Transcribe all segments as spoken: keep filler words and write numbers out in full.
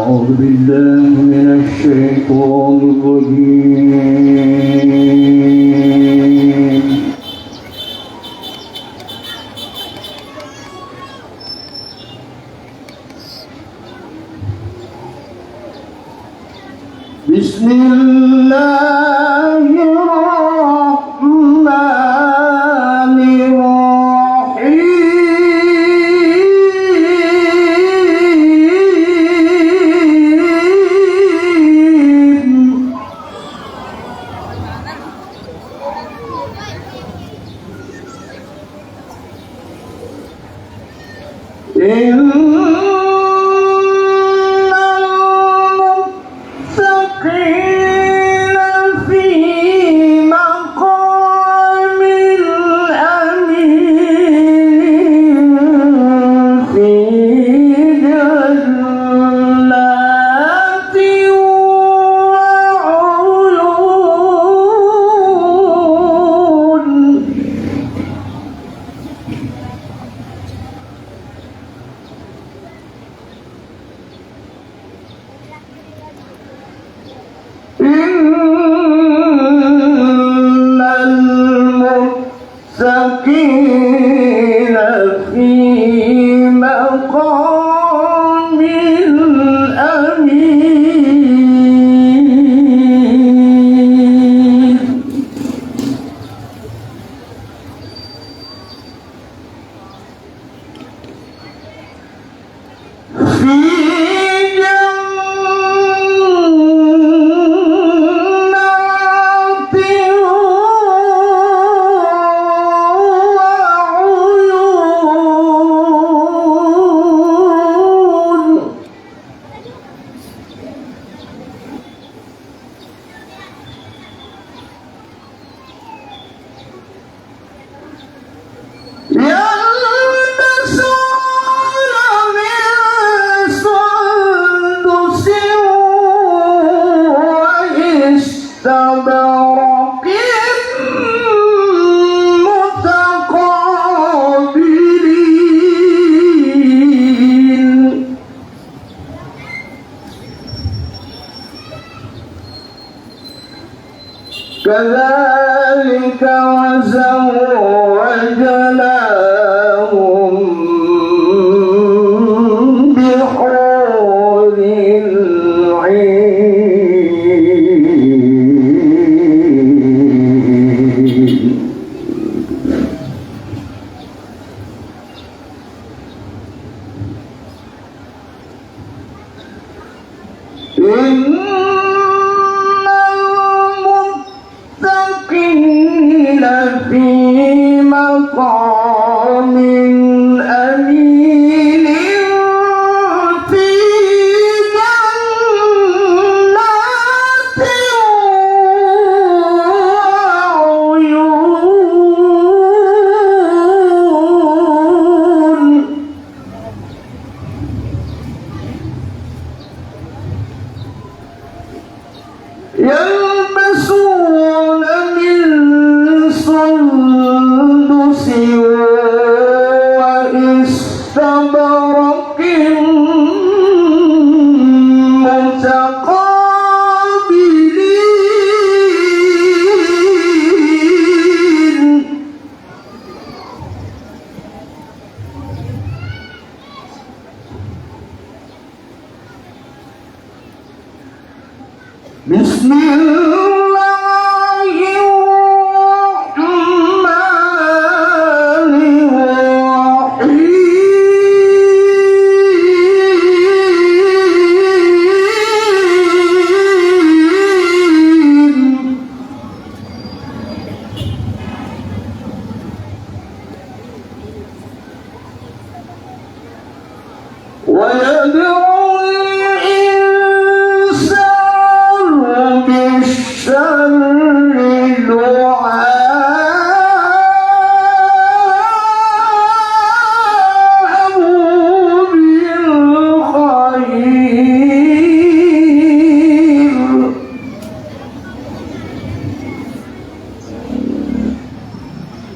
أعوذ بالله من الشيطان الرجيم. بسم الله الرحمن الرحيم. إن المتقين في مقام أمين في جنات وعيون. إن المتقين في مقام أمين. في جنات وعيون. يلبسون من سندس وإستبرق متقابلين. كذلك وزوجناهم بحور عين. إن المتقين في مقام أمين في جنات وعيون. يلبسون من سندس وإستبرق متقابلين. بسم الله الرحمن الرحيم. ويدعو الإنسان بالشر دعاءه بالخير.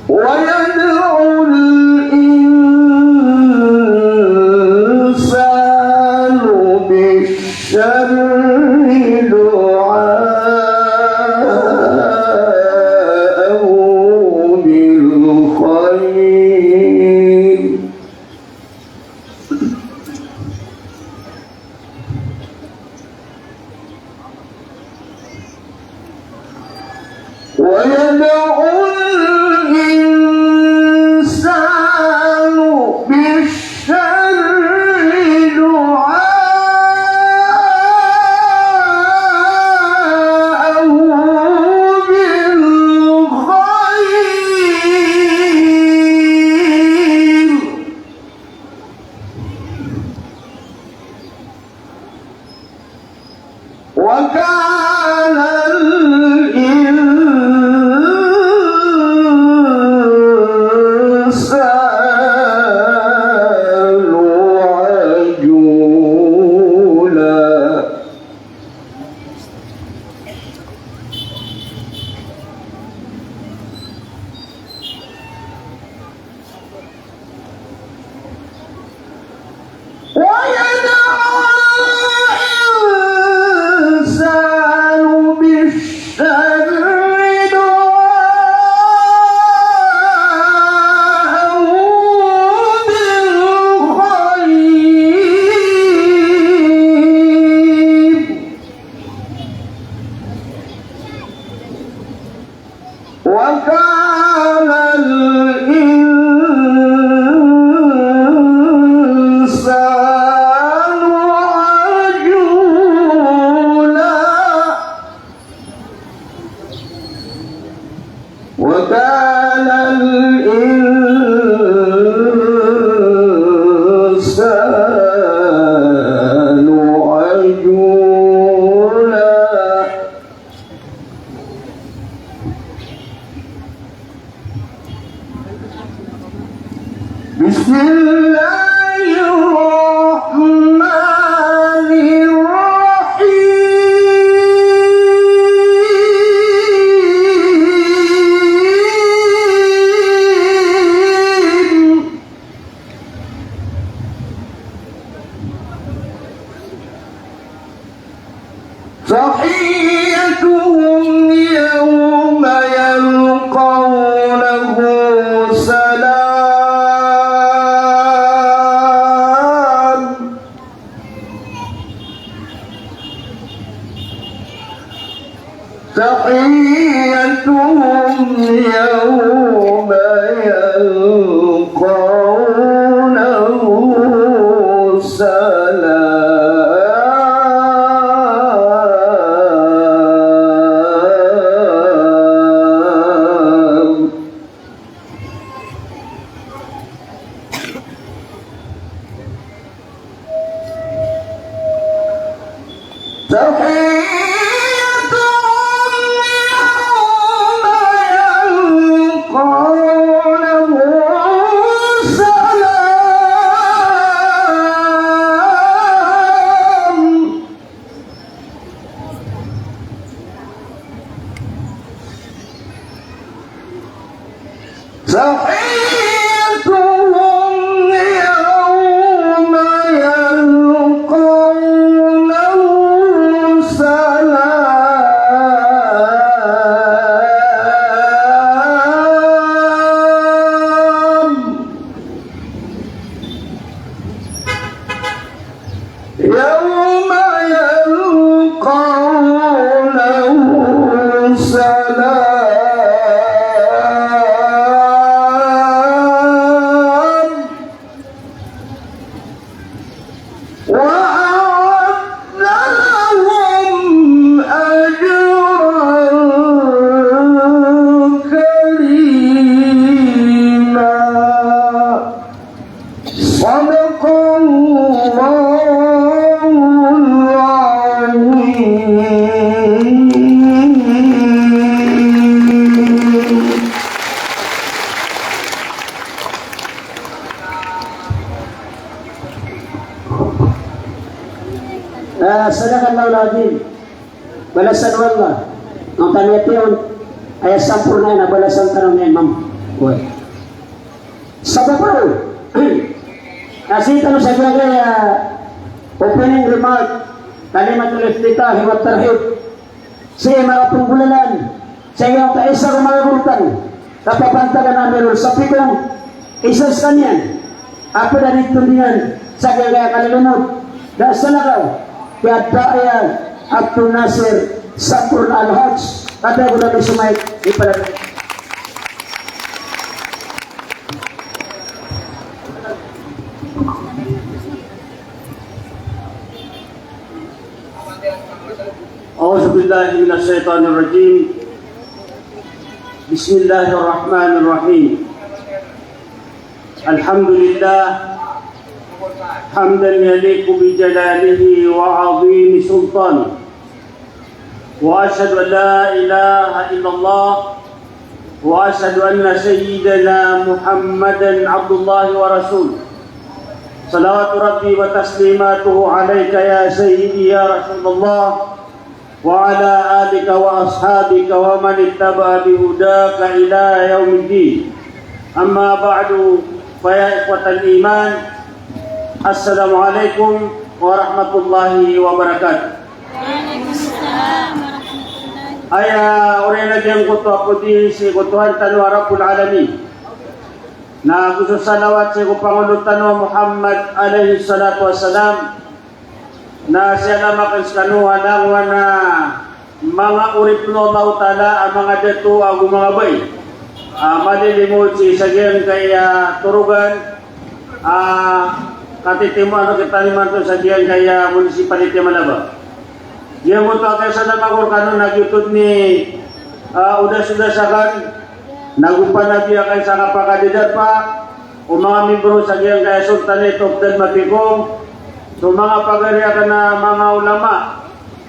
ويدعو الإنسان كان الإنسان عجولا. وكان الإنسان عجولا. بسم الله الرحمن الرحيم. تحيتهم يوم يلقونه سلام. تحيتهم يوم يلقونه سلام. تحيتهم يوم يلقونه سلام. تحيتهم يوم يلقونه سلام. يوم يلقونه سلام. وأعد لهم أجرا كريما. صدق الله العظيم. Ah, sadaqallahul azim. Balasan o Allah. Angkanan a tiyon, aya samporna iyan a balasan tano niyan, ma'am. Oway. Sabap roo na sii tano sa giyangkaya opening remark, kalimatul iftitah wa tarhib. Sii manga penggolalan, sii giyangkaya isa ko manga goro tano, kapapantagan a Amirul Safikong, isa sekaniyan a pd a di tondingan sa giyangkaya kalilimod, da salakaw, kiyadaya Abdul Nasir Sampurna Al-Hajj, kada gora ni Sumaik, di pala. أعوذ بالله من الشيطان الرجيم. بسم الله الرحمن الرحيم. الحمد لله، حمدا يليق بجلاله وعظيم سلطانه. وأشهد أن لا إله إلا الله، وأشهد أن سيدنا محمدا عبد الله ورسوله. صلوات ربي وتسليماته عليك يا سيدي يا رسول الله، وعلى آلك وأصحابك ومن اتبع بهداك إلى يوم الدين. أما بعد، فيا إخوة الإيمان، السلام عليكم ورحمة الله وبركاته. Aya oriyan a giyangkoto a podi sii ko Tuhan tano a Rabbul Alamin, na go so salawat sii ko Pangolo tano a Muhammad alayhis salatu wassalam, na siyalamaken sekano a langowan a manga oripn o Allahu Ta'ala a manga dato ago manga bai. A, malilimod sii sa giyangkaya torogan a katitimoan rktano imanto sa giyangkaya municipality a Malabang. Giyangkoto a kiyasadaman ko rkano na giyoto dn i, a, odas-odas akn, nago panabi akn sa kapakadidarpa o manga membro sa giyangkaya Sultanate of Dalmatikong, so manga pagari akn a manga ulama,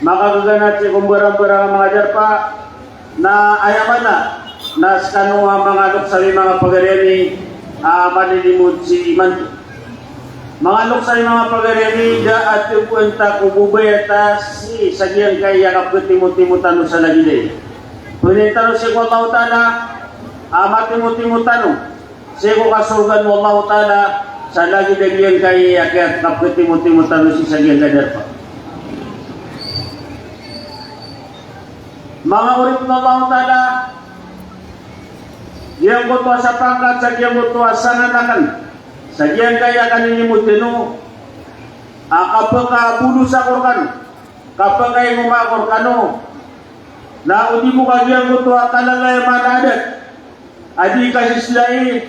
makagaganat sii ko mbarangbarang a manga darpa, na aya maana na skano a manga loks ami, manga pagari ami, a malilimod sii imanto. Manga loks ami, manga pagari ami, da a tgoan ta ko bo baya ta sii sa giyangkaya kapkhatimotimo tano sa lagid aya. Pangnin tano sii ko Allahu Ta'ala a matimotimo tano sii ko kasorgaan o Allahu Ta'ala sa lagid a giyangkaya kapkhatimotimo tano sii sa giyangkaya darpa. Manga oripn o Allahu Ta'ala, giyangkoto a sapangkat sa giyangkoto a sangan akn sa giyangkaya kaninimod tano a kapkabolosa ko rkano, kapkaingoma ko rkano, na o di bo ka giyangkoto a kalalayaman a adat a di kasislai,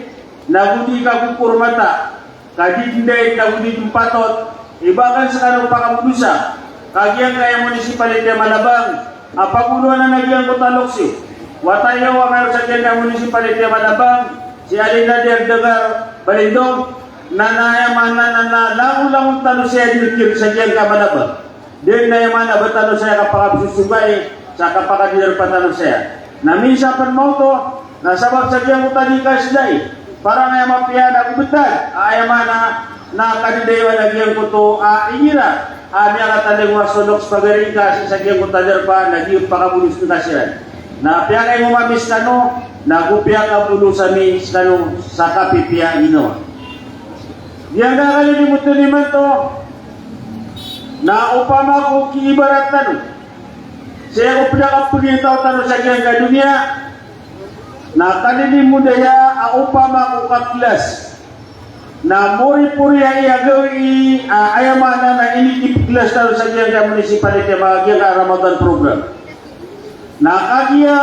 nago di kakokormata, kadidndait, nago di dn patot i ba akn skano pakabolosa ka giyangkaya municipality a Malabang a pagoloan a giyangkoto a loks iyo. Wata iyo a mayor sa giyangkaya municipality a Malabang, si Ali Nader Dgar Balindong, na aya maana na langolangon tano saya dn rkir sa giyangkaya Malabang. Dn aya maana ba tano saya kapakapsosogai sa kapakadidarpa tano saya. Na minsan pn maoto na sabap sa giyangkoto a di kasislai, para na aya mapiya na ko btad, aya maana na kadidai a giyangkoto a igira a miyakatalingoma so loks pagari ngka sii sa giyangkoto a darpa na di pakabolos ngka siran. Na piyakaingoma mi skano, nago piyakabolosa mi skano sa kapipiya a ginawa. Giyangkaya kalilimod tano imanto na opama ko kiibarat tano sii ko pd a kapgintaw tano sa giyangkaya doniya, na kalilimod aya a opama ko kaklas na moripori aya gawii a aya maana na inikipklas tano sa giyangkaya municipality a giyangkaya Ramadan program. Na kagiya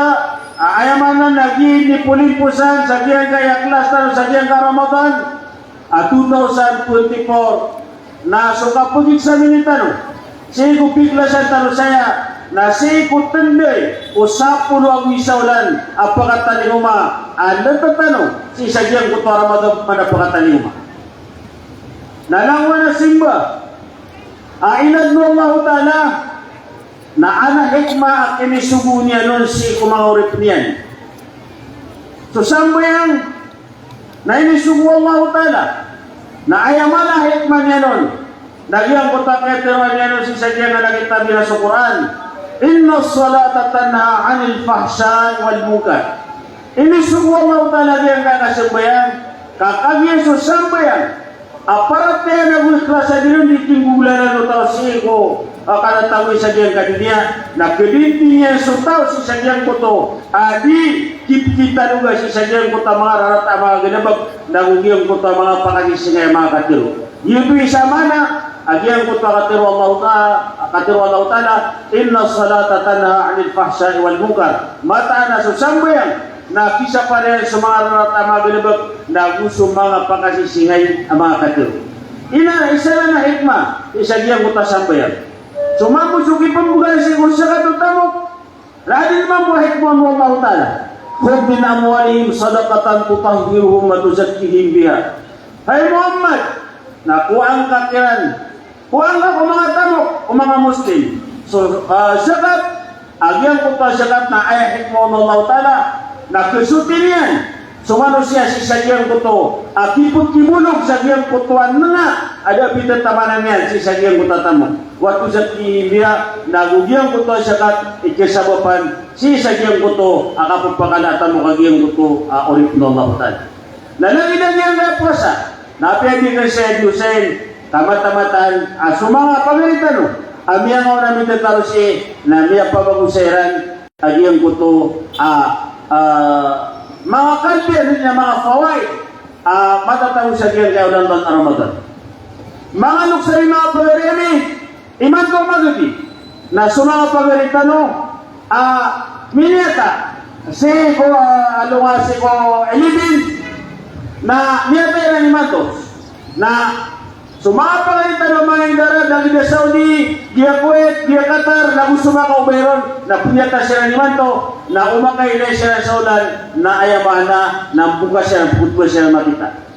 a aya maana na ginipolimposan sa giyangkaya klas tano sa giyangkaya Ramadan a two thousand twenty-four, na so kapageksamini tano sii ko piklasan tano saya na sii ko tnday o sapolo ago isa olan a pakatalingoma a ltad tano sii sa giyangkoto a Ramadan a pakatalingoma. Na langon a simba a inadn o Allahu Ta'ala na adn a hikmah a kinisogo niyan on sii ko manga oripn iyan. So sambayang na inisogo o Allahu Ta'ala na aya maana a hikmah niyan on na giyangkoto a kiyatharoa niyan on sii sa giyangkanan a kitab iyan a so Qur'an. Innas salata tanha anil fahsha'i wal munkar. Inisogo o Allahu Ta'ala giyangkaya kasambayang, ka kagiya so sambayang a paratiyaya nago ikhlas a di ron di kinggolalan o taw sii ko a kanatawi sa giyangkaya doniya, na kdinti niyan so taw sii sa giyangkoto a di kipkitaloga sii sa giyangkoto a manga rarata a manga galbk nago giyangkoto a manga pakasisingay a manga katharo. Giyoto i isa a maana a giyangkoto a katharo o Allahu Ta'ala, katharo o Allahu Ta'ala, innas salata tanha anil fahsha'i wal munkar. Mataan a so sambayang na kisapar iyan so manga rarata a manga galbk nago so manga pakasisingay a manga katharo. Ina isa nan a hikmah sii sa giyangkoto a sambayang. So mambo so kipmbgan sii ko zakat o tamok, na adn mambo a hikmah o Allahu Ta'ala. Khudh min amwalihim sadaqatan tutahhiruhum wa tuzakkihim biha. Hay Muhammad, na kowaa ngka kiran, kowaa ngka ko manga tamok o manga Muslim so, ah, zakat. A giyangkoto a zakat na aya hikmah o Allahu Ta'ala na khasoti niyan so manosiya sii sa giyangkoto a kipkibolog sa giyangkoto a nanga a da a pitataman iyan sii sa giyangkoto a tamok. Wa tuzakkihim biha, nago giyangkoto a zakat i kasabapan sii sa giyangkoto a kapphakala a tamok a giyangkoto a oripn o Allahu Ta'ala. Na lagid a giyangkaya powasa na apiya di ka saya di osayin, ka mataan-mataan a so manga pagari tano a miyangaoona a mitatarosi na miyapabagosay ran a giyangkoto a, a, manga kalbiyan, na manga fawaid a matatago sa giyangkaya olan a Ramadan. Manga loks ami, manga pagari ami, imanto a magadi na so manga pagari tano a miniyata Sii ko, ah, alongan sii ko eleven, na miyatay iran imanto. Na so manga pangni tano a manga indarad, lagid a Saudi, giya Kuwait, giya Qatar, na go so makaobay ron, na pniyatay siran imanto, na o makailay siran sa olan, na aya maana, na mboka siran, pkotba siran makita.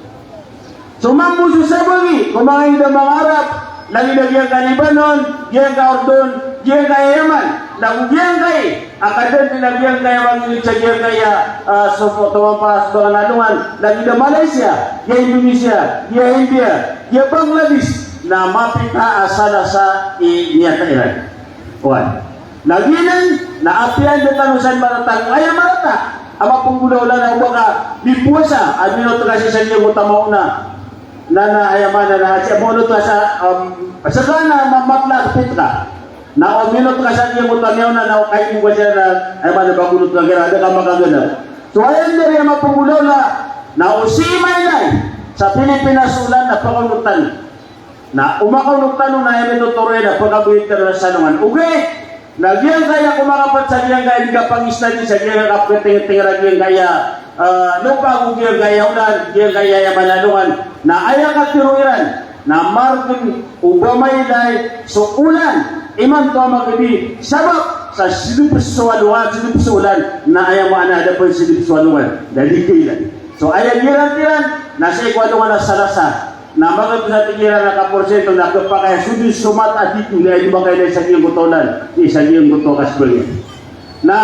So mambo so sabagi ko manga ingd a manga Arab, lagid a giyangkai a Lebanon, giyangkai a Urdun, giyangkai a Yaman, na go giyangkai a kadanti na giyangkai a mangilid sa giyangkai a, ah, so, toman paras bangan alongan, lagid a Malaysia, giya Indonesia, giya India, giya Bangladesh, na mapita a Salasa i niyatay iran. Oway. Na giyanan, na apiya anda tano san marata, aya marata a mapnggolawla na o ba ka mipowasa a minot ka sii sa giyangkoto a maona. Na, na aya maana na sii a minot ka sa, um, sa ka na ma-, matla' a pit ka. Na o minot ka sa giyangkoto a miyaona na o kaimo ka siya na, aya maana ba gonot ka kira, da ka makaganaw. So aya anda ri a mapnggolawla na o sii mailay sa Pilipinas so olan na pakaonot tano. Na o makaonot tano na aya mitotoro iyan na pkhaboyot tano sa alongan. Ogaid na giyangkaya ko makapat sa giyangkaya di kapangistadi sa giyangkaya kapkhatingtingr a giyangkaya, ah, lopa ago giyangkaya olan, giyangkaya aya maana a alongan. Na aya katharo iran na margn o ba mailay so olan imanto a magadi sabap sa sdp so alongan, sdp so olan, na aya maana a da pn sdp so alongan na di kailay. So aya giyanan iran na sii ko alongan a Salasa. Na manga pzatigiran a kaporsiyento na khapakay a so dn so mata a tito na aya di makailay sa giyangkoto a olan, i sa giyangkoto a kasbang iyan. Na,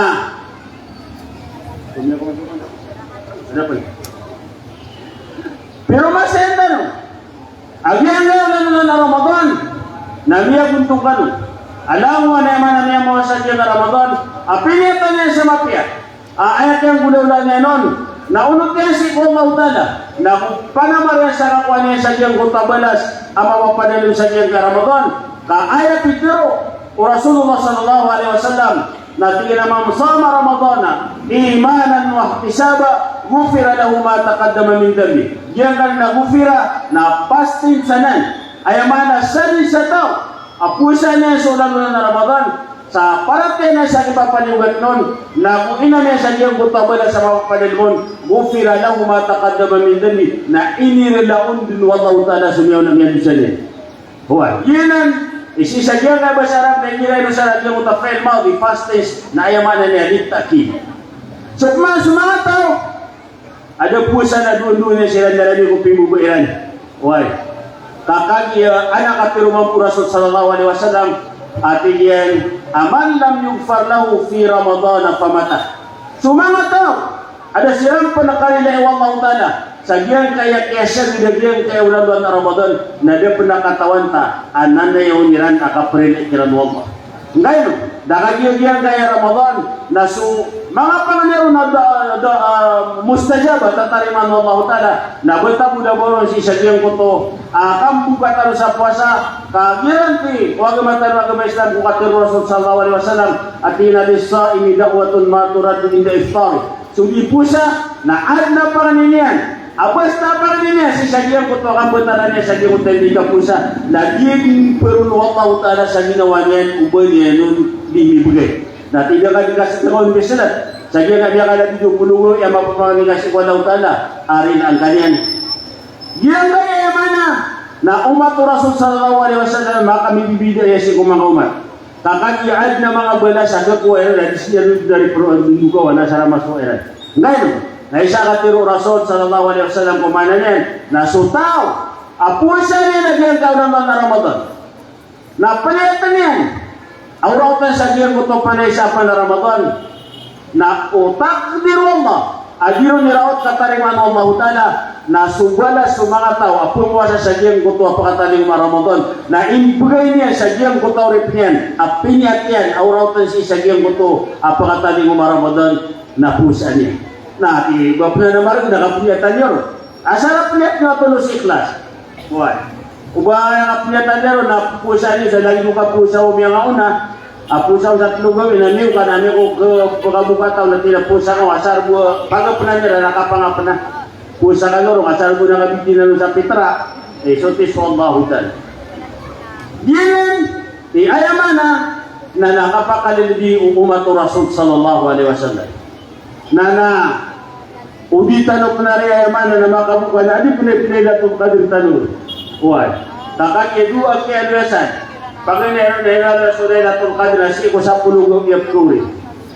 pero masaya tano a giyangkaya olan a Ramadan na miyagontong kano. Langon a aya maana a miyamowasa giyangkaya a Ramadan a piniyatay niyan sa mapiya. A, aya kiyanggolawla niyan on na onot iyan sii ko Allahu Ta'ala, na go panamar iyan sa kakowa niyan sa giyangkoto a balas a mapapadalm sa giyangkaya a Ramadan. Ka aya pitharo o Rasulullah sallallahu alaihi wasallam na tig iyan a, "Man sama Ramadana imanan wa ihtisaban, ghufira lahu ma taqaddama min dhanbih." Giyangkanan a ghufira na past tense anan. Aya maana a sadn sa taw a powasaan iyan so olan a Ramadan, sa paratiyaya niyan sa kipapaliyogat on, na go inam iyan sa giyangkoto a balas a mapapadalm on, ghufira lahu ma taqaddama min dhanbih, na inirila on dn o Allahu Ta'ala so miyaona a dosa niyan. Oway, giyanan i sii sa giyangkaya a basa Arab na igira ino sa giyangkoto a fi'l madi, past tense, na aya maana niyan a litta'kid. So, pman so manga taw a da powasa na doondoon iyan siran na lagid o pimbobaa iran. Oway. Ka kagiya anan a katharo mambo o Rasul sallallahu alaihi wasallam a tig iyan a, "Man lam yughfar lahu fi Ramadana famata." So manga taw a da siran pn karilai o Allahu Ta'ala sa giyangkaya kiyasagad a giyangkaya olan a Ramadan, na da pn katawan ta a nanaya on iran a kaprilaan kiran o Allah. Ngayon, da kagiya giyangkaya Ramadan na so manga pangni ron na da, da, ah, mustajab a tatarimaan o Allahu Ta'ala, na btad bo da ba ron sii sa giyangkoto a kamboka tano sa powasa, ka giyanan i o agama tano a agama Islam ko katharo o Rasul sallallahu alaihi wasallam a tig iyan a, "Lis-sa'imi da'watun ma turaddu inda iftarih." So di powasa na adn a pangni niyan a basta pangni niyan sii sa giyangkoto a kambtad iyan sa giyangkoto a di kapowasa, na di pn pharoon o Allahu Ta'ala sa ginawa niyan o ba niyan on di mibgay. Na tig iyan a di ka sii ko on bisalat sa giyangkaya di ka da di ko pologo iyan mapapangni ka sii ko Allahu Ta'ala a rilaan ka niyan. Giyangkaya aya maana na omat o Rasul sallallahu alaihi wasallam a kamibibida iyan sii ko manga omat. Ka kagiya adn a manga balas a kakowa iran a di siran dari pro-, andudukawan a sa ramaso iran. Ngayon, na isa a katharo o Rasul sallallahu alaihi wasallam ko maana niyan na so taw a powasaan iyan a giyangkaya olan a Ramadan na pniyatn iyan a oraotan sa giyangkoto a panaisaan a Ramadan, na o takdir o Allah a di ron iraot katarimaan o Allahu Ta'ala, na so balas o manga taw a phowasa sa giyangkoto a pakatalingoma a Ramadan na inibgay niyan sa giyangkoto a oripn iyan a piniyat iyan a oraotan sii sa giyangkoto a pakatalingoma a Ramadan na powasaan iyan. Na tig iyan a ba pn a margn a kapniyatan iyo ron. Asar a pniyat iyo a tolos ikhlas. Oway. O ba aya kapniyatan iyo ron na powasaan iyo sa lagid o kapowasa o miyangaona a powasa on sa tlo gawii na miyoka na miyoka ko pkabokataw na tig iyan a powasa ka on asar bo a pagapna niyan na kapangapna. Powasa ka on ron asar bo na kabitinan on sa pitra. Eh, so tig so Allahu Ta'ala. Giyanan i aya maana na, na kapakalilbi o omat o Rasul sallallahu alaihi wasallam. Na, na, o di tano pn ari aya maana na makaboka na adi pn i Laylatul Qadr tano. Oway. Ka kagiya dowa a kiyaaloya san. Paganay ron na inaloya so Laylatul Qadr na sii ko sapolo a gawii a pkhaori.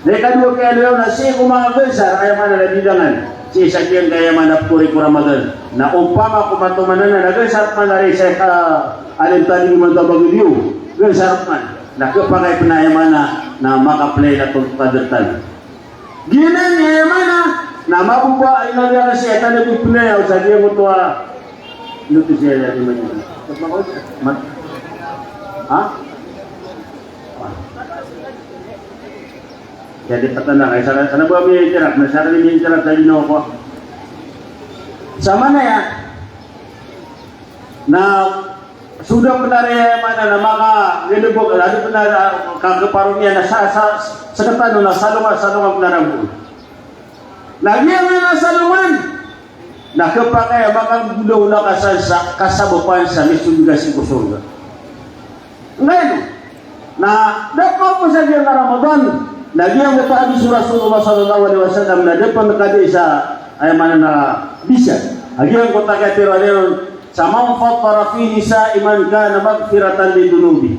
Na ikadowa a kiyaaloya on na sii ko manga gansar, aya maana na bidangan. Sii sa giyangkaya maana pkhaori ko Ramadan. Na opama ko matoman anan na gansar pman ari sa ika alim tadi imanto a bagadiyo. Gansar pman. Na khapakay pn aya maana na maka-Laylatul Qadr tano. Giyanan i aya maana na mababa a inaloya ka sii a tano bo pn aya o sa giyangkoto a. Ino to sii a aya maana. Mat-, ha? Jadi patan na kay sa, sa na ba mi interact, na sa kami mi interact sa ginawa ko. Sa maana aya na so da pn ari aya maana na makagalbk, adi pn a kakhaparon iyan na sa, sa, sa katano na salongan, salongan pn a ragon. Na giyangkaya salongan na khapakay a makagolawla ka san sa kasabapan sa misold ka sii ko sorga. Ngayon, na da pn ko sa giyangkaya Ramadan, na giyangkoto a hadis o Rasulullah sallallahu alaihi wasallam, na da pn kadi sa, aya maana na bisa. A giyangkoto a katharo iyan on, sa man fattara fihi sa'iman kana maghfiratan li dhunubihi.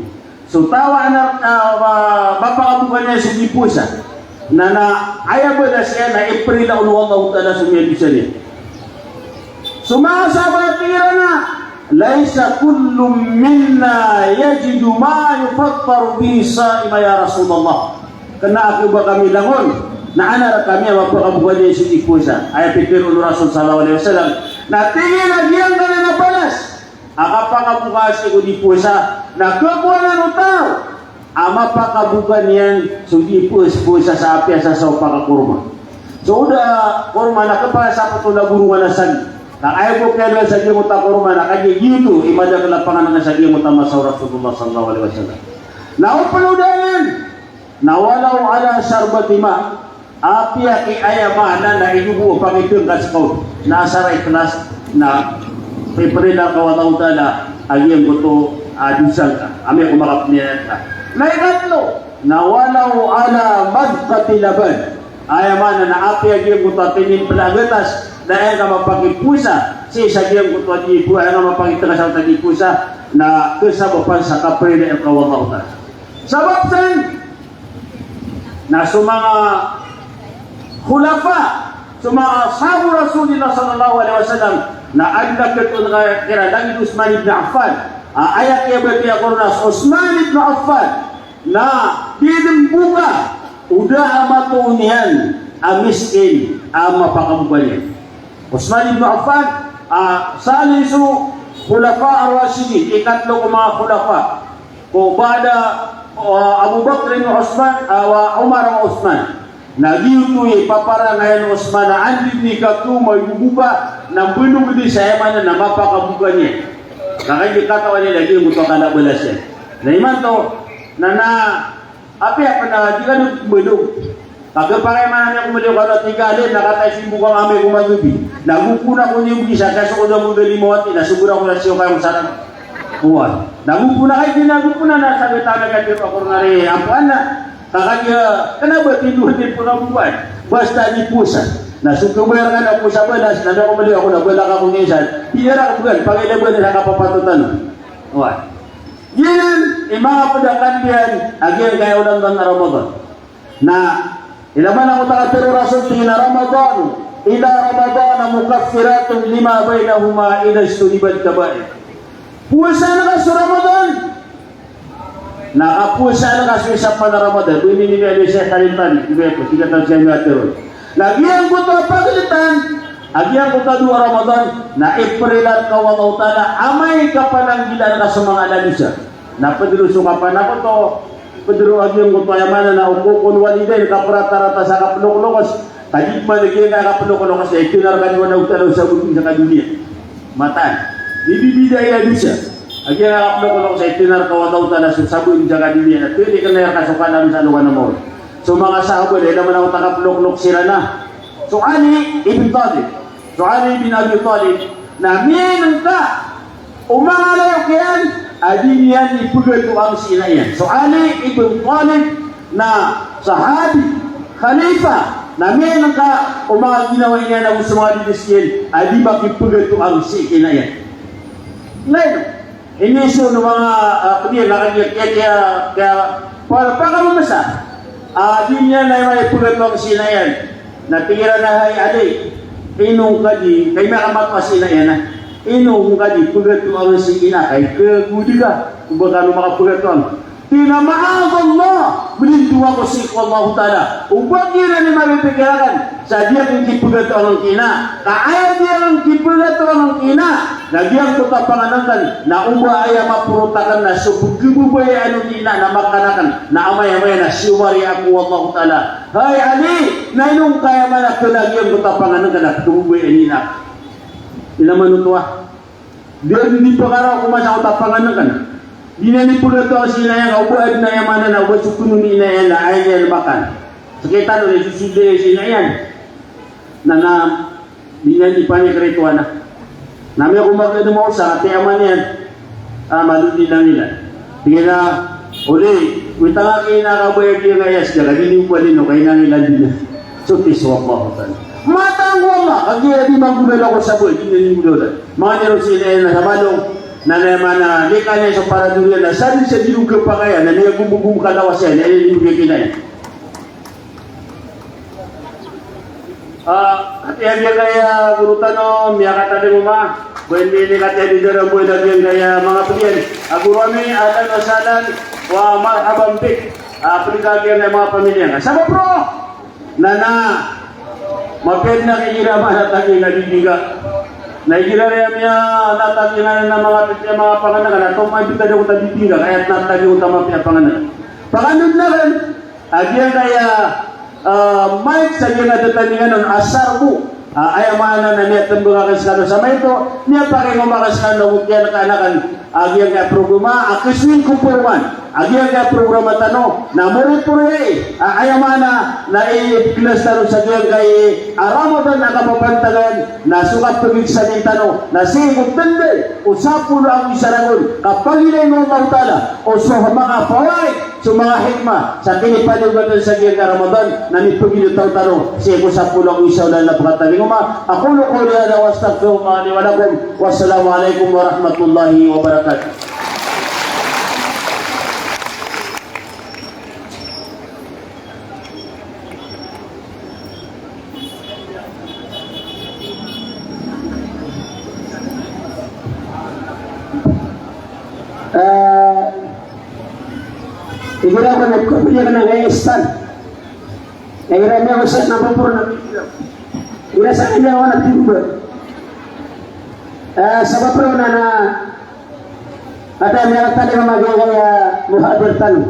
So taw a na, ah, ma-, mapakaboka niyan so dii powasa. Na, na, aya balas iyan na iprila on o Allahu Ta'ala so miyadowsa niyan. So manga sahabat a tig iran a, "Laysa kullun minna yajidu ma yufattaru bihi as-sa'ima ya Rasulullah." Kna a kna ba kami langon, na ana rkami a mapakaboka niyan so dii powasa. Aya pitharo o Rasul sallallahu alaihi wasallam. Na tig iyan a giyangkanan a balas a kapakaboka sii ko dii powasa, na khakowa anan o taw a mapakaboka niyan so dii powasa, powasa sa apiya sa saw pakakorma. So da korma na khapakay sa ptho na borongan a sagi. Ka aya bo kiyaaloya sa giyangkoto a korma na kagiya giyoto i madakl a pangnngkn sa giyangkoto a masa o Rasulullah sallallahu alaihi wasallam. Na o pn o da anan, na walaw ala sharbati ma, apiya ki aya maana na idobo a pangitng ka ska on, na asar a ikhlas, na iprila rka o Allahu Ta'ala a giyangkoto a dosa ngka, amay ko makapniyat ka. Na ikatlo, na walaw ala madqati laban, aya maana na apiya giyangkoto a tinimpla a gatas, na aya ngka mapakipowasa sii sa giyangkoto a dii powasa, aya ngka mapakitng ka sa dii powasa, na kasabapan sa kaprila rka o Allahu Ta'ala. Sabap san, na so manga khulafa, so manga ashab o Rasulillah sallallahu alaihi wasallam, na adn a katoon kiran lagid o Uthman ibn Affan. A, aya kiyabatiya ko ron na so Uthman ibn Affan na di dn boka o da a matoon iyan a miskin a mapakaboka niyan. Uthman ibn Affan, a, salisu khulafa ar-rashidin, ikatlo ko manga khulafa. Ko ba'da, ah, Abu Bakr wa Uthman, ah, wa Umar wa Uthman. Na giyoto i paparangayan o Uthman a anda i katoon a iboboka, na mbnog di sa aya maana na mapakaboka niyan. Ka kagiya katawan iyan a giyangkoto a kala a balas iyan. Na imanto, na, na, apiya pn a di kano mbnog. Ka khapakay maana niyan ko maliyo kano a tig a lin na kataya so imboka ngka amay ko maghribi. Na go pn ako niyo bgi sa kaya so ko da manggalima wati na sogra ko na siyo kaya ko saran. Oway. Na go pn a kay di na go pn a na sabit anan ka di ako ron ari apo ana. Ka kagiya kna ba tindog di pn a boka. Basta di powasa. Na so khabayar ka na powasa balas na da ko maliyo ako na balak ako niyan san. Di iran ka bgan, pagilay ba niyan sa kapapatotan. Oway. Giyanan i manga pd a kandiyan a giyangkaya olan a Ramadan. Na ilay man angkoto a katharo o Rasul, tig iyan a, "Ramadanu ila Ramadana mukaffiratun lima bainahuma idha ijtunibatil kaba'ir." Powasaan ka so Ramadan na kapowasaan ka so isa pman a Ramadan. Bo ini niyan a Sheikh Khalil Tani, di ba, tig iyan a katharo. Na giyangkoto a pagltan a giyangkoto a dowa Ramadan na iprila rka o Allahu Ta'ala amay ka pananggilaan ka so manga aladosa. Na pd ron so kapanakoto, pd ron a giyangkoto aya maana na uququl walidain, kapratarata sa kaploklokos. Ka di pman a giyangkaya kaploklokos na itnar ka niyan o Allahu Ta'ala o sabot sa kadoniya. Mataan. Di bibida i aladosa. A giyangkaya kaploklokos na itnar ka o Allahu Ta'ala so sabot sa kadoniya. Na tiyalikaw iyan rka so kalam sa lokan a mawri. So manga sahabat, ilay man angkoto a kaploklok siran a so Ali ibn Talib. So Ali bin Abi Talib, na miyan'g ka o manga layok iyan a di niyan ipgatoang si ina iyan. So Ali ibn Talib na sahabi, khalifa, Na miyanengka o manga ginawa iyan ago so manga didis iyan a di makipegatoang sii ki ina iyan. Lagid iniiso o manga, ah, pediyan a kagiya, kiya, kiya, kiya, para, para ka mamasa. Ah, di niyan aya makipegatoang sii ki ina iyan. Na tig iran a, "Hay Ali, ino ngka di, kay miyakamat ka sii ki ina iyan, ah. Ino ngka di pegatoang sii ki ina ka, kay kagodi ka, o ba kano makapegatoang?" Tig iyan a, "Ma'adallah, belindong ako sii ko Allahu Ta'ala. O ba kiran i mapipikir aken sa di aken kipegatoang ki ina. Ka aya di aken kipegatoang ki ina, na giyangkoto a pangenengken, na o ba aya maporot aken na so pegebabayaan o ina na makan aken, na amay-amay na siyowaria ako o Allahu Ta'ala." Hay Ali, na ino ngka aya maana a kena giyangkoto a pangenengken a pegebabayaan i ina? Ina manoto a. Di, di pekara ko masa ko tapangan na kan. Di niyan di pegatoang sii ki ina iyan ka o ba aden a aya maana na o ba so kono ni ina iyan na aya niyan makan. Sekitano na isosold iyan sii ki ina iyan. Na, na, di niyan di panikrito ana. Na miyakomaga den a mawsa, ati aman iyan. Ah, malodi na ngila. Tig iyan a, "Oli, witang aki ina ka ba aya giyangkaya sii ka, di niyo palino, kay ina ngila di na." So, tig so Allahu Ta'ala. Matang ko Allah, kagiya di manggolawla ko sa bowai, di niyan inggolawla. Manga niyan roo sii ki ina iyan na sa balong, na aya maana, lika niyan so parador iyan, na sadn sa di niyan kapakay, na miyagomogomog ka lawas iyan, na aya niyan di pegakina iyan. Ah, ati a giyangkaya goro tano, miyakatalingoma. Bo ini, ini kati a di dara bo ini a giyangkaya manga pediyan. Ah, goro ami, ahlan wa sahlan wa marhaban bik. Ah, ped ka giyangkaya manga pamilya ngka. Sabap roo na, na mapiya den a igira a manga tagi na di bingga. Na igira aya miyanatagi na, na manga pediyan a manga pangenengken, na toman bita di ako ta di bingga, ka aya tagi o ta mapiya a pangenengken. Pangenengken a giyangkaya, ah, mike sa giyangkaya tatandingan on a sarbo. Ah, aya maana na miyatembeng aken sekano sa maito, miyapakingoma aken sekano ko kiyankaan aken a giyangkaya programa a Kesoy ko Poroman. A giyangkaya programa tano na moripori ai, ah, aya maana na i-class tano sa giyangkaya a Ramadan a kapapantagan, na so kapegiksamin tano na sii ko tendai o sapolo ago isa ragon, ka pagilay o Allahu Ta'ala o so manga fawaid, so manga hikmah sa kinipaliyogaten sa giyangkaya Ramadan, na mipegilotang tano sii ko sapolo ago isa olan na pekatalingoma. Aqulu qawli hadha wa astaghfirullaha li wa lakum. Wassalamu alaikum warahmatullahi wabarakatuh. Eh, igira ko na ko pilihan na kaya istan. Igira niya ko sa na papur na. Igira sa kanya ko na timba. Eh, sabap roo na na Ata miyakatalingoma a giyangkaya muhadir tano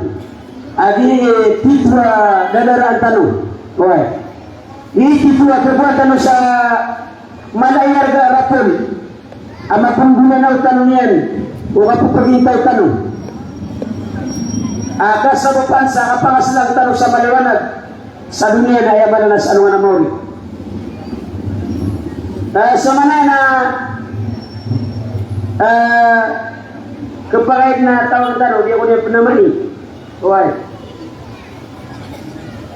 a gii tito a dadaraan tano. Oway. Gii tito a khakowa tano sa mala i arga a rapol a mapnggolawla tano niyan o kapapagintaw tano a kasabapan sa kapangaselang tano sa maliwanag sa doniya na aya maana na sa alongan a maori. Ah, sa maana na, ah, khapakay na tawag tano, di ako niyan pnamani. Oway.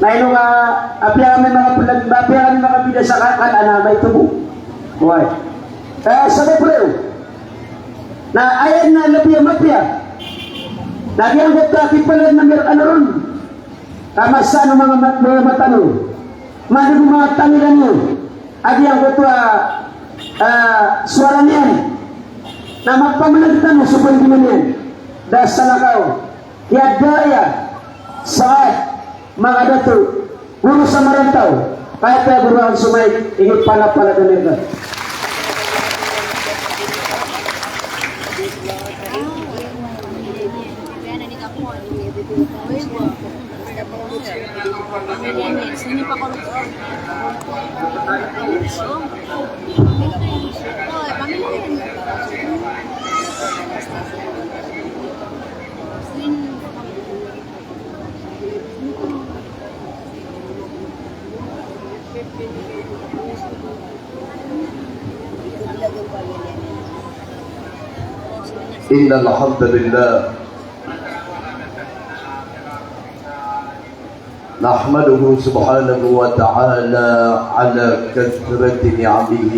Na ino ka, apiya kami makapelag, apiya kami makabida sa ka-, Kanaan a maito bo. Oway. Ah, sabap roo na aya na lbi a mapiya na giyangkoto a kipelag na miyarkano ron. Ka masa o manga ma-, manga mata niyo, masa o manga tangila niyo a giyangkoto a, ah, sowara niyan na mapamlg tano so panggiman iyan. Da salakaw, kiya daya, saad, manga dato, goro sa marantaw, kaya goro a so mike, ingd pala pala dn ito. إن الحمد لله نحمده سبحانه وتعالى على كثرة نعمه،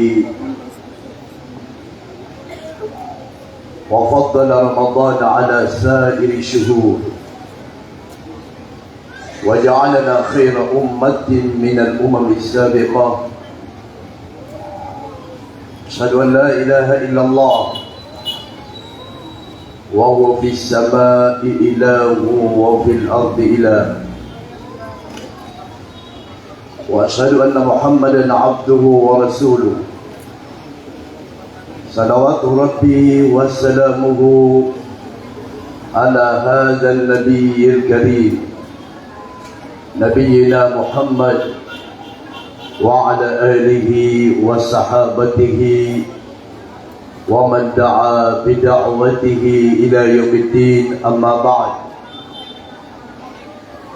وفضل رمضان على سائر الشهور، وجعلنا خير أمة من الأمم السابقة. أشهد أن لا إله إلا الله وهو في السماء إله وفي الأرض إله. وأشهد أن محمدا عبده ورسوله. صلوات ربي وسلامه على هذا النبي الكريم، نبينا محمد، وعلى آله وصحابته ومن دعا بدعوته إلى يوم الدين، أما بعد.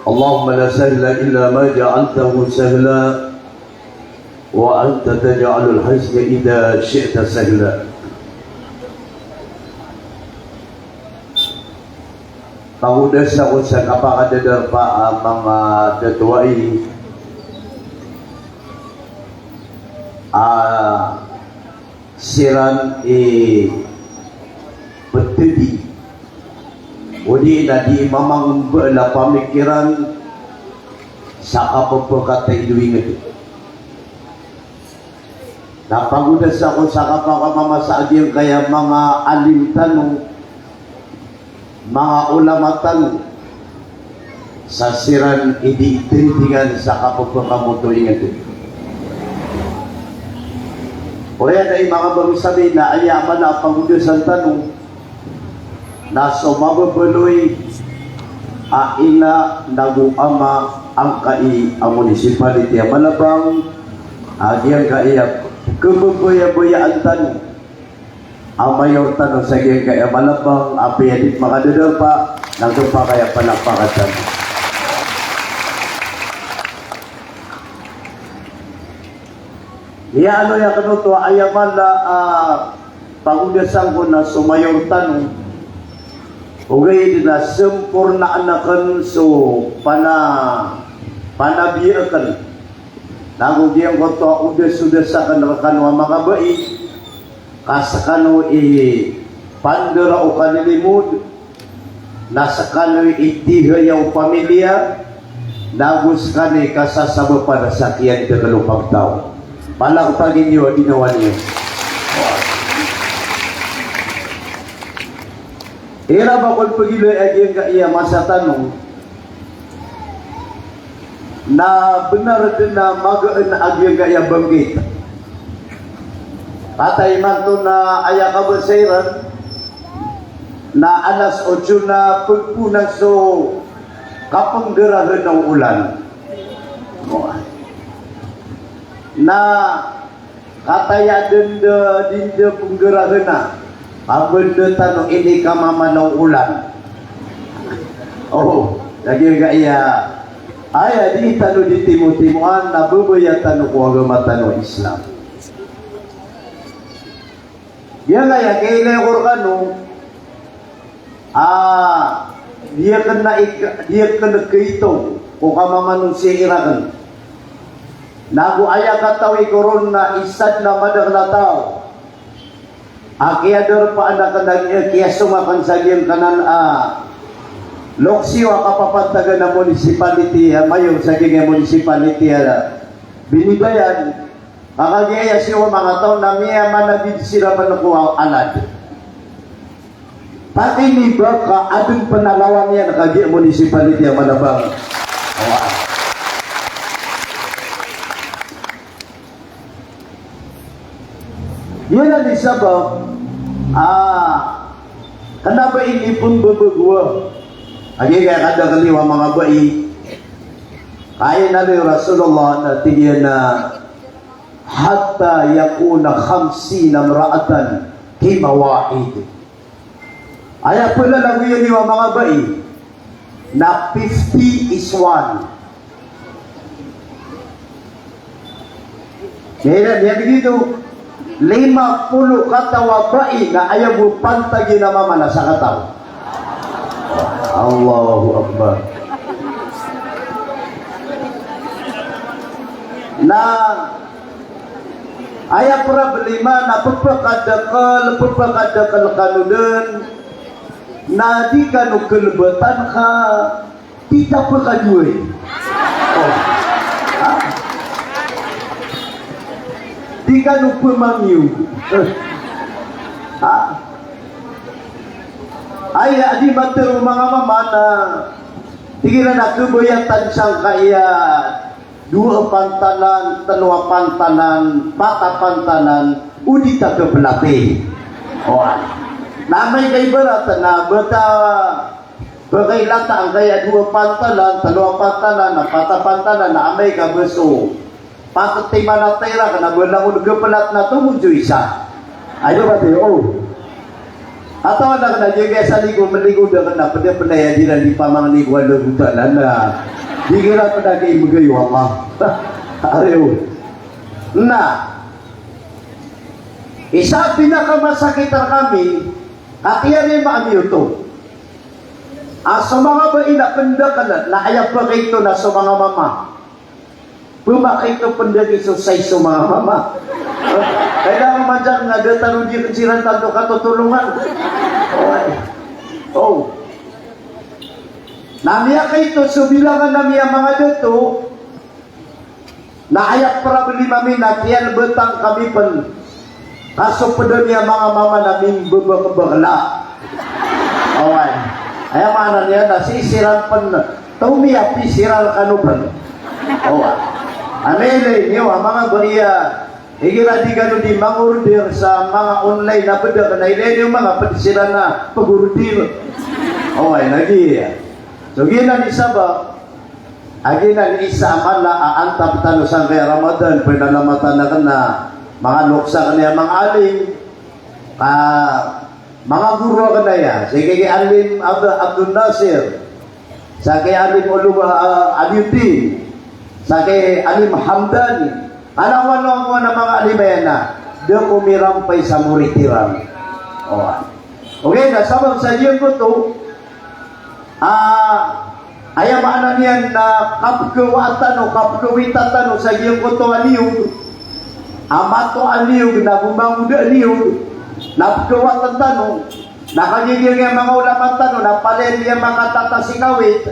اللهم لا سهل إلا ما جعلته سهلا، وأنت تجعل الحزن إذا شئت سهلا. Pagodas ako sa kapakadadarpa a manga datuai a siran i ptdi, odi na di mamangmbal a pamikiran sa kapphakatay do ingd. Na pagodas ako sa kapakamamasa a giyangkaya manga alim tano, manga ulama tano, sa siran i di tindingan sa kapphakamoto ingd. Oriyan i manga bangsa mi na aya a mala a pagodasan tano na so mababaloy a ina nago ama angkai a municipality a Malabang, a giyangkaya khababayabayaan tano a mayor tano sa giyangkaya Malabang, apiya di makadadarpa, na khapakay a palakpakan tano. Miyaaloy akn oto a aya mala a pagodasan ko na so mayor tano, ogaid na sampornaan akn so pana-, panabiya akn. Nago giyangkoto a odas-odas akn rkano a manga bai, ka skano i pandara o kalilimod, na skano i tihaya o pamilya, nago skano i kasasabapan sa kiyandakl o pagtaw. Palakpakan iyo a ginawa niyo. Iran ba kon pagilay a giyangkaya masa tano, na bnar dn a magaan a giyangkaya banggit. Kataya imanto na aya kabasa iran na alas otso na pagponan so kapnggarahana o olan. Na kataya dn da, dn da pnggarahana, a bnar tano ini kamamana o olan. O, lagid aya, aya di tano di timotimoan na babaya tano ko agama tano a Islam. Giyangkaya kailay ko rkano a di akn na ik-, di akn kaito ko kamamanosiya iran. Nago aya katawi ko ron na isa dn a madakl a taw a kiyadarpaan akn a kiyasong akn sa giyangkanan a loks iyo a kapapantagan a municipality, a mayor sa giyangkaya municipality a Binibayan. Ka kagiya siran a manga taw na miyamanabid siran pn ko alad. Pati ini ba ka adn pn a lawan iyan kagiya municipality a Malabang. Oway. Giyanan i sabap a kna ba ini pmbabagoa. Kagiya kadakl iyo a manga bai. Ka aya inaloy o Rasulullah na tig iyan a hatta yakuna khamsina imra'atan fi mawahid. Aya plalagoi niyo a manga bai na fifty is one. Kaya niyan giyoto, lima polo kataw a bai na aya bo pantagi na mama na sakataw. Allahu Akbar. Na aya problema na pphakadakel, pphakadakel kano den, na di kano kelebatan ka di ta pekadoay. Oh. Ha? Di kano pemangiyo. Ha? Aya di matero manga mama na tig iran a kebayatan sangkaya dowa a pantalan, telo a pantalan, pat a pantalan, o di ta kepelati. Oway. Na amay ka ibarat na bata Pakailata angkaya dowa a pantalan, telo a pantalan, na pat a pantalan, na amay ka ba so pat timan a tira ka na ba langon kepelat na tomo so isa. Aya ba tiyo, o. Atawa na kena di kaya sa ligo, meligo da kena pede-pede ya di na di pamangni ko Allah Ta'ala na. Di kira pede kay megayo Allah. Ariyo. Na. Isa a pinakamasakit rekami, katiya ni maami oto. A so manga bai na pendakel, na aya pakaito na so manga mama. Pemakaito pendaki so sai so manga mama. Kaya manjak nga da tano di kensiran tanto katotolongan. Oway. O. Na miyakaito so bilangan ami a manga dato, na aya problema mi na kiyalebatan kami pen. Ka so ped ami a manga mama na mimbebekbekla. Oway. Aya maana niyan na sii siran pen. Taw mi a pisiran kano pen. Oway. Amay lay niyo a manga bariya. Igira di kano di mangorder sa manga online a bedak na ilay niyo manga ped siran a pegorder. Oway, na giya. So giyanan i sabap a giyanan i isa a mala a antap tano sangkaya Ramadan, pinalamatan aken a manga lokes aken aya manga alim, a manga goro aken aya, sii ki Alim Ab-, Abdul Nasir, sangkaya Alim Ulum, a, Aliuddin, sangkaya Alim Hamdani, alangowan a manga alim aya na da ko mirampay sa morit iran. Oway. Okay, na sabap sa giyangkoto, a, aya maana niyan na kapekawaan tano, kapekawita tano sa giyangkoto a niyog, a mato a niyog, na gomangod a niyog, na pekawatan tano, na kagiya giyangkaya manga ulama tano, na palaya di a makatatas i kawit,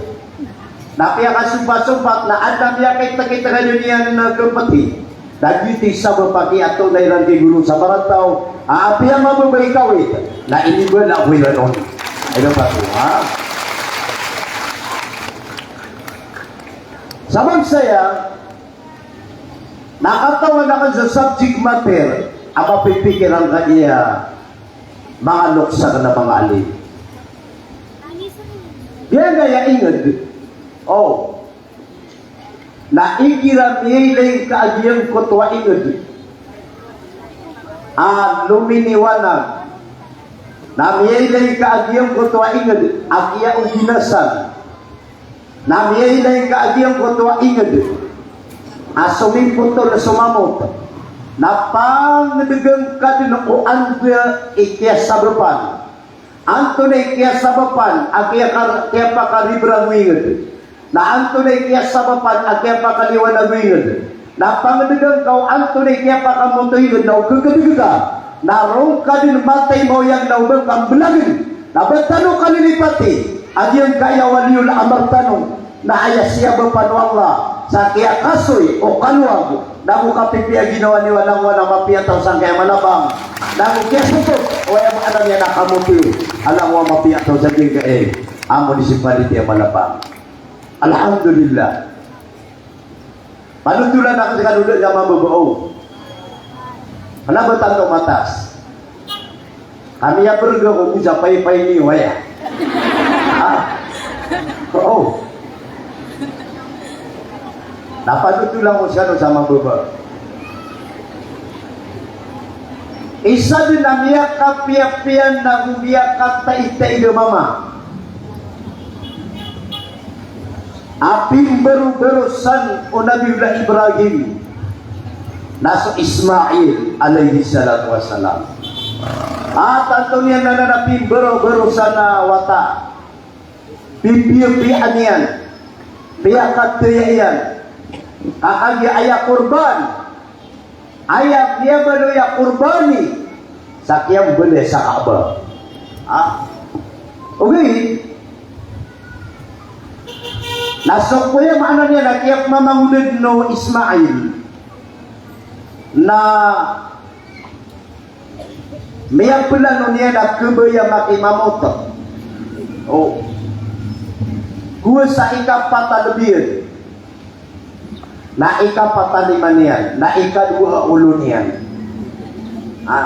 na piyakasompat-sompat, na adn a miyakaitkaitkad iyan na gempeti. Na giyoto i sabap a kiyatonay iran ki goro sa Marantaw a apiya mababa i kawit na inibala ko iran on. Aya ba to, ha? Sabap saya na katawan aken sa subject matter a mapipikir angkaya manga lokes aken a manga alim. Giyangkaya inged. O. Na igira miyailay ka a giyangkoto a inged a lominiwanag, na miyailay ka a giyangkoto a inged a kiyaoginasan, na miyailay ka a giyangkoto a inged a somipotol so mamot, na pangedegen ka den o anda i kiyasabapan. Antonaa i kiyasabapan a kiyakar-, kiyapakaribrang o inged? Na antonaa i kiyasabapan a kiyapakaliwanag o inged? Na pangedegen ka o antonaa i kiyapakamoto o inged na o kegedegega. Na roo ka den matay maoyag na o ba ka mbelagen. Na ba tano kalilipati a giyangkaya waliyul amr tano. Na aya siyabapan o Allah sa kiyakasoy o kalowag, nago kapipiya ginawa niyo a langowan a mapiya taw sangkaya malabang, nago kiyasotot o aya maana niyan a kamoto a langowan a mapiya taw sa giyangkai a municipality a malabang. Alhamdulillah. Panotolan ako sa kano da niyan mababao. Kena ba tanto matas? Kami a berga ko bisa paypay niyo aya. Ah. Oo. Na panotolan ko skano sa mababa. Isa den a miyakapiyapiya nago miyakataitaid a mama a pimbarobarosan o Nabiyullah Ibrahim na so Ismail alayhis salatu wassalam. A tanto niyan anan a pimbarobarosan a wata. Pipiyapiyaan iyan, piyakataya iyan, Ka kagiya aya korban, aya miyabaloy a korbani sa kiyambaloy sa Kaaba. Ha? Okay. Na so koya maana niyan na kiyapmamangonad o Ismail na miyaplano niyan a kabaya makimamot. O. Kowa sa ikapat a lbi iyan. Na ikapat a lima niyan. Na ikadowa a olo niyan. Ha.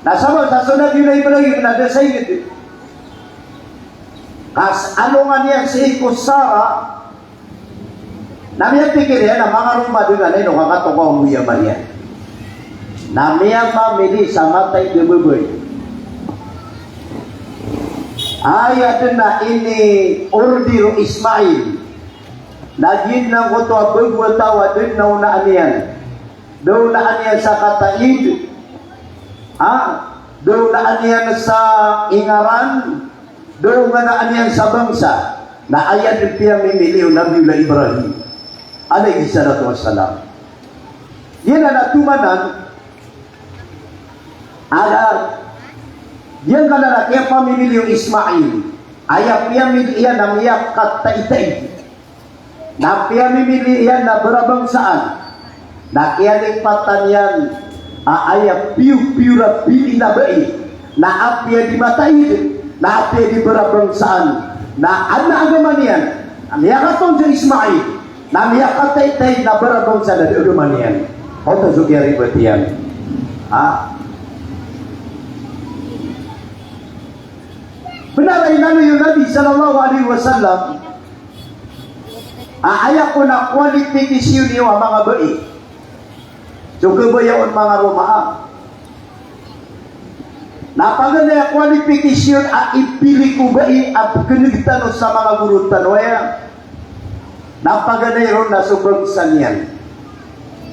Na sabap sa so Nabi Ibrahim na da sa ingd. Ka sa alongan iyan sii ko Sara, na miyapikir iyan a manga roma dn a ino ka katokawan ko aya maana iyan. Na miyamamili sa mataid a babay. Aya dn a ini-order o Ismail. Na giyanan angkoto a bago a taw a da dn a onaan iyan. Da onaan iyan sa kataid. Ha? Da onaan iyan sa ingaran. Da onaan iyan sa bangsa. Na aya dn piyamimili o Nabiyullah Ibrahim alayhis salatu wassalam. Giyanan a tomanan. Aya, giyangkanan a kiyapamimili o Ismail. Aya piyamili iyan na miyakataitaid. Na piyamimili iyan na barabangsaan. Na kiyalipatan iyan a aya piyopiyo a pili na bai. Na apiya di mataid, na apiya di barabangsaan. Na adn a agama niyan a miyakatoon si Ismail. Na miyakataitaid na barabangsaan a da agama niyan. Oto so kiyaribat iyan. Ha? Bnar a inaloy o Nabi sallallahu alaihi wasallam a aya kon a kwalifikasyon iyo a manga bai. So kabaya on manga roma. Na paganay a kwalifikasyon a ipili ko bai a pkhan'g tano sa manga goro tano aya. Na paganay ron na so bangsa niyan.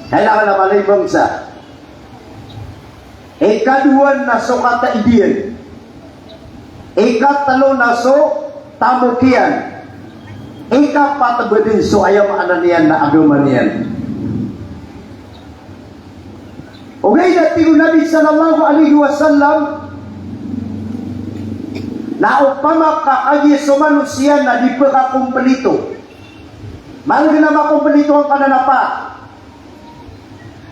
Kailangan a mala i bangsa. Ikadowa na so kataid iyan. Ikatlo na so tamok iyan. Ikapat ba dn so aya maana niyan na agama niyan. Ogaid na tig o Nabi sallallahu alaihi wasallam na opama ka kagiya so manosiya na di pkakomplito. Margn a makomplito angkanan a pat.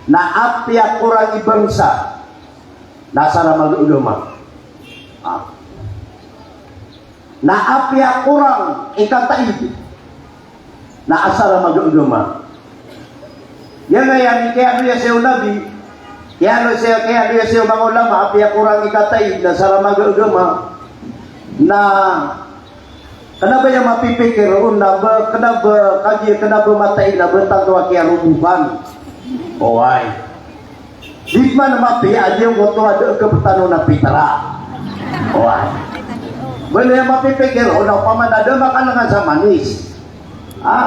Na apiya korang i bangsa, na asar a maga agama. Ah. Na apiya korang i kataid, na asar a maga agama. Aya maana niyan, kiyaaloya saya o Nabi, kiyaaloya saya, kiyaaloya saya o manga ulama, apiya korang i kataid, na asar a maga agama. Na kna ba aya mapipikir on na ba, kna ba kagiya, kna ba mataid na ba tanto a kiyarobokan. Oway. Di man mapiya a giyangkoto a da a kaptano na pitra. Oway. Bali aya mapipikir on na opama na da makanangan sa manis. Ha?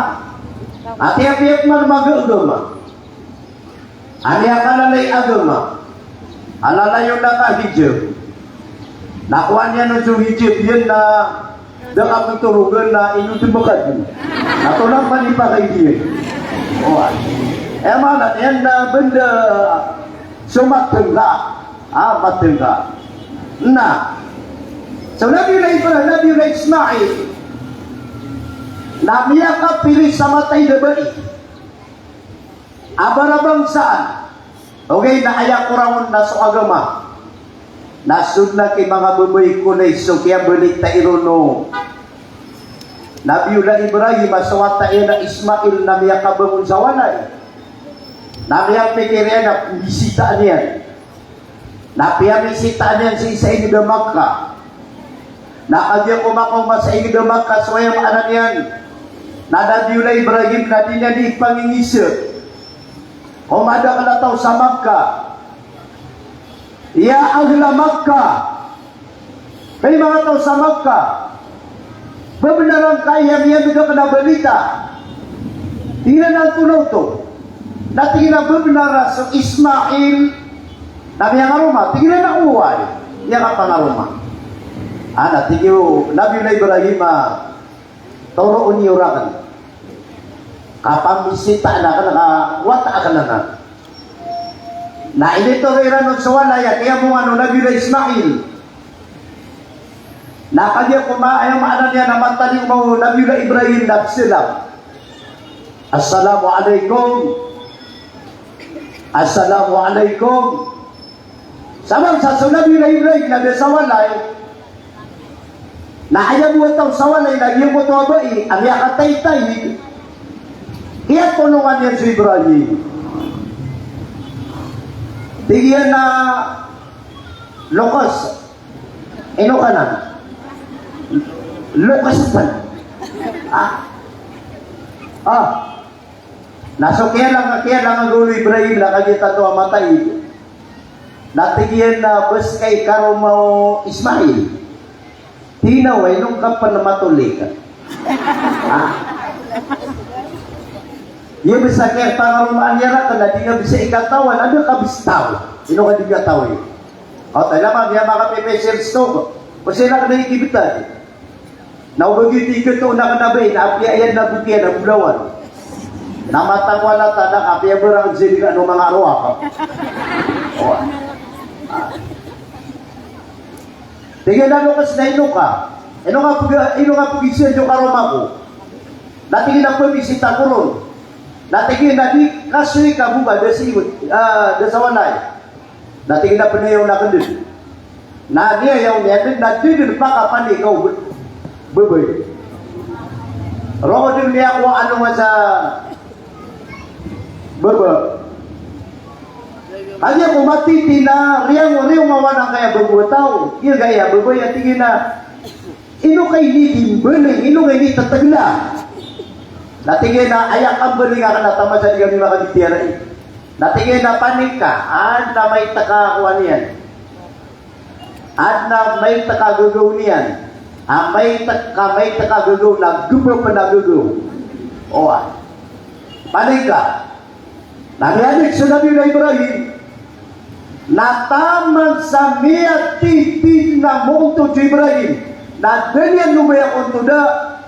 Ati apiya man maga agama. Aya kalalay agama. A lalayon na ka hijab. Na kowaan iyan on so hijab iyan na da ka ptorogan na ino di makadi. Na tolak man i pakaid iyan. Oway. Aya maana niyan na banda so matengga. Ah, matengga. Na so Nabiyullah Ibrahim, Nabiyullah Ismail na miyakapili sa mataid a bai. A barabangsaan. Ogaid na aya korang on na so agama. Na so dn a ki manga babay ko na so kiyabalita iron o Nabiyullah Ibrahim a so wata iyan a Ismail na miyakabangon sa walay. Na miyapikir iyan a pisitaan iyan. Na piyamisitaan iyan sii sa ingd a Makkah. Na kagiya ko makaoma sa ingd a Makkah, so aya maana niyan na Nabiyullah Ibrahim na di niyan di ipangingisa ko madakl a taw sa Makkah. Ya ahla Makkah. Hay manga taw sa Makkah, ba bnar angkaya miyamig akn a balita? Tig iran a antonaa oto? Na tig iran a ba bnar a so Ismail na miyangaroma? Tig iran a oway, miyakapangaroma. A na tig o Nabiyullah Ibrahim a toroon iyo rakn. A pamisita na ka na ka wata ka na na. Na initoron iran on so walay a kiyamongan o Nabiyullah Ismail. Na kagiya ko ma-, aya maana niyan na matalingoma o Nabiyullah Ibrahim na pzalam. Assalamu alaikum. Assalamu alaikum. Saman sa so Nabiyullah Ibrahim na da sa walay. Na aya bo a taw sa walay na giyangkoto a bai a miyakataytay. Kiyatonongan iyan so Ibrahim. Tig iyan a, Lukas. Ino ka nan? Lukas pn. Ah. Ah. Na so kiyalang, kiyalang o Ibrahim na kagiya tato a matay. Na tig iyan a bes ka i karoma o Ismail. Tig iyan a, ino ka pn matolik? Ah. Iya bes a kiyapangaromaan iyan rakn na di nga bes i katawan, anda ka bes taw? Ino ka di katawan? O, tala ka, miyamakapepeser stok. O, sila ka na ikibetad. Na o ba giyoto i katoon akn a bai, na apiya iyan na bokiyan a bolawan. Na matag wala ta na apiya barang sii ka ano manga arwah. O. Ah. Tig iyan a Lukas na ino ka. Ino ka pag-, ino ka pagisa so karoma ko. Na tig iyan a pamisita ko ron. Na tig iyan a di kasoy ka bo ba da si, ah, da sa walay. Na tig iyan a pnayawn akn dn. Na niyayawn iyan dn, na di dn pakapanik o b-, babay. Roo dn niyan ko alongan sa baba. Kagiya ko matiti na riyango, riyango a wana kaya baba a taw. Iya kaya babay a tig iyan a Ino ka ini di mbaling, ino ka ini tatagla? Na tig iyan a aya kambaling akn na taman sa di kami makabitiyarai. Na tig iyan a panik ka, adn a maito ka kowan iyan. Adn a maito ka gagaw niyan. A maito ka, maito ka gagaw na gba pn a gagaw. Owa. Panik ka. Na miyanik so Nabiyullah Ibrahim, na taman sa miyatitid na moontod so Ibrahim, na da niyan lomayakontod a,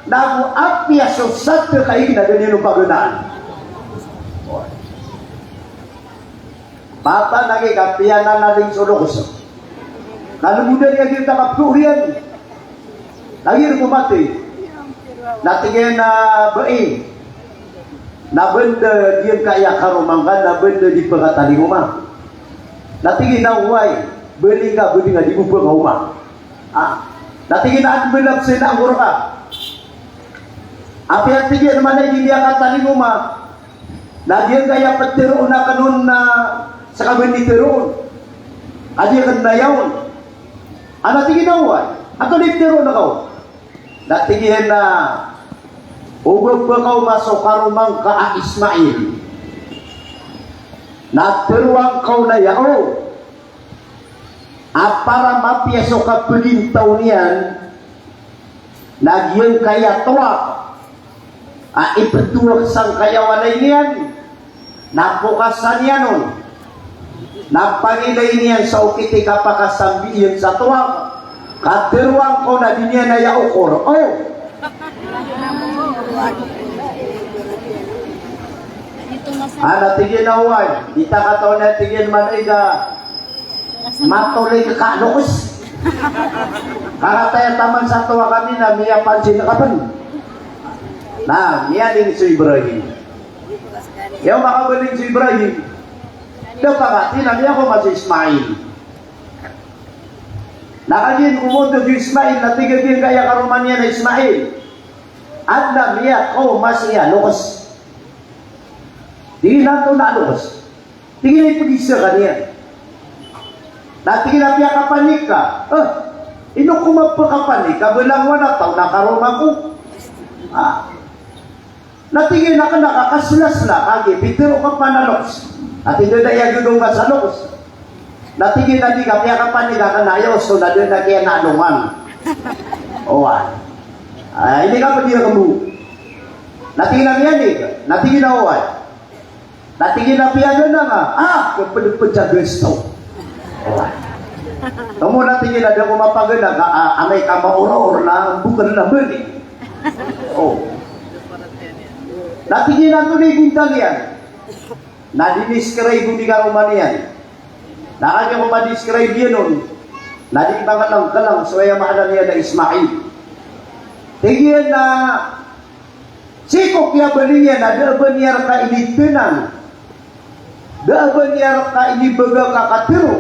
na go apiya so sadka ig na da niyan on paganaan. Bata na gi kapiya na naling so lokes. Na lomodan iyan giyoto a kapgooriyan. Lagid ko mati. Na tig iyan a bai. Na banda giyangkaya karoma ngka na banda di pkatalingoma. Na tig iyan a oway. Bali ka, bali nga di bo pkaoma. Ah. Na tig iyan a adn bala psay na angkor ka. Apiya tig iyan a manay di niyan katalingoma. Na giyangkaya ptharoon akn on na ska bandi tharoon. A di akn nayawn. Ana tig iyan a oway, antonaa i ptharoon ka on? Na tig iyan a, o ba pkaoma so karoma ngka a Ismail, na tharoon ka on a yaw. A para mapiya so kapagintaw niyan, na giyangkaya towak a iptowak sangkaya walay niyan, na pokasan iyan on, na pangilay niyan sa okit i kapakasambi iyan sa towak, ka tharoon ka on a di niyan aya okor. O! Ana tig iyan a oway, di ta katawan a tig iyan manay ka matolik ka lokes. Karataya taman sa towak ami na miyapansin ka pn. Na, miyaling so Ibrahim. Aya makabaling so Ibrahim. Da pangati na miyakaoma so Ismail. Na kagiya ko moontod so Ismail, na tig a giyangkaya karoma niyan a Ismail. Adn a miyakaoma sii a lokes. Di na antonaa a lokes. Tig iyan a ipagisa ka niyan. Na tig iyan a piyakapanik ka. Eh, ino ko mapakapanik ka, ba langowan a taw na karoma ko. Ah. Na tig iyan a kna ka kaslasla, kagiya pitharo ka pman a lokes. Na tig iyan a da aya gagaw ngka sa lokes. Na tig iyan a di ka piyakapanik ka kna, aya osto na da niyan kiyanalongan. Oway. Ah, ini ka pd iyan kmbo. Na tig iyan a miyanig. Na tig iyan a oway. Na tig iyan a piyagana nga, ah, kpdpd sa gasto. Oway. Tomo na tig iyan a da ko mapagana ka, ah, amay ka maoraor na bokal na bali. O. Na tig iyan a antonaa i bontal iyan? Na di-describe o di karoma niyan. Na kagiya ko ma-describe iyan on, na di mangalangkalang so aya maana niyan a Ismail. Tig iyan a sii ko kiyabaloy iyan na da a ba niyan rka initnang, da a ba niyan rka inibgay ka katharo.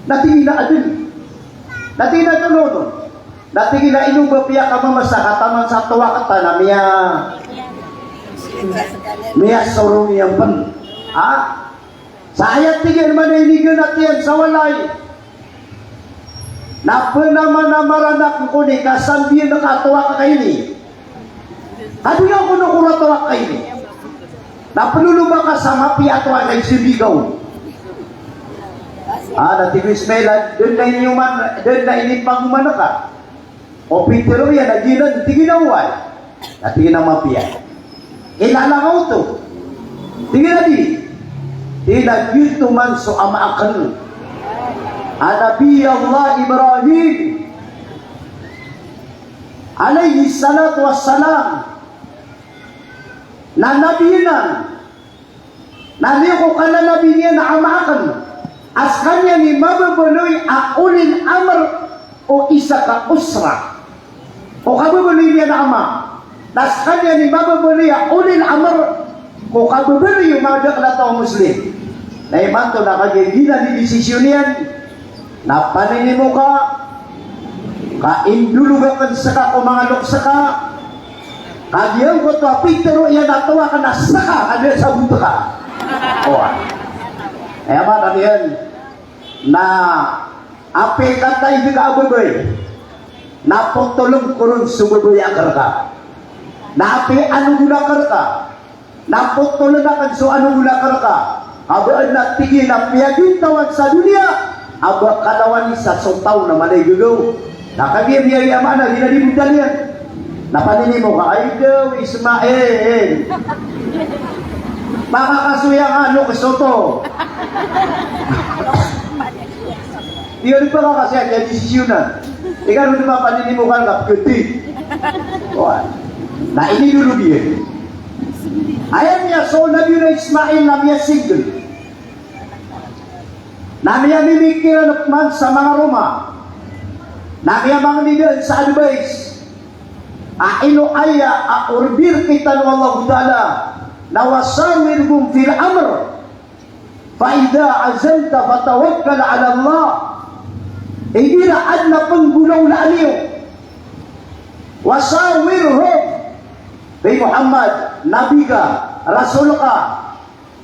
Na tig iyan a adn. Na tig iyan a antonaa on? Na tig iyan a ino ba piyakamamasakit taman sa towak ta na miya, miyasorong iyan pn. Ha? Sa aya tig iyan man a iniganat iyan sa walay na pnamanamaran akn ko ini ka sambiyan ka a towak ka ini. Kagiya ko na ko rka towak ka ini. Na ploloba ka sa mapiya a towak ka ini, sambi ka on. Ah, na tig o Ismail a dn a iniyoman, dn a inipagoman ka. O pitharo iyan a giyanan, tig iyan a oway. Na tig iyan a mapiya. Kilala ka oto? Tig iyan a di. Tig iyan a giyoto man so ama akn a Nabi Allah Ibrahim alayhis salatu wassalam. Na nabi anan. Na niyo ko kananabi niyan a ama akn a skaniyan i mababaloy a ulil amr o isa ka usra. O kababaloy niyan a ama. Na skaniyan i mababaloy a ulil amr ko kababaloy o madakl a taw a Muslim. Na imanto na kagiya giyanan i desisyon iyan, na paninimo ka, ka indolog akn ska ko manga loks ka, ka giyangkoto a pitharo iyan a towak na ska, ka da sabot ka. Oway. Aya maana niyan na apiya kataid ka a babay, na potoln ko ron so babay akn rka. Na apiya anogol akn rka, na potoln akn so anogol akn rka. Ka ba adn a tig iyan a piyagintawan sa doniya a ba kalawan isa so taw na mala i gagaw. Na kagiya miyaya maana, giyanan i bontal iyan. Na paninimo ka, ay daw Ismail, makakasoya ka, ano ka soto? Di ka di ba kakasiya, kaya desisyon na. Ika ron di ba paninimo ka, kapgati. Oway. Na inidolog iyan. Aya miyasowa o Nabi Ismail na miya-single. Na miyamimikir man sa manga roma. Na miyamangni dn sa advice. A ino aya a order kitano o Allahu Ta'ala na wa shawirhum fil amr. Fa idha azamta fatawakkal ala Allah. Igira adn a pnggolawlaan iyo. Wa shawirhum. Hay Muhammad, nabi ka, rasul ka,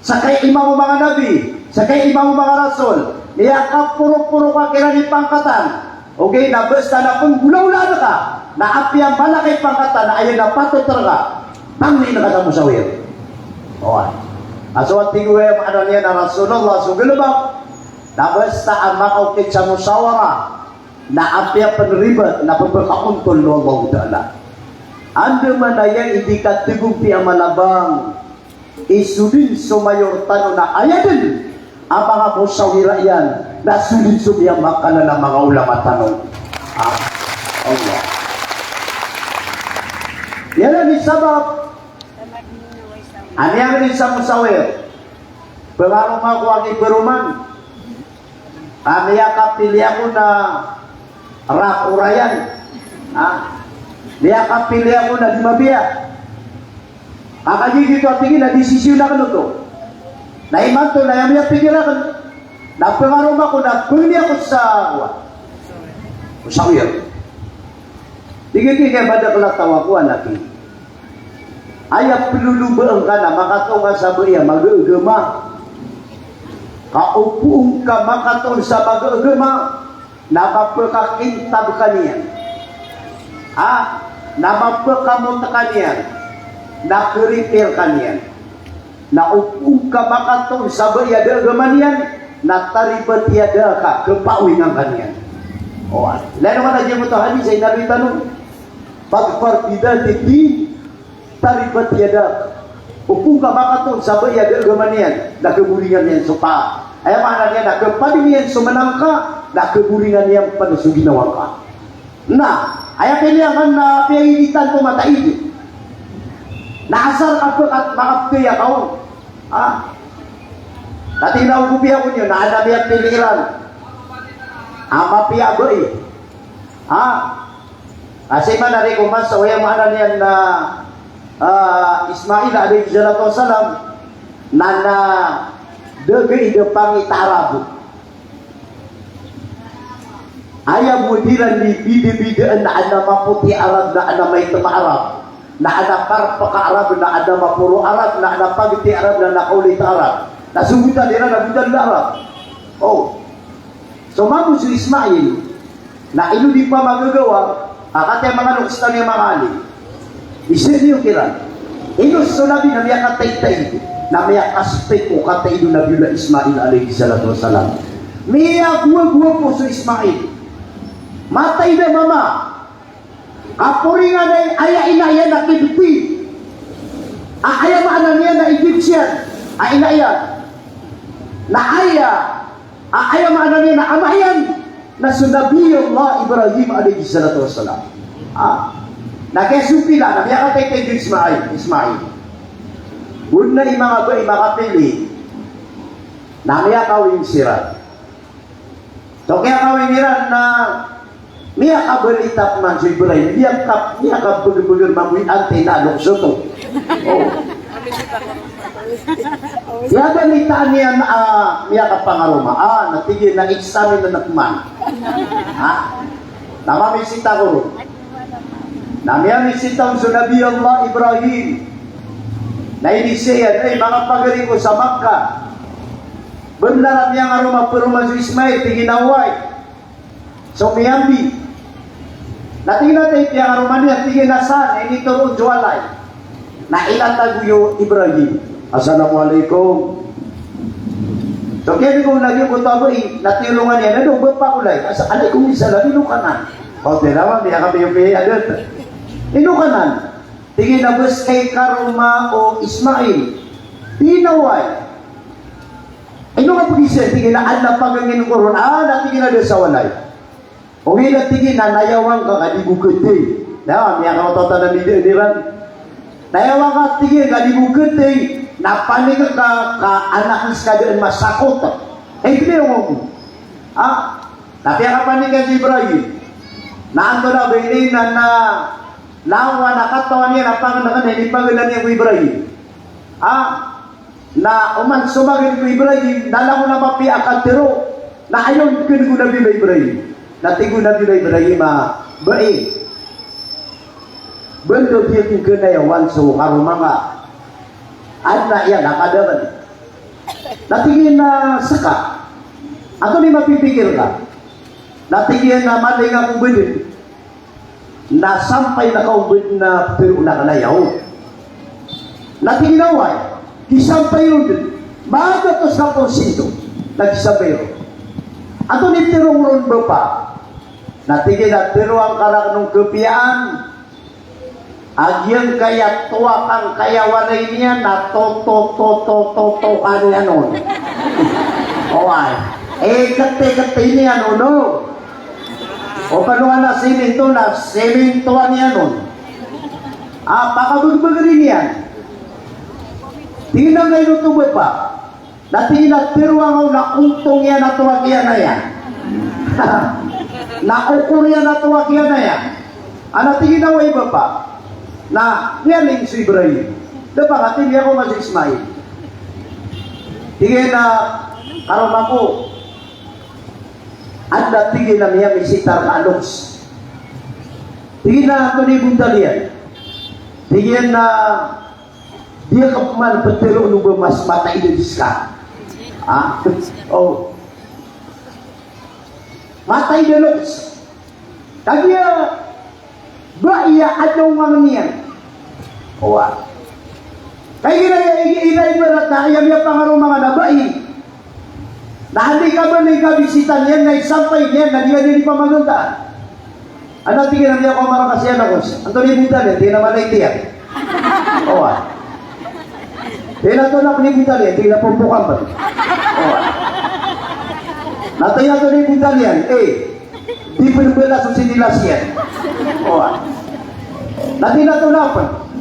ska i imam o manga nabi, ska i imam o manga rasul, miyakaporoporo ka kiran i pangkatan. Ogaid na basta na pnggolawlaan ka, na apiya mala ka i pangkatan, na aya na patot rka, pangnin ka sa musawir. Oway. A so tig o aya maana niyan a Rasulullah so galbk, na basta a makaokit sa musawara, na apiya pn ribat, na pphakaontol o Allahu Ta'ala. Andamanaya i di kathagompiya a malabang, i so dn so mayor tano na aya dn a manga musawira iyan, na so dn so miyamakalala a manga ulama tano. Ah, Allah. Iyan i sabap a miyangni sa musawir. Pngaroma ko a kibaroman. Ka miyakapili ako na rakorayan. Ha? Miyakapili ako na di mabiya. Ka kagiya giyoto a tig iyan na desisyon akn oto. Na imanto na aya miyapikir akn na pngaroma ko na pngni ako sa, wa, musawir. Tig iyan, tig iyan, madakl a taw ako, anak i. Aya plolobaan ka na makataw ka sa baya a magaagama. Ka o poon ka makataw sa magaagama, na mapkakintab ka niyan. Ha? Na mapkamot ka niyan. Na kripir ka niyan. Na o poon ka makataw sa baya a da a agama niyan, na taribat yadaka, kpaawingan ka niyan. O, lalo man a giyoto a hadis a inaloy tano. Fadfar bidhatid din, taribat yadak. O poon ka makataw sa baya a da a agama niyan, na kaboringan iyan so paa. Aya maana niyan na kapading iyan so manang ka, na kaboringan iyan pn so ginawa ngka. Na aya piliyan ka na piyagigitan ko mataid. Na asar ka pkhat makapkaya ka on. Ha? Na tig iyan a o kopiya ko niyo, na adn a miyapili iran a mapiya a bai. Ha? Kasi man ari ko masa, aya maana niyan na, ah, Ismail alayhis salatu wassalam, na, na da gii da pangita Arab. Aya bo diran di bidabidaan na adn a mapoti a Arab, na adn a maitam a Arab, na adn a parpk a Arab, na adn a maporo a Arab, na adn a pagti a Arab, na adn a kaolit a Arab. Na so botal iran na botal a Arab. O. So mambo so Ismail, na ino di pamagagawa, a kataya manga loks tano a manga alim. Isa niyo kiran. Ino so Nabi na miyakataitaid, na miyakaspek ko kataid o Nabiyullah Ismail alayhis salatu wassalam. Miyagowagowa pn so Ismail. Mataid a mama. Kaporingan a aya ina iyan na Kibti. A aya maana niyan na Egyptian a ina iyan. Na aya, a aya maana niyan na ama iyan na so Nabiyullah Ibrahim alayhis salatu wassalam. A, na kiyasopila na miyakataitaid o Ismail, Ismail. Odi na i manga bai makapili na miyakawing siran. So kiyakawing iran na miyakabalita pman so Ibrahim, miyaka-, miyakabagabagr mambo i antenna a loks oto. O. Aya balitaan iyan a miyakapangaroma. A, na tig iyan a examine na pman. Ha? Na mamisita ko ron. Na miyamisita on so Nabiyullah Ibrahim. Na inizaan iyan, "Ay, manga pagari ko sa Makkah, bnar a miyangaroma paroman so Ismail?" Tig iyan a oway. So miyambi. Na tig iyan a, "Tay, piyangaroma niyan?" Tig iyan a san, na initoro on so walay. Na ilatag o Ibrahim. "Assalamu alaikum." So kiyabig o lagid o tabai, na tiyolongan iyan, "Ano, bapa ko lay?" "Asa, alaikum salam, ino ka nan?" O, tirawa, miyakapiyopiya adat. "Ino ka nan?" Tig iyan a, "Bes ka ikaroma o Ismail." Tig iyan a, "Oway." "Ino ka pagizaan?" Tig iyan a, "Adn a pagangin ko ron." A, na tig iyan a da sa walay. Ogaid na tig iyan a nayawan ka ka di bo khathay. Na, miyakaototan a midaan iran. Nayawan ka, tig iyan, ka di bo khathay, na panik ka ka anak iyan ska daan masakot. Hay, tig iyan, ogo. A, na piyakapanik iyan si Ibrahim. Na antonaa ba ini na, na, lawan a katawan iyan a pangndakn a inipangndakan iyan ko Ibrahim. A, na oman so magn ko Ibrahim, na langon a mapiya a katharo, na ayon kn ko Nabiyullah Ibrahim. Na tig o Nabiyullah Ibrahim a, "Bai, banda di ako kanayawan so karoma ngka." Adn a iyan a kadakl. Na tig iyan a, "Ska, antonaa i mapipikir ka?" Na tig iyan a, "Maling ako bdn." Na sampay na ka o bdn a ptharoon akn a yaw. Na tig iyan a, "Oway, kisampay ron dn. Magatos ka porsinto." Na kisampay ron. "Antonaa i ptharo ngka ron, bapa?" Na tig iyan a, "Tharoa ngka rakn o kapiyaan a giyangkaya towa kangkaya walay niyan na to, to, to, to, to, to, ano iyan on." Oway. Eh, kati, kati niyan on, no? O kano a na siminto na simintoan iyan on. A, pakabagbagri niyan. Tig iyan a, "Ino oto, bapa?" Na tig iyan a, "Tharoa ngka on na ontong iyan a towa kiyanaya. Na okor iyan a towa kiyanaya." A, na tig iyan a, "Oway, bapa." Na miyaling so Ibrahim. Da pangati, miyakaoma so Ismail. Tig iyan a, "Karoma ko, adn a," tig iyan a, "miyamisita rka a loks." Tig iyan a, "Antonaa i bontal iyan?" Tig iyan a, "Di ako pman ptharoon o ba mas mataid a di ska." A? O. Mataid a loks. Kagiya bai a adn a ongangn iyan. Oway. Kagiya ira, ira, ira ibarat na aya miyapangaroma ngka na bai. Na anda i kabaling ka bisita niyan na isampay niyan na di niyan di pamagantaan. Adn a tig iyan a, "Miyakaoma rka si anak ko." "Antonaa i bontal iyan?" Tig iyan a, "Malay tiyan." Oway. Tig iyan a, "Antonaa i bontal iyan?" Tig iyan a, "Pompokan pn." Oway. Na tig iyan a, "Antonaa i bontal iyan?" "Eh, di pn bala so sinilas iyan." Oway. Na tig iyan a, "Antonaa pn?"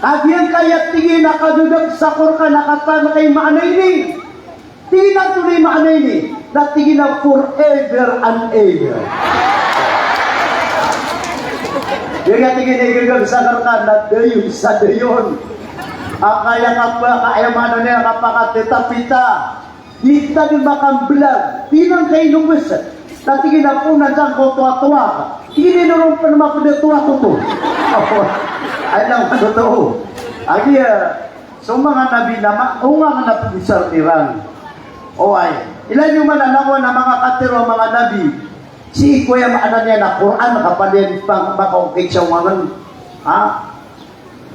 Kagiya ka aya tig iyan a kagagag sa Qur'an a kataan ka i maana ini. Tig iyan a antonaa i maana ini? Na tig iyan a forever and ever. Aya tig iyan a igagag sa Qur'an na dayon sa dayon. Angkaya ka ba, ka aya maana niyan a kapakatitapita. Di ta di makambelag, di nan kainobes. Na tig iyan a poon anan ko towa-towa. Tig iyan a ino ron pn mapd a towa ko oto. Aya nan man oto. Kagiya so manga nabi na ma-, onga na pgisar iran. Oway. Ilay niyo man a langowan a manga katharo a manga nabi. Sii ko aya maana niyan a Qur'an, kapaliyan pang makaokit sa ongangen. Ha?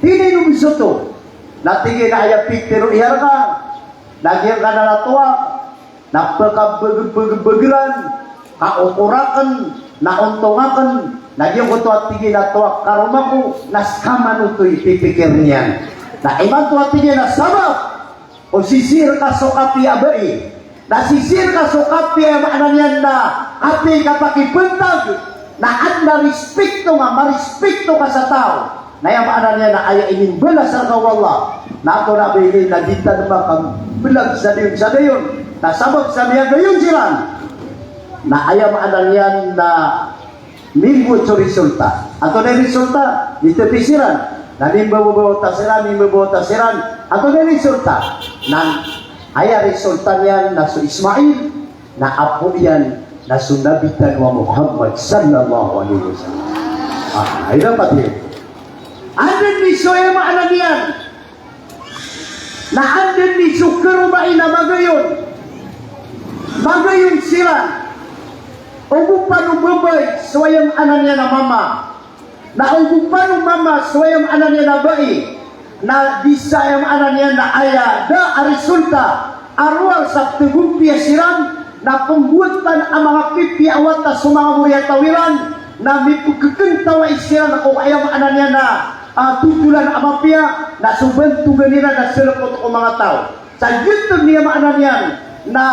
Di nan inobes oto. Na tig iyan a aya pitharo iyan rka na giyangkanan a towa, na pkabeg-, beg-, begeran, kaokor aken, na ontong aken, na giyangkoto a tig iyan a towa karoma ko, na ska man oto i pipikir iyan. Na imanto a tig iyan a sabap o sisii rka so kapiya a bai, na sisii rka so kapiya a maana niyan na kapiya i kapakibantag, na adn a rispikto nga marispikto ka sa taw. Na aya maana niyan na aya inimbalas rka o Allah na antonaa ba ini, na di ta di makambelag sa dayon sa dayon. Na sabap sa miyagayon siran, na aya maana niyan na mimbowat so resulta. Antonaa i resulta? Mitepis iran. Na mimbowat siran, mimbowat siran. Antonaa i resulta? Na aya resulta niyan na so Ismail na apo iyan na so Nabi tano a Muhammad sallallahu alaihi wasallam. Ah, ino pati? Anda dn i so, aya maana niyan na anda dn i so karoma i na magayon. Magayon siran. Ogopan o babay so, aya maana niyan a mama. Na ogopan o mama so aya maana niyan a bai, na di sa aya maana niyan na aya da a resulta a rowar sa ptagompiya siran, na pmbowatan a manga pipiya a wata so manga moriyataw iran, na mipkakntawai siran ko aya maana niyan na, ah, totolan a mapiya, na so bantogan iran na salpot ko manga taw. Sa giyoto niyan maana niyan na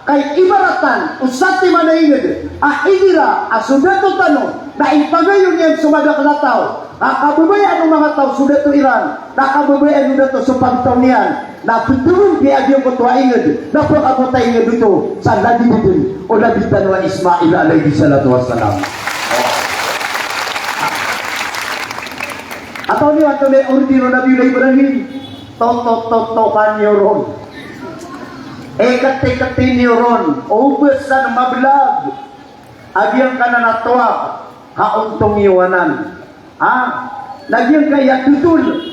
kay ibaratan o satiman a ingd a igira a so dato tano na ipagayon iyan so madakl a taw, na kababayaan o manga taw so dato iran, na kababayaan o dato so pagtaw niyan, na ptharoon ki a giyangkoto a ingd, na pkhakoto a ingd oto sa lagid dn o Nabi tano a Ismail alayhis salatu wassalam. Antonaa i, antonaa i order o Nabiyullah Ibrahim? Totototokan iyo ron. Ikatikati niyo ron. O ba san mablag a giyangkanan a towak, ka ontong iyo anan. Ha? Na giyangkaya totol.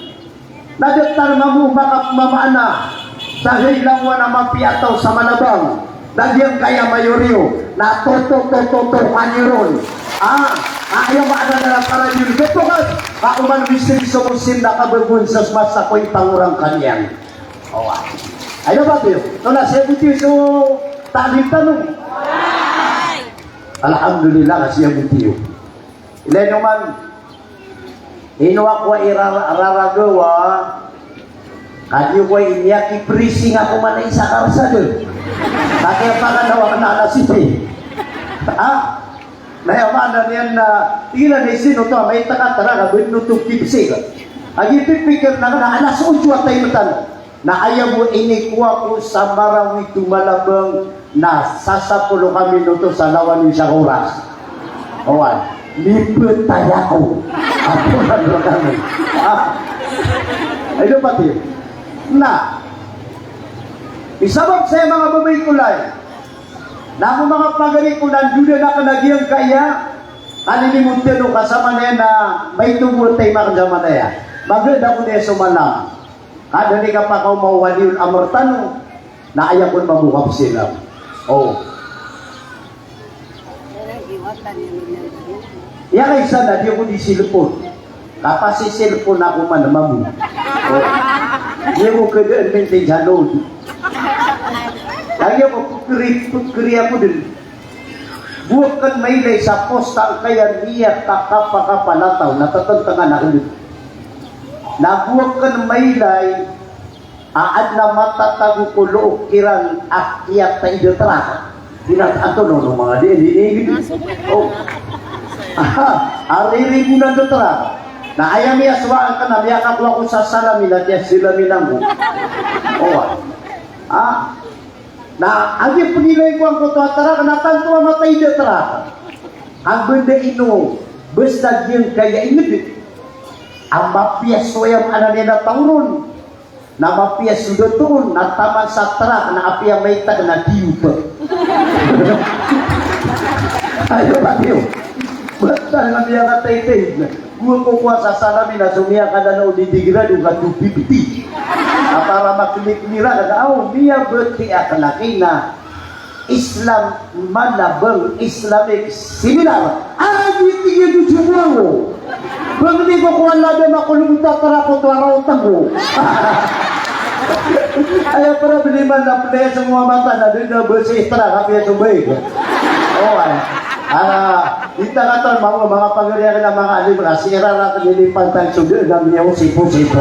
Na datar mambo makapmamaana sa hay langowan a mapiya a taw sa Malabang. Na giyangkaya mayor iyo, na totototokan iyo ron. Ah, ah, aya maana na para di iyo gatokas, ka oman misri so musim na kabagoon sa masa ko ipangorang ka niyan. Oway. Aya ba tiyo? Tona siya butiyo so ta'lim tano. Alhamdulillah, ka siya butiyo. Ilay no man, ino ako a iraragawa, kadi ko a iniyakiprisi nga ko man a isa karsada. Kadi a pakan a wakna ala siti. Ha? Na aya maana niyan na, ira na isino to, may takatara ka, bino to kipsi ka. Agi pipikir na ka na, alas otso a time tano. Na aya bo inikowa ko sa Marawi to Malabang na sasapolo ka minuto sa lawan o isa ka oras. Oway, lipet aya ko. Apo na dua kami. Ah. Ay, dapat yun. Na, isabap saya manga babay ko lay. Na ako manga pagari ko na ndoda na ka na giyangkaya. Kalilimodan o kasama niya na may tubo tayo makandamanaya. Maganda ko niya sumanam. Kada di ka pa kaw mawali ul amr tano, na aya kon mamukap sila. Oh. Iya ka isa na di ako di cellphone. Kapasi cellphone ako man mamu. Oh. Di ako kada maintain sa load. Kaya ko pagkari, pagkari ako din. Bo akn mailay sa posta angkaya miyakakapakapalataw na tatantangan a ld. Na bo akn mailay a adn a matatago ko look iran a kiyataid a trak. Pinat anto no, no, manga di, di, di, di. Oh. Aha, a riribonan a trak. Na aya miyasowa akn a miyakakowa ko sa salamin a tiya salamin anggo. Oh. Ah. Na agi pnilay ko angkoto a trak na tanto a mataid a trak. Ka banda ino, basta giyangkaya ingd a mapiya so aya maana niyan a taw ron. Na mapiya so dato on, na taman sa trak na apiya maitag na diyot. Ayo ba diyo. Basta na miyakataitay. Go ko kowa sa salamin a so miyakadana o di degrado ka two fifty. A para maklik mira ka, aw, miyabati akn a kina Islam Malabang Islamic Seminar. Agi tig iyan o jowa ko. Bangni ko kowa lada makolog o tatra ko to a raw tago. Aya problema na pn aya so manga mata na di na basi tatra ka piya so baik. Oh, ay. Ah, Di ta katawan, manga, manga pagari akn a manga alim, na sira rakn ini pantang suda na miyaw sipo-sipo.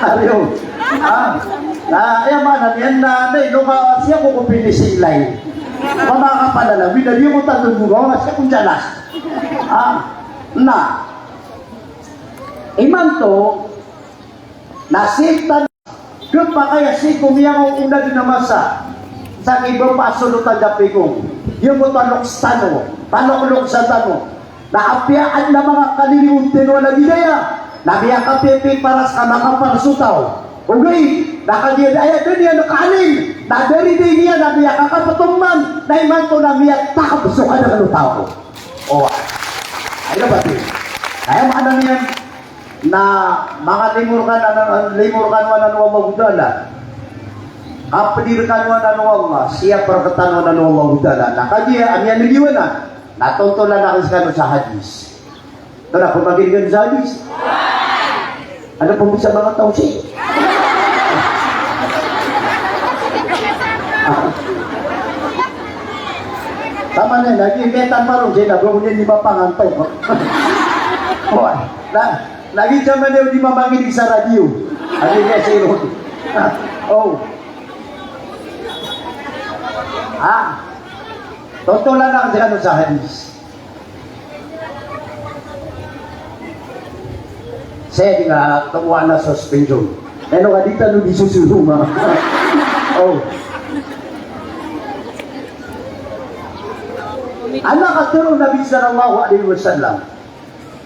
Ariyo. Ah, na, aya maana niyan na, na ino ka, siya ko ko pinisilay. Pamanga palala, wida di ko tatundungaw, na siya ko jalas. Ah, na. Imanto, na sii tano Khapakay a sii ko miyangaoona dn a masa sa kibapasolot a dapikong. Giyoto a loks tano, palokloksan tano. Na apiya adn a manga kaliliwog tano a lagid aya, na miyakapipiparas ka makaparsotaw. Ogaid na kagiya da aya dn iyan kaalim, na dari dn iyan na miyakakaptoman, na imanto na miyatakb so kadakl o taw. O, aya ba ti? Aya maana niyan, na manga limo rkano anan, limo rkano anan o Allahu Ta'ala. Kapdi rkano anan o Allah, siyap rktano anan o Allahu Ta'ala. Na kagiya a miyaligiwan na, na tontolan akn skano sa hadis. Anda pman giyanan sa hadis? Anda pman bisa manga taw sii? Taman iyan, lagid iyan taman ron, sii na ba ko niyan di mapangantok. Oway, na, lagid taman iyan di mamanginig sa radyo. Lagid iyan sii ron. O. Ha? Totolan akn rkano sa hadis. Sii di nga kowaan a suspension. Ino ka di tano di sosoroma. O. Adn a katharo o Nabi sallallahu alaihi wasallam.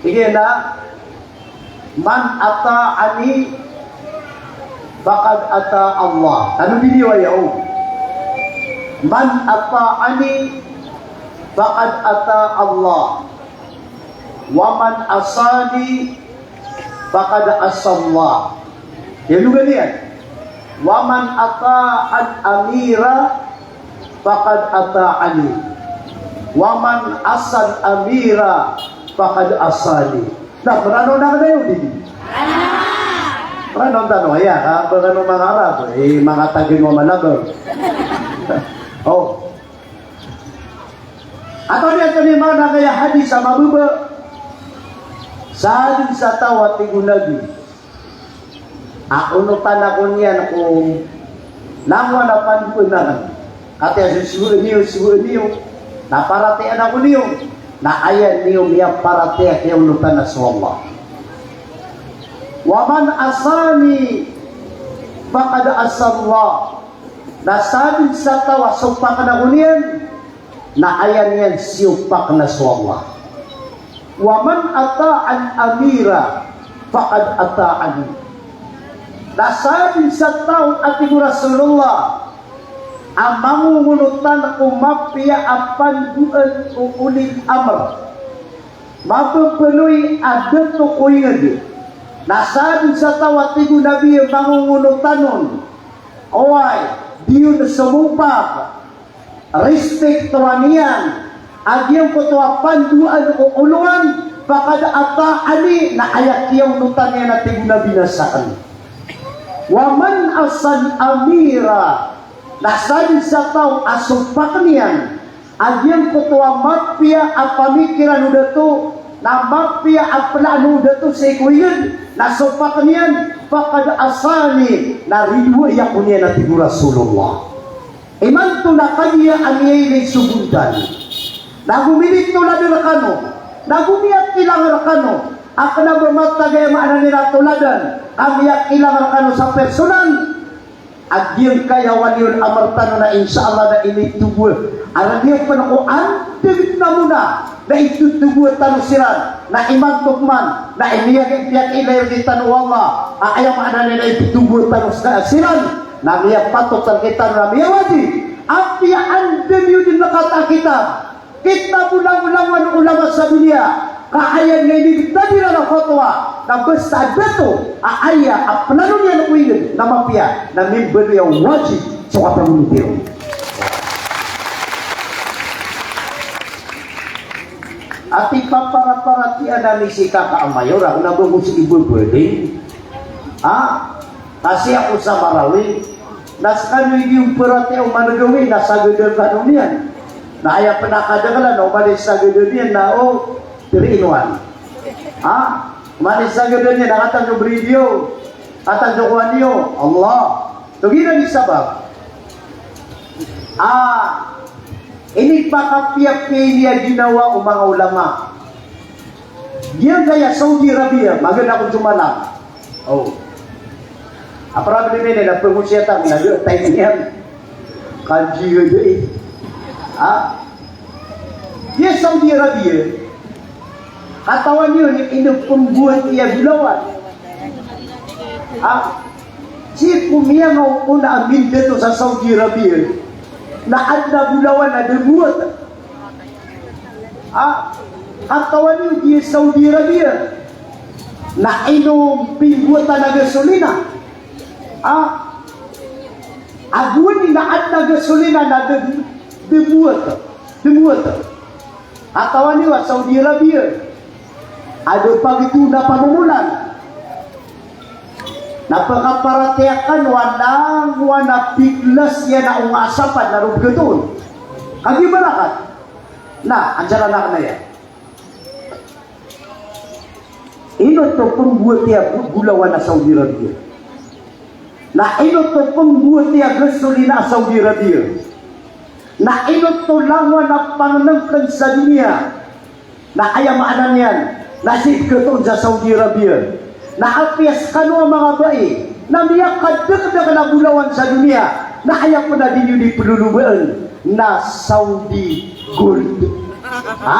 Tig iyan a, "Man ata'ani faqad ata Allah." Tano di niyo aya on. "Man ata'ani faqad ata Allah. Wa man asani faqad asa Allah." Aya logan iyan. "Wa man ata'al amira faqad ata'ani. Wa man asal amira faqad asani." Na, Mranaw na kna iyo di. Mranaw tano, aya, ka ba kano manga Arab, e, manga tagin o Malabang. O. Antonaa i, antonaa i maana angkaya hadis a mababa? Sadn sa taw a tig o Nabi a onotan ako niyan ko langowan a pandoan akn. Katii a so sowaan iyo, sowaan iyo, na paratiyayaan ako niyo, na aya niyo miyaparatiyaya a kiyaonotan a so Allah. Wa man asani faqad asa Allah. Na sadn sa taw a sopakn ako niyan, na aya niyan siyopakn a so Allah. Wa man ata'al amira faqad ata'ani. Na sadn sa taw a tig o Rasulullah a mangongonotan ko mapiya a pandoan o ulil amr, mapepenoy a dato ko ingd. Na sadn sa taw a tig o Nabi a mangongonotan on, oway, di on somopak, respectoan iyan a giyangkoto a pandoan o olowan, faqad ata'ani, na aya kiyaonotan iyan a tig o Nabi na sakn. Wa man asal amira, na sadn sa taw a sopakn iyan a giyangkoto a mapiya a pamikiran o dato, na mapiya a plaan o dato sii ko ingd, na sopakn iyan, faqad asani, na ridoay ako niyan a tig o Rasulullah. Imanto na kagiya a miyailay so bontal. Na go minitolad rkano, na go miyakilang rkano a kna ba matag aya maana niyan a toladan, a miyakilang rkano sa personal. A giyangkaya waliul amr tano na insha Allah na initobo a raniya pn ko andamanaya na itotobo tano siran, na imanto pman na iniyakiilay rktano o Allah a aya maana niyan na itotobo tano siran na miyapatot rktano na miyawajib. Apiya anda niyo dn rkata a kitab, kitab o langolangon o ulama sa doniya, ka aya niyan inibtad iran a fatwa na basta a dato a aya a plano niyan ko ingd na mapiya, na mimbaloy a wajib so kapagonoti ron. Ati paparaparatiyayaan ami si kaka a mayor, ako na ba ko sii ibabaling. Ha? Kasi ako sa Marawi, na skano i di mparatiyayaa o manga gawii na sagadan kano niyan. Na aya pn a kadaklan o manga sagadan iyan na o three in one. Ha? Manga sagadan iyan na katawan iyo bri iyo, katawan iyo kowan iyo, Allah. So giyanan i sabap a inipakapiyapiya niyan a ginawa o manga ulama. Giyangkaya Saudi Arabia, magaan ako so malam. O. A problem iyan na pangosiyatan, na giyangkaya time iyan. Kanji gede. Ha? Giya Saudi Arabia, katawan iyo na ino pmbowat iyan a bolawan. Ha? Sii ko miyangaoona a mindato sa Saudi Arabia na adn a bolawan a da mbowat. Ha? Katawan iyo giya Saudi Arabia na ino pmbowatan a gasolina. Ha? Ago ini na adn a gasolina na da, da mbowat. Da mbowat. Katawan iyo a Saudi Arabia Ado pagito na pamomolan. Na pakaparatiyaya kano a langowan a piglas iyan a onga a sapad na roo pegatoon. Kagiya barakat. Na, ansaran akn aya. Ino oto pembowat iyan a bolawan a Saudi Arabia? Na ino oto pembowat iyan a gasolina a Saudi Arabia? Na ino oto langowan a pangnengken sa doniya? Na aya maana niyan na sii pegatoon sa Saudi Arabia. Na apiya sekano a manga bai na miyakadekdek a bolawan sa doniya, na aya pen a di niyo di pelolobaen na Saudi Gold. Ha?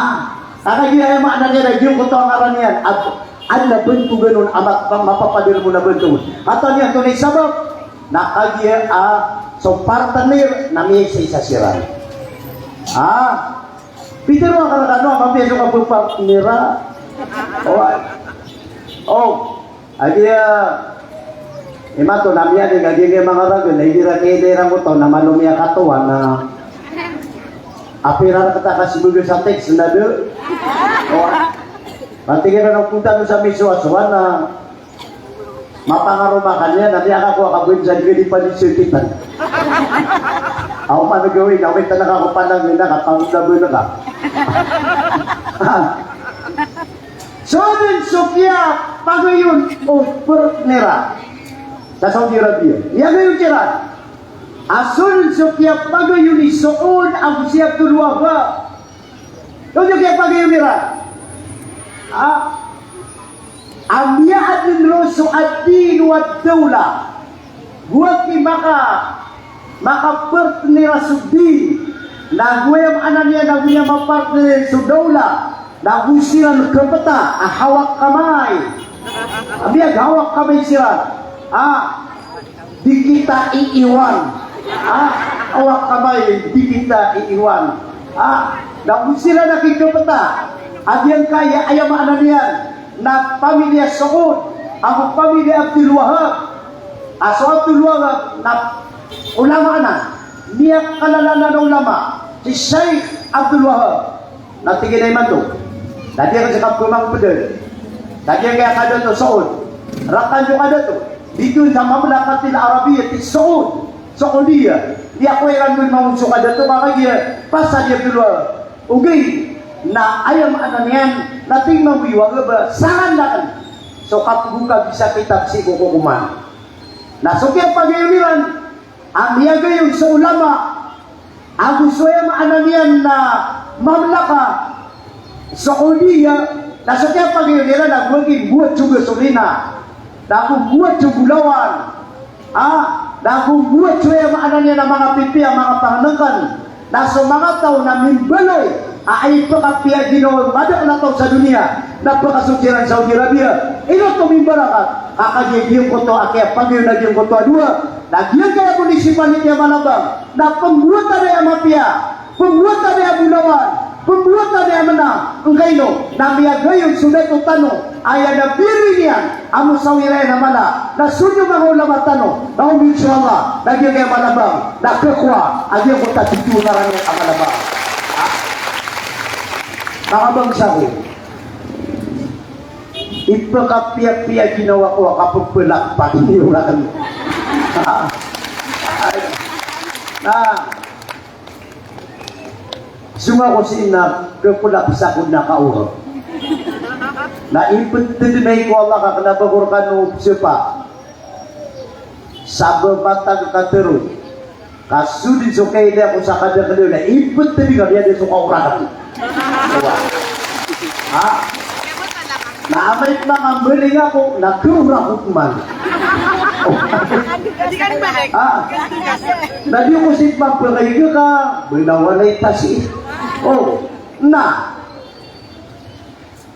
Kagiya aya maana niyan na giyangkoto a ngaran iyan, ad-, adn a bentogan on a mat-, mapapadalem on a bentogan. Katawan iyo antonaa i sabap? Na kagiya a so partner na miyaisa-isa siran. Ha? Pitero akn rkano a mapiya so kapepartnera. O, o, a giya, imanto na miyaadn a giya manga ragon na igira miyailay iran ko taw na malo miyakatowa na apiya rktano a kasebegan sa text na da. O, pati giya na okotan sa misowasowa na mapangaroma ka niyan na miyakakowa ka bo sa di ka di panisoy kitan. Aw, man gawii na, wait na ka ko panang na ka, pangudaben ka. So dn so kiyapagayon o partnera sa Saudi Arabia. Aya gayon kiran. A so dn so kiyapagayon i Saud ago si Abdul Wahab. So dn so kiyapagayon iran. A, a miyaadn roo so ad-din wa ad-dawla. Gowani maka, makapartner so din. Na gowani maana niyan na gowani mapartner so dawla. Na go siran kapeta a hawak kamay. A miyaghawak kamay siran. A, di kita iiwan. A, hawak kamay, di kita iiwan. A, na go siran a kikapeta a giyangkaya, aya maana niyan na pamilya Saud ago pamilya Abdul Wahab. A so Abdul Wahab na ulama anan, miyakalala anan a ulama, si Sheikh Abdul Wahab. Na tig iyan a imanto na di akn sa kapemangpeden. Na giyangkaya kadato Saud, rakan so kadato, di dn sa Mamlakatil Arabiyatis Saud, Saudiya. Di ako iran dn mambo so kadato, ka kagiya pasal i Abdul Wahab. Ogaid na aya maana niyan na tig mambo i Wahab a saran akn so kapgoka bisa kitab sii ko kokoman. Na so kiyapagayon iran a miyagayon so ulama ago so, aya maana niyan na, Mamlaka Saudiya, na so kiyapagayon iran na go a gimbowat so gasolina, na go mbowat so bolawan, a, na go mbowat so, aya maana niyan na, manga pipiya, manga pangnengken, na so manga taw na mimbaloy a ipekapiya ginawa o madakl a taw sa doniya na pekasold siran sa Saudi Arabia. Ino oto mimbarakat? Ka kagiya giyangkoto a kiyapagayon a giyangkoto a dowa, na giyangkaya municipality a Malabang na pembowatan aya mapiya, pembowatan aya bolawan, pembowatan aya menang. Angkaino na miyagayon so dato tano, aya na biri niyan a mosawira iyan a mala, na so niyo manga ulama tano, na om insha Allah na giyangkaya Malabang na kekowa a giyangkoto a tito na rani a Malabang. A, manga bangsa ko, ipekapiyapiya ginawa ko a kapepelakpak iyo raken. A, a, a. Songa ko sii na kepelakpak ako na kaoro. Na ipetednay ko Allah ka kena ba ko rekano sepa. Sabap matag ka tero. Ka so dn so kailay ako sa kadakel iyo na ipetednay ka miyada so kaorakan. Ha? Na amay ko mambaling ako, na kaorak ko man. Ha? Na di ko sii mambaling ka, ba na walay tasi. O, na.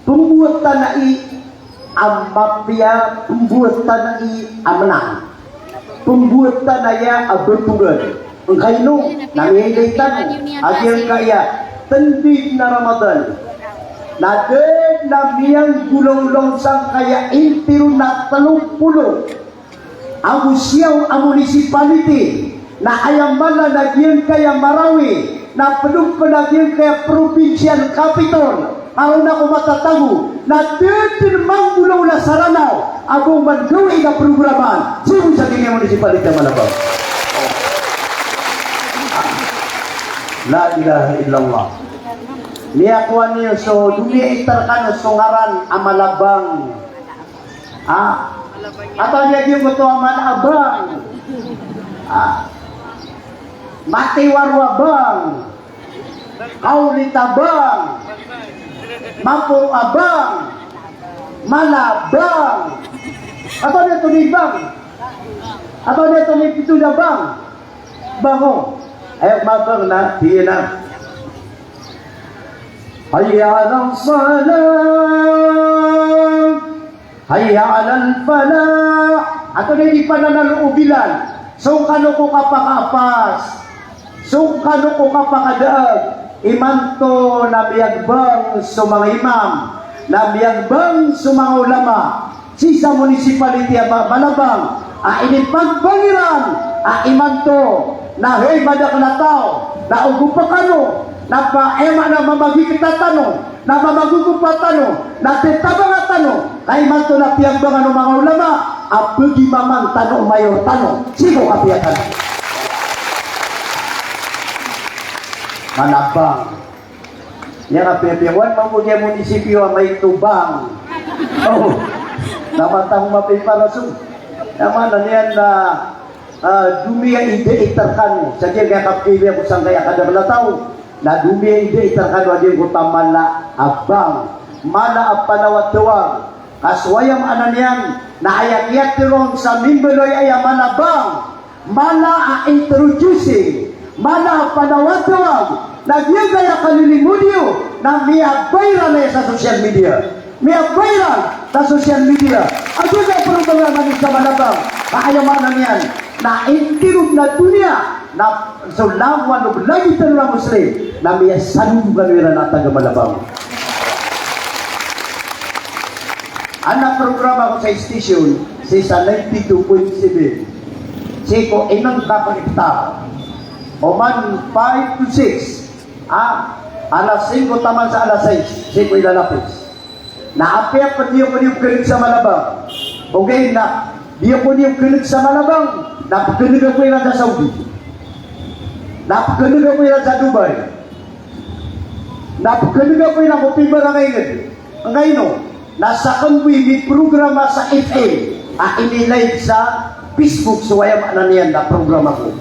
Pembowatan aya a mapiya, pembowatan aya a menang. Pembowatan aya a betogan. Angkaino na miyailay tano a giyangkaya ten days na Ramadan na da dn a miyanggolawlaw sangkaya intiro na telo polo ago siyaw a municipality, na aya mala na giyangkaya Marawi, na ped on pen a giyangkaya provincial capital, Aron ako matatago na da dn manggolawla sa Ranaw a ba oman gawii a programan sii sa giyangkai a municipality a Malabang. La ilaha illallah. Miyakowa niyo so domiyaita rkano so ngaran a Malabang. Ah, antonaa i giyangkoto a Malabang? Ah, Matiwaro a Bang, Kaolita Bang, Maporo a Bang, Malabang. Antonaa i tolid a Bang? Antonaa i tolid a Bang? Bang o. Aya mabang na, tig iyan a, "Hayya alas salah, hayya alal falah." Antonaa i di pananalo o Bilal? Song kano ko kapakaapas, song kano ko kapakadaag. Imanto na miyagbang so manga imam, na miyagbang so manga ulama sii sa municipality a Ba-, Malabang, a inipagbang iran a imanto na hay madakl a taw, na ogopa kano, na pa, aya maana, mamagikta tano, na mamagogopa tano, na tetabanga tano, na imanto na piyagbangan o manga ulama a pagimaman tano o mayor tano sii ko kapiya tano. Malabang. Aya kapiyapiya, oway, mambo giya munisipyo a maito Bang. O, na matang mapiparaso. Aya maana niyan na, ah, domiyaidait rkano sa giyangkaya kapkhailay ako sangkaya kadakl a taw, na domiyaidait rkano a giyangkoto a Malabang. Mala a panawatawag. Ka so aya maana niyan na aya kiyatharo on sa mimbaloy aya Malabang. Mala a introducing, mala a panawatawag, na giyangkaya kalilimod iyo na miyaviral aya sa social media. Miyaviral sa social media. A giyangkaya programa niyo sa Malabang, na aya maana niyan na intirod na doniya, na so langowan o lagid tano a Muslim, na miyasanod kano iran a taga Malabang. Adn a programa ko sa station, sii sa ninety-two point seven. Sii ko inengka ko iftar. Oman five to six. Ah, alas singko taman sa alas sais, sii ko ilalapis. Na apiya pn di ako niyo pkhan'g sa Malabang, ogaid na di ako niyo pkhan'g sa Malabang, na pkhan'g ako iran sa Saudi. Na pkhan'g ako iran sa Dubai. Na pkhan'g ako iran ko pimbarangay ngd. Angkaino? Na sakn bo i miprograma sa F M a ini-live sa Facebook, so aya maana niyan na programa ko.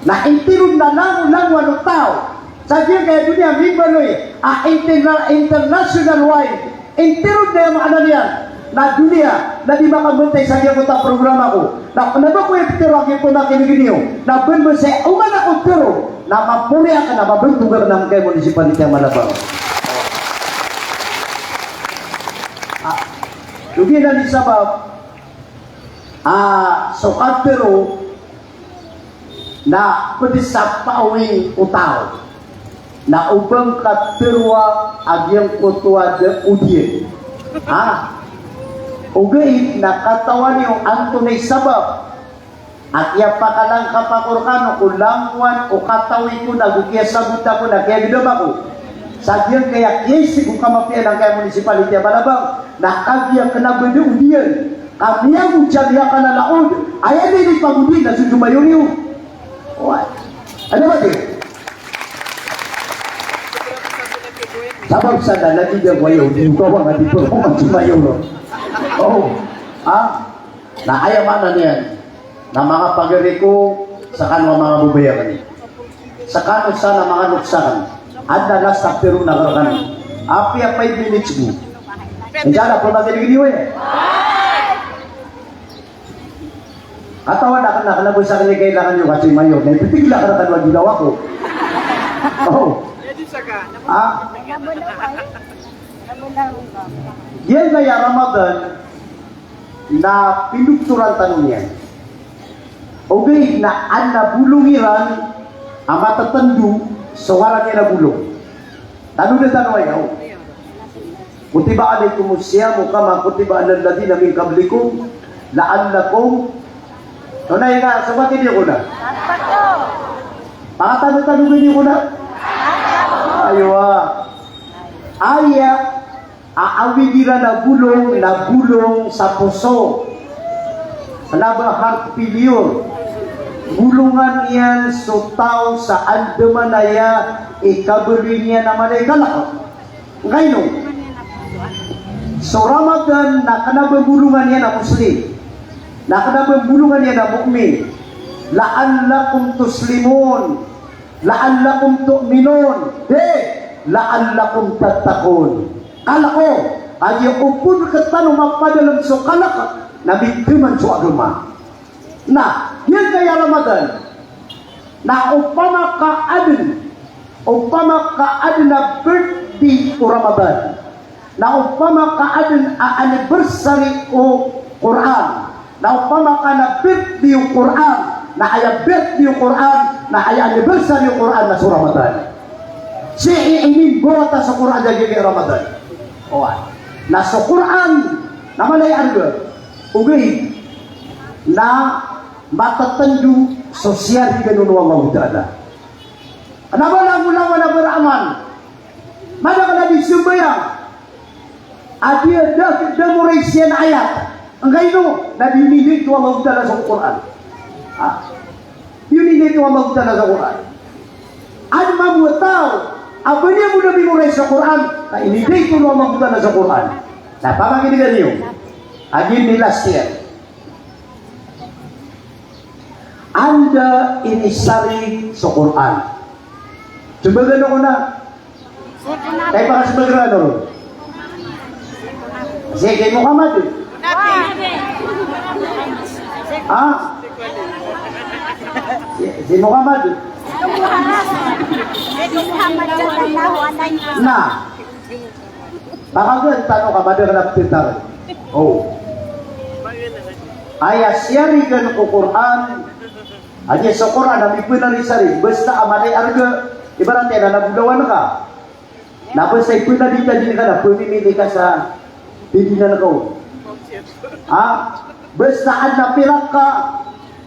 Na intirod na langolangowan o taw sa giyangkaya doniya mimbaloy a interna-, international wide. Intirod na aya maana niyan na doniya na di makambantay sa giyangkoto a programa ko. Na kna ba ko iptharo a giyangkoto a pamakin'g iyo, na bn ba sa oman ako tharo na mapori akn a mabantog akn angkaya municipality a Malabang. Ah, giyanan i sabap a so katharo na pd sa paawing o taw. Na o ba ngka tharoa a giyangkoto a da odiyan. Ha? Ogaid na katawan iyo antonaa i sabap a kiyapakalangkap ako rkano ko langowan o katawi ko nago kiyasabota ko na kiyagdam ako sa giyangkaya kiyaisig o kamapiya angkaya municipality a Malabang, na kagiya kna ba da odiyan. Ka miyago sa miyakala laod, aya dn i pagodi na so mayor iyo. Oway. Ano ba di? Sabap sa na lagi dn ko aya, di ko ba nga di ko man so mayor. O. Ha? Na aya maana niyan na manga pagari ko, skano a manga babay akn. Skano san a manga loks akn. Adn a last a ptharo akn rkano. Apiya five minutes bo. Insan a pamakin'g iyo, e. Katawan akn na kna ba skano i kailangan iyo ka so mayor. Na iptigil akn rkano a ginawa ko. O. Ha? Giyangkaya Ramadan, na pindoktoran tano niyan. Ogaid na adn a bolong iran a matatndo so ngaran iyan a bolong. Tanodan tano aya, o. Kutiba alaykumus siyamu kama kutiba alal ladhina min qablikum la'allakum. Tano aya na, so ba tidi ko na? Pakatano-tano gini ko na? Aywa. Aya a awid iran a bolong na bolong sa poso. Kena ba heart failure. Bolongan iyan so taw sa andamanaya i kabaloy niyan a mala i kalek. Ngkaino? So Ramadan na kena ba bolongan iyan a Muslim. Na kena ba bolongan iyan a mu'min. La'allakum tuslimun. La'allakum tu'minun. Di, la'allakum tattaqun. Kalek o, aya opama rektano mapadalem so kalek na miteman so agama. Na giyangkaya Ramadan na opama ka aden, opama ka aden a birthday o Ramadan, na opama ka aden a anniversary o Qur'an, na opama ka na birthday o Qur'an, na aya birthday o Qur'an, na aya anniversary o Qur'an na so Ramadan. Sii inimbawata so Qur'an sa giyangkai a Ramadan. Oway. Na so Qur'an na mala i arga. Ogaid na matatando so siyarigan on o Allahu Ta'ala. Kena ba langolangon a beramal. Madakl a di sambayang a di a da, da moray siyan ayat. Ngkaino na di inindit o Allahu Ta'ala so Qur'an. Ha? Di inindit o Allahu Ta'ala so Qur'an. Aden mambo a taw a ba niyan bo da mimoray so Qur'an, na inindit o Allahu Ta'ala so Qur'an. Na pamakinegen iyo. Agi milas iyan. Anda inisarig so Qur'an? Sembagan ako na. Kay para sembagan ako. Si, si Muhammad. Ha? Si, si Muhammad. Na. Baka gantano ka madakl a pitharo. O. Aya siyarigan ko Qur'an. Aya so Qur'an a mibenar i sarig. Basta a mala i arga. Ibarat iyan na nabolawan ka. Na basta ibenar i tadin ka na pemimili ka sa tadinan ka on. Ha? Basta aden a pirak ka,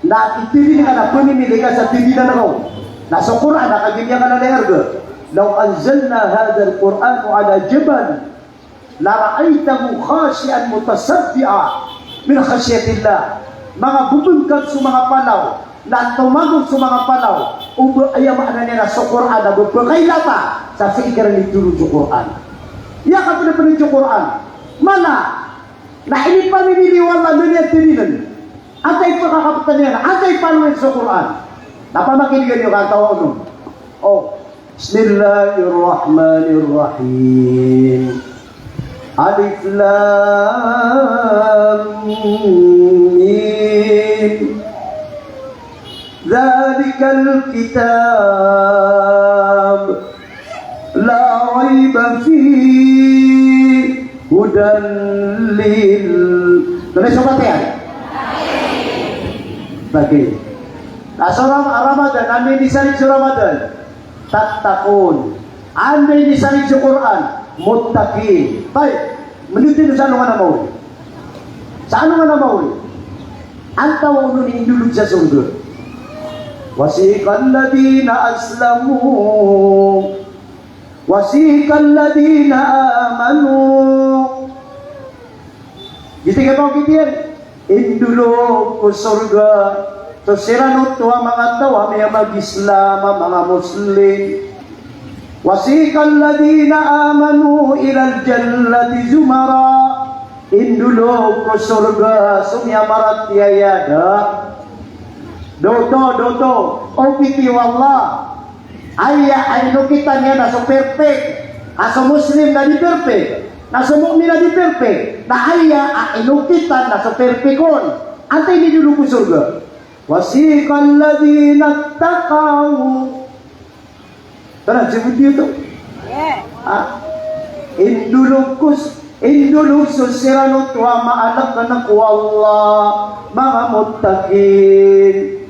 na itadin ka na pemimili ka sa tadinan ka on. Na so Qur'an na kagiya niyan ka na mala i arga. Law anzalna hadhal Qur'ana ala jabal lara'aitahu khashi'an mutasaddi'an min khashyatillah. Manga bebengkag so manga palaw, na tomagon so manga palaw, o ba aya maana niyan na so Qur'an na ba pekailata sa sii kiran i tolod so Qur'an. Aya kapenepene so Qur'an. Mana na inipamimili o Allah na niyan tadinen. Antaa i pekakaptan iyan, antaa i paloen so Qur'an. Na pamakinegen iyo ka antaa onon. O. Bismillahir Rahmanir Rahim. Alif Lam Mim. Dzalikal kitab la raiba fihi hudan lil. Tulis so Fatihah. Bagi. Na so Ram-, Ramadan, anda inisarig so Ramadan? Tattaqun. Anda inisarig so Qur'an? Muttaqin. Tayyib. Menitino sa alongan a maori. Sa alongan a maori. Antaa onon i indolog sa sorga? Wasiqal ladhina aslamu. Wasiqal ladhina amanu. Giyoto i katawan iyan. Indolog ko sorga so siran oto a manga taw a miyamag-Islam a manga Muslim. Wasiqal ladhina amanu ilal jannati zumara. Indolog ko sorga so miyamaratiyaya da. Doto, doto, o pitharo o Allah. Aya a inokitan iyan na so perfect. Ka so Muslim na di perfect. Na so mu'min na di perfect. Na aya a inokitan na so perfect on. Antaa i indolog ko sorga? Wasiqal ladhina ittaqaw. Tara, sibot iyo oto. Ha? Indolog ko s-, indolog so siran oto a maaleknek o Allah, manga muttaqin.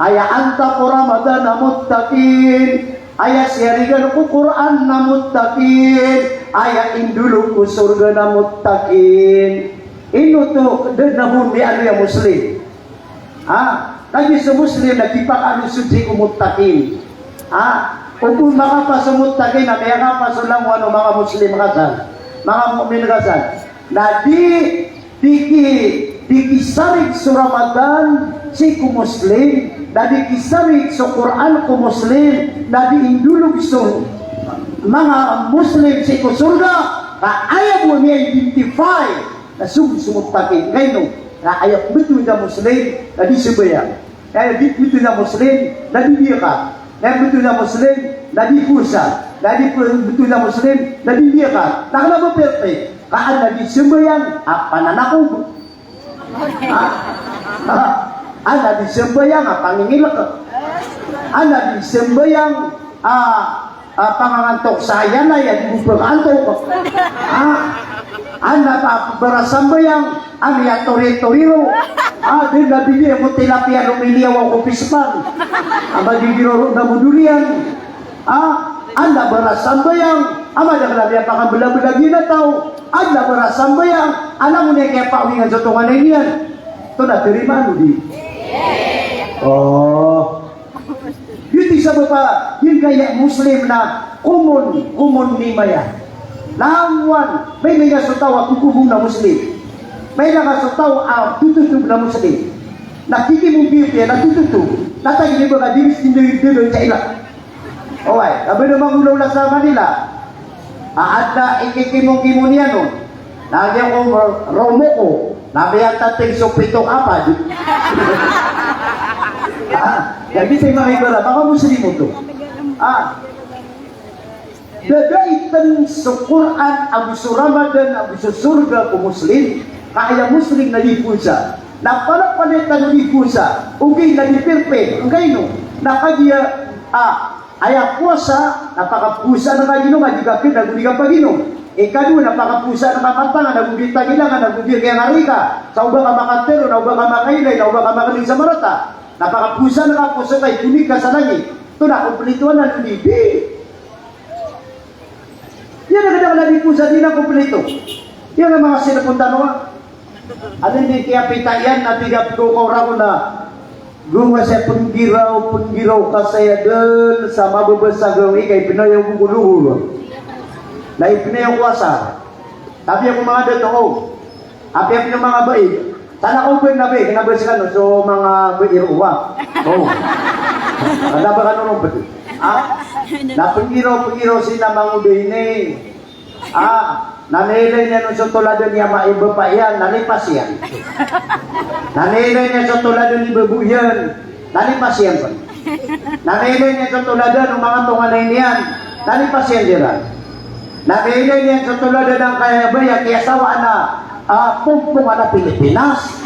Aya antap o Ramadan na muttaqin. Aya siyarigan ko Qur'an na muttaqin. Aya indolog ko sorga na muttaqin. Ino oto, da na bo miyaaloy a Muslim. Ha? Lagid so Muslim na di pakaaloy so di ko muttaqin. Ha? O bo makapas o muttaqin na miyakapas o langowan o manga Muslim ka san, manga mu'min ka san. Na di, di ki, di kisarig so Ramadan sii ko Muslim, na di kisarig so Qur'an ko Muslim, na di indolog so manga Muslim sii ko sorga, ka aya bo a miya-identify na so, so muttaqin. Ngaino, na aya btad a Muslim na di sambayang. Aya btad a Muslim na di zakat. Aya btad a Muslim na di powasa. Aya btad a Muslim na di zakat. Na kna ba perfect? Ka an na di sambayang a pananakob. Ha? Ha? An na di sambayang a pangingilk. An na di sambayang a a, pangangantok sa aya na aya di bo pkaantok. A, an na ba, barasambayang a miyatoritori ron. A, di na bili ako tilapia, lumiliyaw ako pispan. A, magigiro ron na modolian. A, an na barasambayang a madakl a miyapakamblabla a ginataw. An na barasambayang a langon iyan kiyapawingan so tonganay niyan. Oto na tarimaan o di? O. Giyoto i sabap a giyangkaya Muslim na common, common name iyan. Langowan, mailay nga so taw a kokomo na Muslim. Mailay nga so taw a tototob na Muslim. Na kikimongkimong iyan na tototob. Na tagid iyan ba ka di ris tindg dn sa ila. Oway, ka ba na mangolawla sa Manila. A, adn a ikikimongkimong iyan on. Na giyangkoto, Romoko, na miyatatig so pito a pad. A, lagid sa manga ibarat, manga Muslim oto. A, da dait dn so Qur'an, ago so Ramadan, ago so sorga ko Muslim, ka aya Muslim na di powasa. Na palapalaya tano di powasa, ogaid na di perfect, angkaino, na kagiya, a, aya powasa, na pakapowasaan ka ginom a di ka kn ago di ka paginom. Ikadowa, na pakapowasaan ka matangan ago di tagilangan ago di kiyangarika. Sa oba ka makatero, na oba ka makailay, na oba ka makneg sa marata. Na pakapowasaan ka poso ka iponik ka sa langit. Oto na komplito anan o di? Di. Aya na kadaklan a di powasa di na komplito. Aya na manga cellphone tano a. Anda i kiyapita iyan na tig a pd ko rakn a, gowasa pnggiraw, pnggiraw ka saya dn sa mababa sa gawii ka ipnayaw ko ko lowol. Na ipnayaw ko asar. Tapi ako manga dato, o. Apiya pn o manga bai. Sana ko bn na bai, kna ba skano so manga bai roo ba. O. Kna ba kano ron pd. A? Na pnggiraw, pnggiraw sii na mangoda ini. A, na miyailay niyan on so toladan i ama i bapa iyan, na lipas iyan. Na miyailay niyan so toladan i babo iyan, na lipas iyan pn. Na miyailay niyan so toladan o manga tonganay niyan, na lipas iyan diran. Na miyailay niyan so toladan angkaya bai a kiyasawaan a, a, pompong a Pilipinas.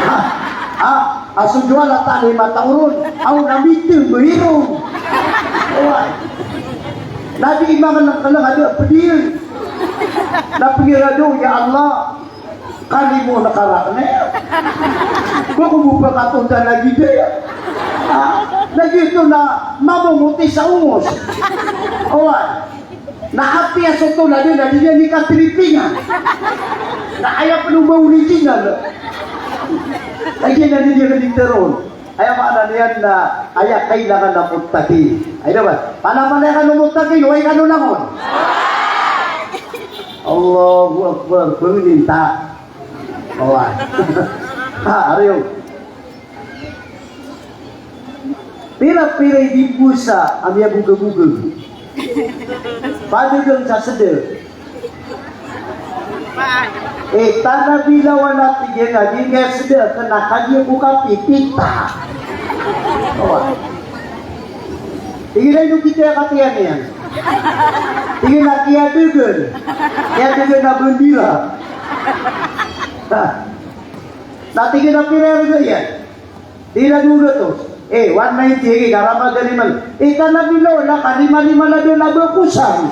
A, a, a so juwal a tali mataw ron, aw na miteng bai ron. Oway. Na di imangan ng kalang ada pediyan. Na pengirado, ya Allah, kalimo na karak na ya. Bako mo ba katonda na gida ya. Ah, na gito na mamamoti sa ungos. Owa. Na apiya so tolad na di niyan katripingan. Na aya peno ba original. Lagi na di niyan diteron. Aya maana niyan na aya kailangan a muttaqin. Aya na ba? Panapanaya kano muttaqin, oway kano langon. Allahu Akbar, pangninta. Oway. Ha, ariyo. Pira-pira i di posa a miyabogabogag. Padagang sa seder. Eh, tana bilawan a tig iyan a giyangkaya seder, kena kagiya ko kapipitta. Oway. Tig iyan a ino kita katiyan iyan. Tig iyan a kiyadagan. Kiyadagan a bandira. Na, na tig iyan a pira i arga iyan. Di na dowa gatos. Eh, one ninety, eh, ka Ramadan iman. Eh, ka na bilo, na ka lima-lima na doon na bakusan.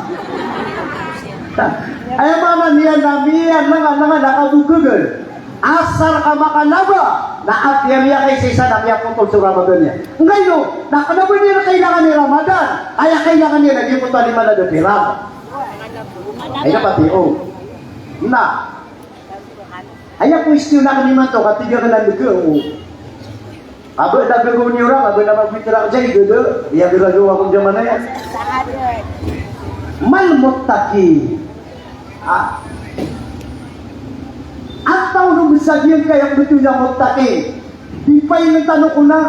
Aya maana niyan na miyan, na nga, na nga, na kabugagan. Asar ka makalaba, na apiya miyakaisa-isa na miyapotol so Ramadan iyan. Ngayon, na kena ba niyan kailangan i Ramadan? Aya kailangan iyan na di ko talima na doon i Ramadan. Ay, dapat, eh, oh. Na, aya question akn imanto, katig akn a dega o. Aba na gagaw niyo ra, aba na magbitra ka jay, gada, iya gagaw ako jaman aya. Mal muttaqin. A. Antaa on o ba sa giyangkaya mbtowan a muttaqin? Define tano kon a.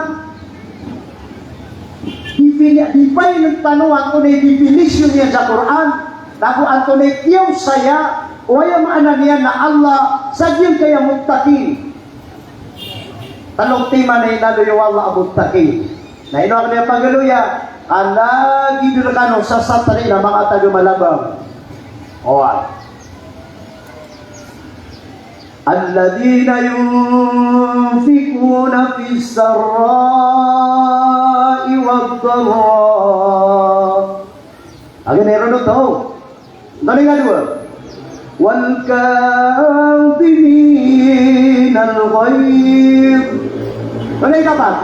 Define, define tano antonaa i definition iyan sa Qur'an, nago antonaa i kiyaosaya o aya maana niyan a Allah sa giyangkaya muttaqin. Tlo timan a inaloy o Allah a muttaqin. Na ino akn iyan pagaloya? Ka lagid rkano sa satri na manga taga Malabang. Oway. Alladhina yunfiquna fis sarra'i wad darra. Agn iron oto. Antonaa i kadowa? Wal kadhiminal ghaidh. Antonaa i kapat?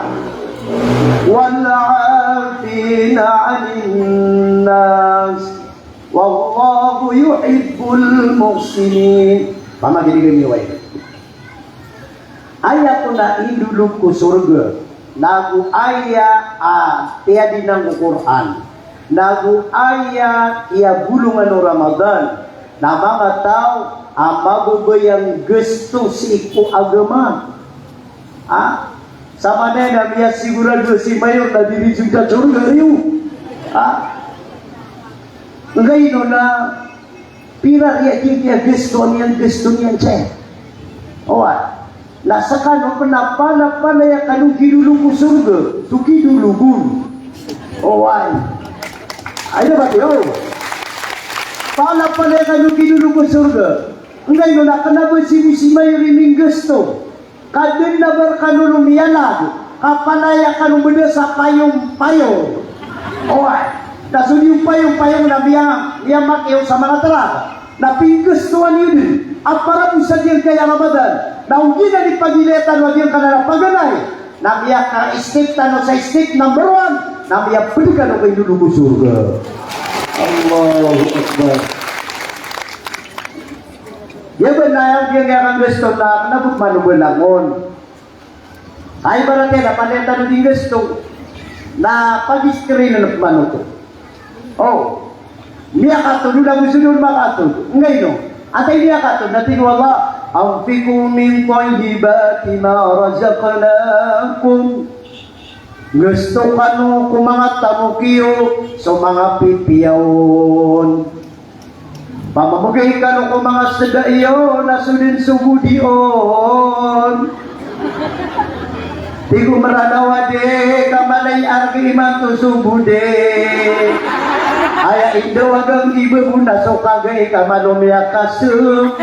Wal 'afina 'anin nas. Wallahu yuhibbul muhsinin. Pamagidigi niyo ay. Aya kon a indolog ko sorga, nago aya a tiyadinan ko Qur'an, nago aya kiyabolongan o Ramadan, na manga taw a mababaya nggasto sii ko agama. Ha? Samanaya na miyasigorado si Mayor na di rizon ka sorga iyo. Ha? Nggaino na pira riya giya gasto niyan, gasto niyan, sir? Oway. Na skano pn na palapalaya kano kidolog ko sorga, so kidologon. Oway. Aya ba tiyo? Palapalaya kano kidolog ko sorga. Nggaino na kna ba si, si Mayor i minggasto. Ka dn na ba rkano lomiyalag, ka palaya kano bda sa payong-payong. Oway. Na so di payong-payong na miya, miyamakiyo sa manga trak. Na pinggastoan iyo dn a para bo sa giyangkaya Ramadan. Na ogaid na di pagilaya tano a giyangkanan a paganay, na miyaka-step tano sa step number one, na miyapd kano ko indolog ko sorga. Allahu Akbar. Giya ba na aya giyangkaya kanggasto na kna bo pman o ba langon. Ay, ibarat iyan na palaya tano di nggasto na pag-screen na pman oto. O. Miyakatod, o na bo so di on makatod. Nggaino. Antaa i miyakatod? Na tig o Allah, "Anfiqu min tayyibati ma razaqnakum." Nggasto kano ko manga tamok iyo so manga pipiya on. Pamamgay kano ko manga sda iyo na so dn so bo di on. Tig o Mranaw a di ka mala i arga imanto so bo di. Aya indawagan i ba bo na so kagai ka malo miyakasm.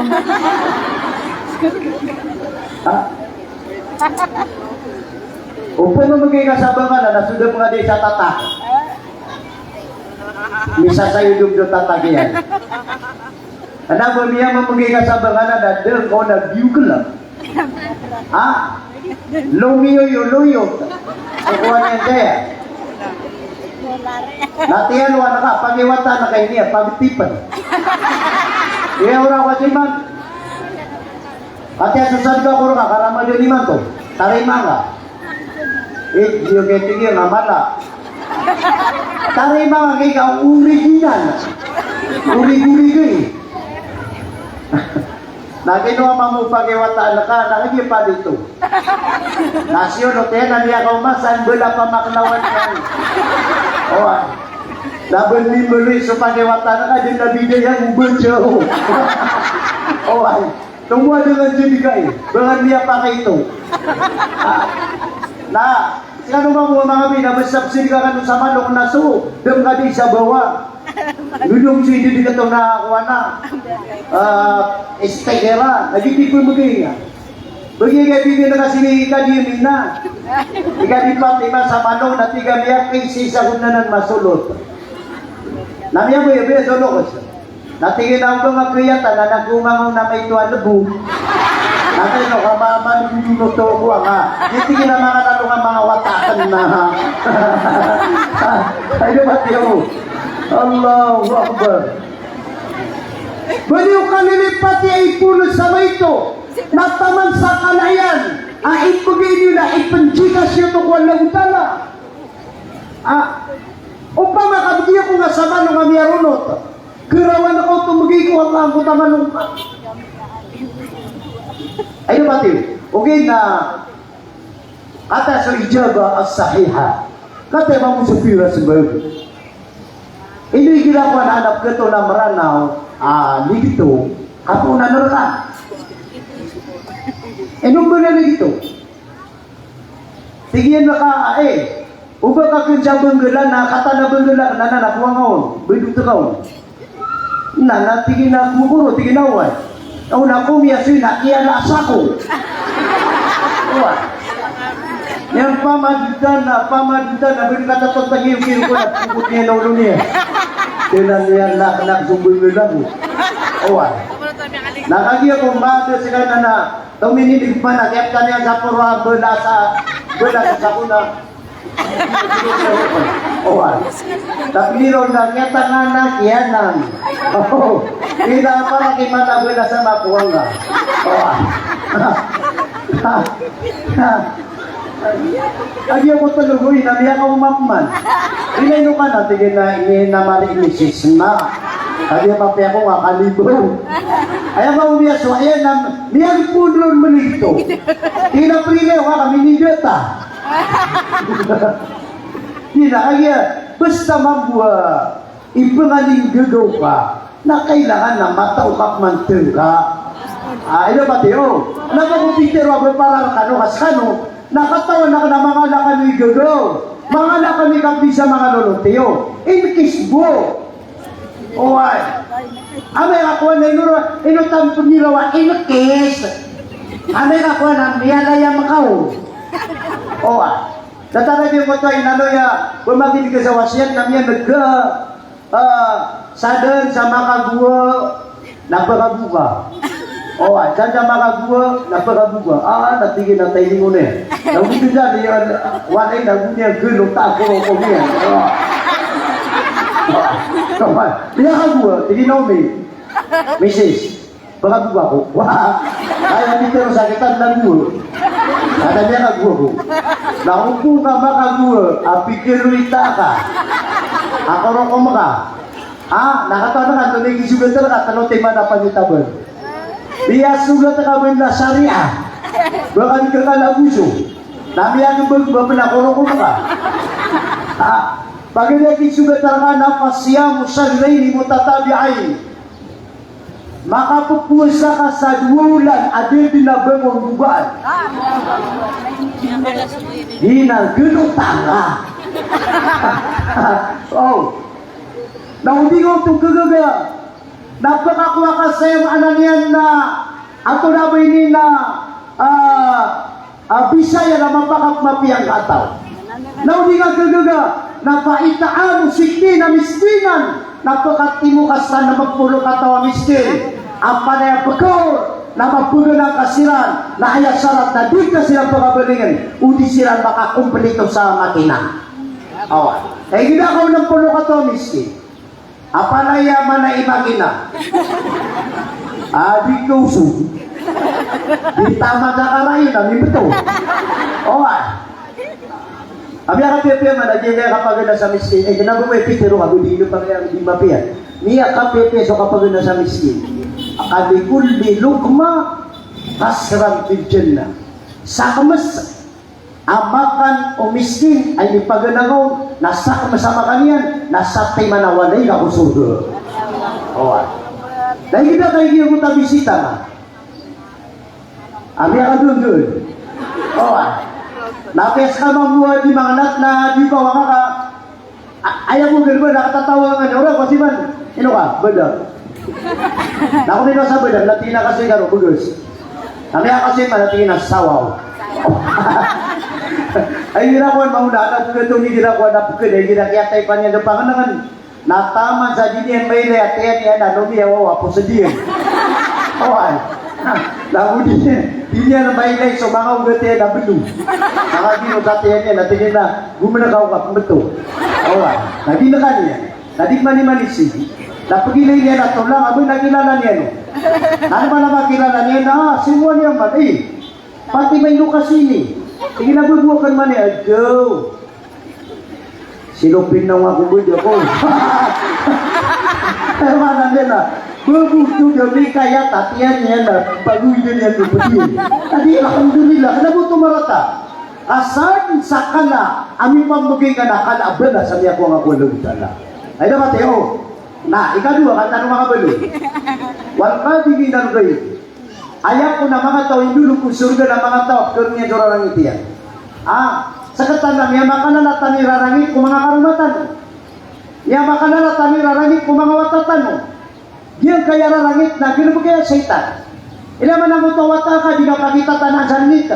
Ha? O pamamgay ka sa bangalan na so da pngadi sa tatak. Misasayod o tatak iyan. Kna ba miyamamgay ka sa bangalan na da ko na biyokl. Ha? Lomiyoyo, loyo. So kowan iyan saya. Na tiyan o anak ka, pakiwata na kay niya, pagtipn. Iya, ora ko siman. Ati a so sadka ko rka, ka Ramadan imanto. Tarima ngka. Eh, iyo kay tig iyan a mala. Tarima ngka kay ka original. Orig-orig, eh. Na kino a mambo pakiwataan ka, na kagiya palito. Na siyo no tiyan a miyakaoma san bala pamaklawan iyan. O, ah. Na bali mbali so pakiwataan ka, dn na bida iyan, o ba tiyo. O, ah. Tomo a dn a diyadi ka i, ba ngka miyapakaito. Ah, na, skano mambo a manga bi, na ba sabsidi ka kano sa manok na so, dn ka di sa bawa. Nodong so ididi ka to na kowan a, ah, steak iran, na di pipmgay niyan. Bagi ka bigyan na kasi ni Kadi Mina. Ikadi Fatima sa manok na tig a miyakisi sa gonnanan masolot. Na miyaboy, boy, so lokos. Na tig iyan a o ba ngka kiyatan a nagongangaw na maito a lbo. Na tig iyan a ka mama, lbo, lbo, to ko a nga. Di tig iyan a manga lalo nga manga watakn na. Ay, di ba, tiyo? Allahu Akbar. Bali o kalilipati a ipon sa maito. Na taman sa kala iyan. A ipegay niyo na ipenjikas iyo to ko Allahu Ta'ala. A, opama ka begi ako nga sa manong a miyaronot, kerawan ako to begi ko Allah ko tamanong ka. Ayo, pati. Okay na. Kata so ijaba as-sahiha. Kata Imam Shafii rahimahullah. Ino igira ko anak keto na Meranaw, a, ligito, kapo na nerka. Ino ba na ligito? Tig iyan a ka, a, e, o ba ka ken sa Benggelan na kata na Benggelan na, na, na kowa nga on, bendot ka on. Na, na tig iyan a kowa ko ron, tig iyan a oway. Aw, na komiya so ina, kiya na asako. Oway. Niyan pamadotan na, pamadotan na, bendot ka tatotang iyo, iyo ko na, pukot niyan na olo niyan. Tig iyan a niyan na, na so Benggelan ko. Oway. Na kagiya ko mada seka na, na, Tominidig man a kiyaptan iyan sa poro a bala sa, bala sa sakuna. Oway. Tapi ron na kiyatanga na kiyanan. Ina para ki mata bala sa makuwanga. Oway. Kagiya ko telo, oy, na miyakaoma pman. Ino, ino ka na, tig iyan a, ini na mari ini si Sna. Kagiya mapiya ko nga kalibaw. Aya ka omiya so, aya na, miyagpon ron meligito. Tig iyan a prilay ka kami ni data. Tig iyan a kagiya, basta mambo a ipengalinggagaw ka, na kailangan na matao ka pman tengka. A, ino pati, o. Na ba ko pitero a ba para rekano ka sekano, na katawan aken a manga ala kano i gagaw, manga ala kano i kapisa, manga lolot iyo. Inkis bo. Oway. Amay ka kowan na ino, ino tan pengiraw a inkis. Amay ka kowan na miyalayam ka on. Oway. Tatara di ko to inalo iya, ba maginig ka sa wasiyat na miyaneg ka. A, sa den sa makagowa, na pakagowa. O, a, sa den sa makagowa, na pakagowa. A, na tig iyan a tailing on iyan. Na odi ka sa di, a, walay na goniyan gelo ta ko ko niyan. O. O, a. Miyakagowa, tig iyan a omi. Misis. Makagowa ako. Wa. Aya pitero sa kitab na gowa. Kata niyan a gowa ako. Na oto ka makagowa, a pigaloy ta ka. A korokom ka. A, na katawan ka, antonaa i kisogat rka, telo timan a pangitaban. Miyasogat ka man na sharia. Ba ka di ka kalagoso. Na miyagembag ba pn a korokom ka. A, paganay a kisogat rka na fasiyamu shahrayn mutatabi'ayn. Makapphowasa ka sa dowa olan a da dn a ba ko nggogaan. Di na gelo ta ka. O. Na odi ka oto gagaga. Na pkakowa ka sa aya maana niyan na, ato na ba ini na, a, A, bisa iyan a mapakapmapiya ngka a taw. Na odi nga gagaga, na fa it'amu sittina miskinan, na pkatimo ka sa nm polo kataw a miskin. A panay a pkaor, na mapaganay ka siran, na aya sarat na di ka siran pkabalingn, o di siran makakomplito sa makina. Awa. Ay, gida ka nm polo kataw a miskin. Apanay a mana i makina. A, di ko so. Di tama da ka rayon a mimbto. O, a. Ami a kapiyapiya man a di ka kapagana sa miskin. E, kna ba ko ipitharo ka, di ino pa kaya di mapiya. Miya kapiyapiya so kapagana sa miskin. Ka likulli luqmah qasran fil jannah. Sakmes a makan o miskin a inipagana ngka on, na sakmes a makan iyan, na satiman a walay ka ko sorga. Oway. Na igira ka igira ko tabisita ka. Ami a kadondon. Oway. Na apiya ska mambo a di mangnat na di ka waka ka. A-, aya bo galbn a katatawa nga niyan, ora ko siman, ino ka, bada. Na ko mino sa bada, na tig iyan a kasi karo, bagas. Na miyakasin man, na tig iyan a sawaw. Ay, igira ko an mauna, na pkto ni igira ko an na pkd, ay igira kiyatay pn iyan da pangnngkn. Na taman sa di niyan mailay a tiyan iyan, na lomiyawaw a posed iyan. Oway. Na go di, di niyan mailay so manga ogat iyan a blo. Manga gino sa tiyan iyan, na tig iyan a, gomnkaw ka pmbto. Oway. Na ginka niyan. Na di manimani sii. Na pagilay niyan a tolang, a ba na kilala niyan on. Na ba na makilala niyan, a, sii niyan man, e. Pati may lokasyon ini. Sige na, bubuwakan man iya. Adow. Silopin na nga ko, bud ako. Aya maana niyan na, bubuto da mi kaya tatiyan niyan na, bago iyan niyan ko pediyan. Tadi, alhamdulillah, kena buto marata. Asal sa kala a mipambegay ka na kala a balas a miyakowa nga ko Allahu Ta'ala. Ay, dapat, eh, oh. Na, ikadowa, katawan o manga baloy. Wal kadhiminal ghaidh. Aya kon a manga taw a indolog ko sorga na manga taw a pekharoon iyan so rarangit iyan. Ah, sekatan na miyamakalala tano i rarangit ko manga karoma tano. Miyamakalala tano i rarangit ko manga wata tano. Giyangkaya rarangit na galebek iyan a shaytan. Ilay man angkoto a wata ka, di ka pakitatanaan sa langit.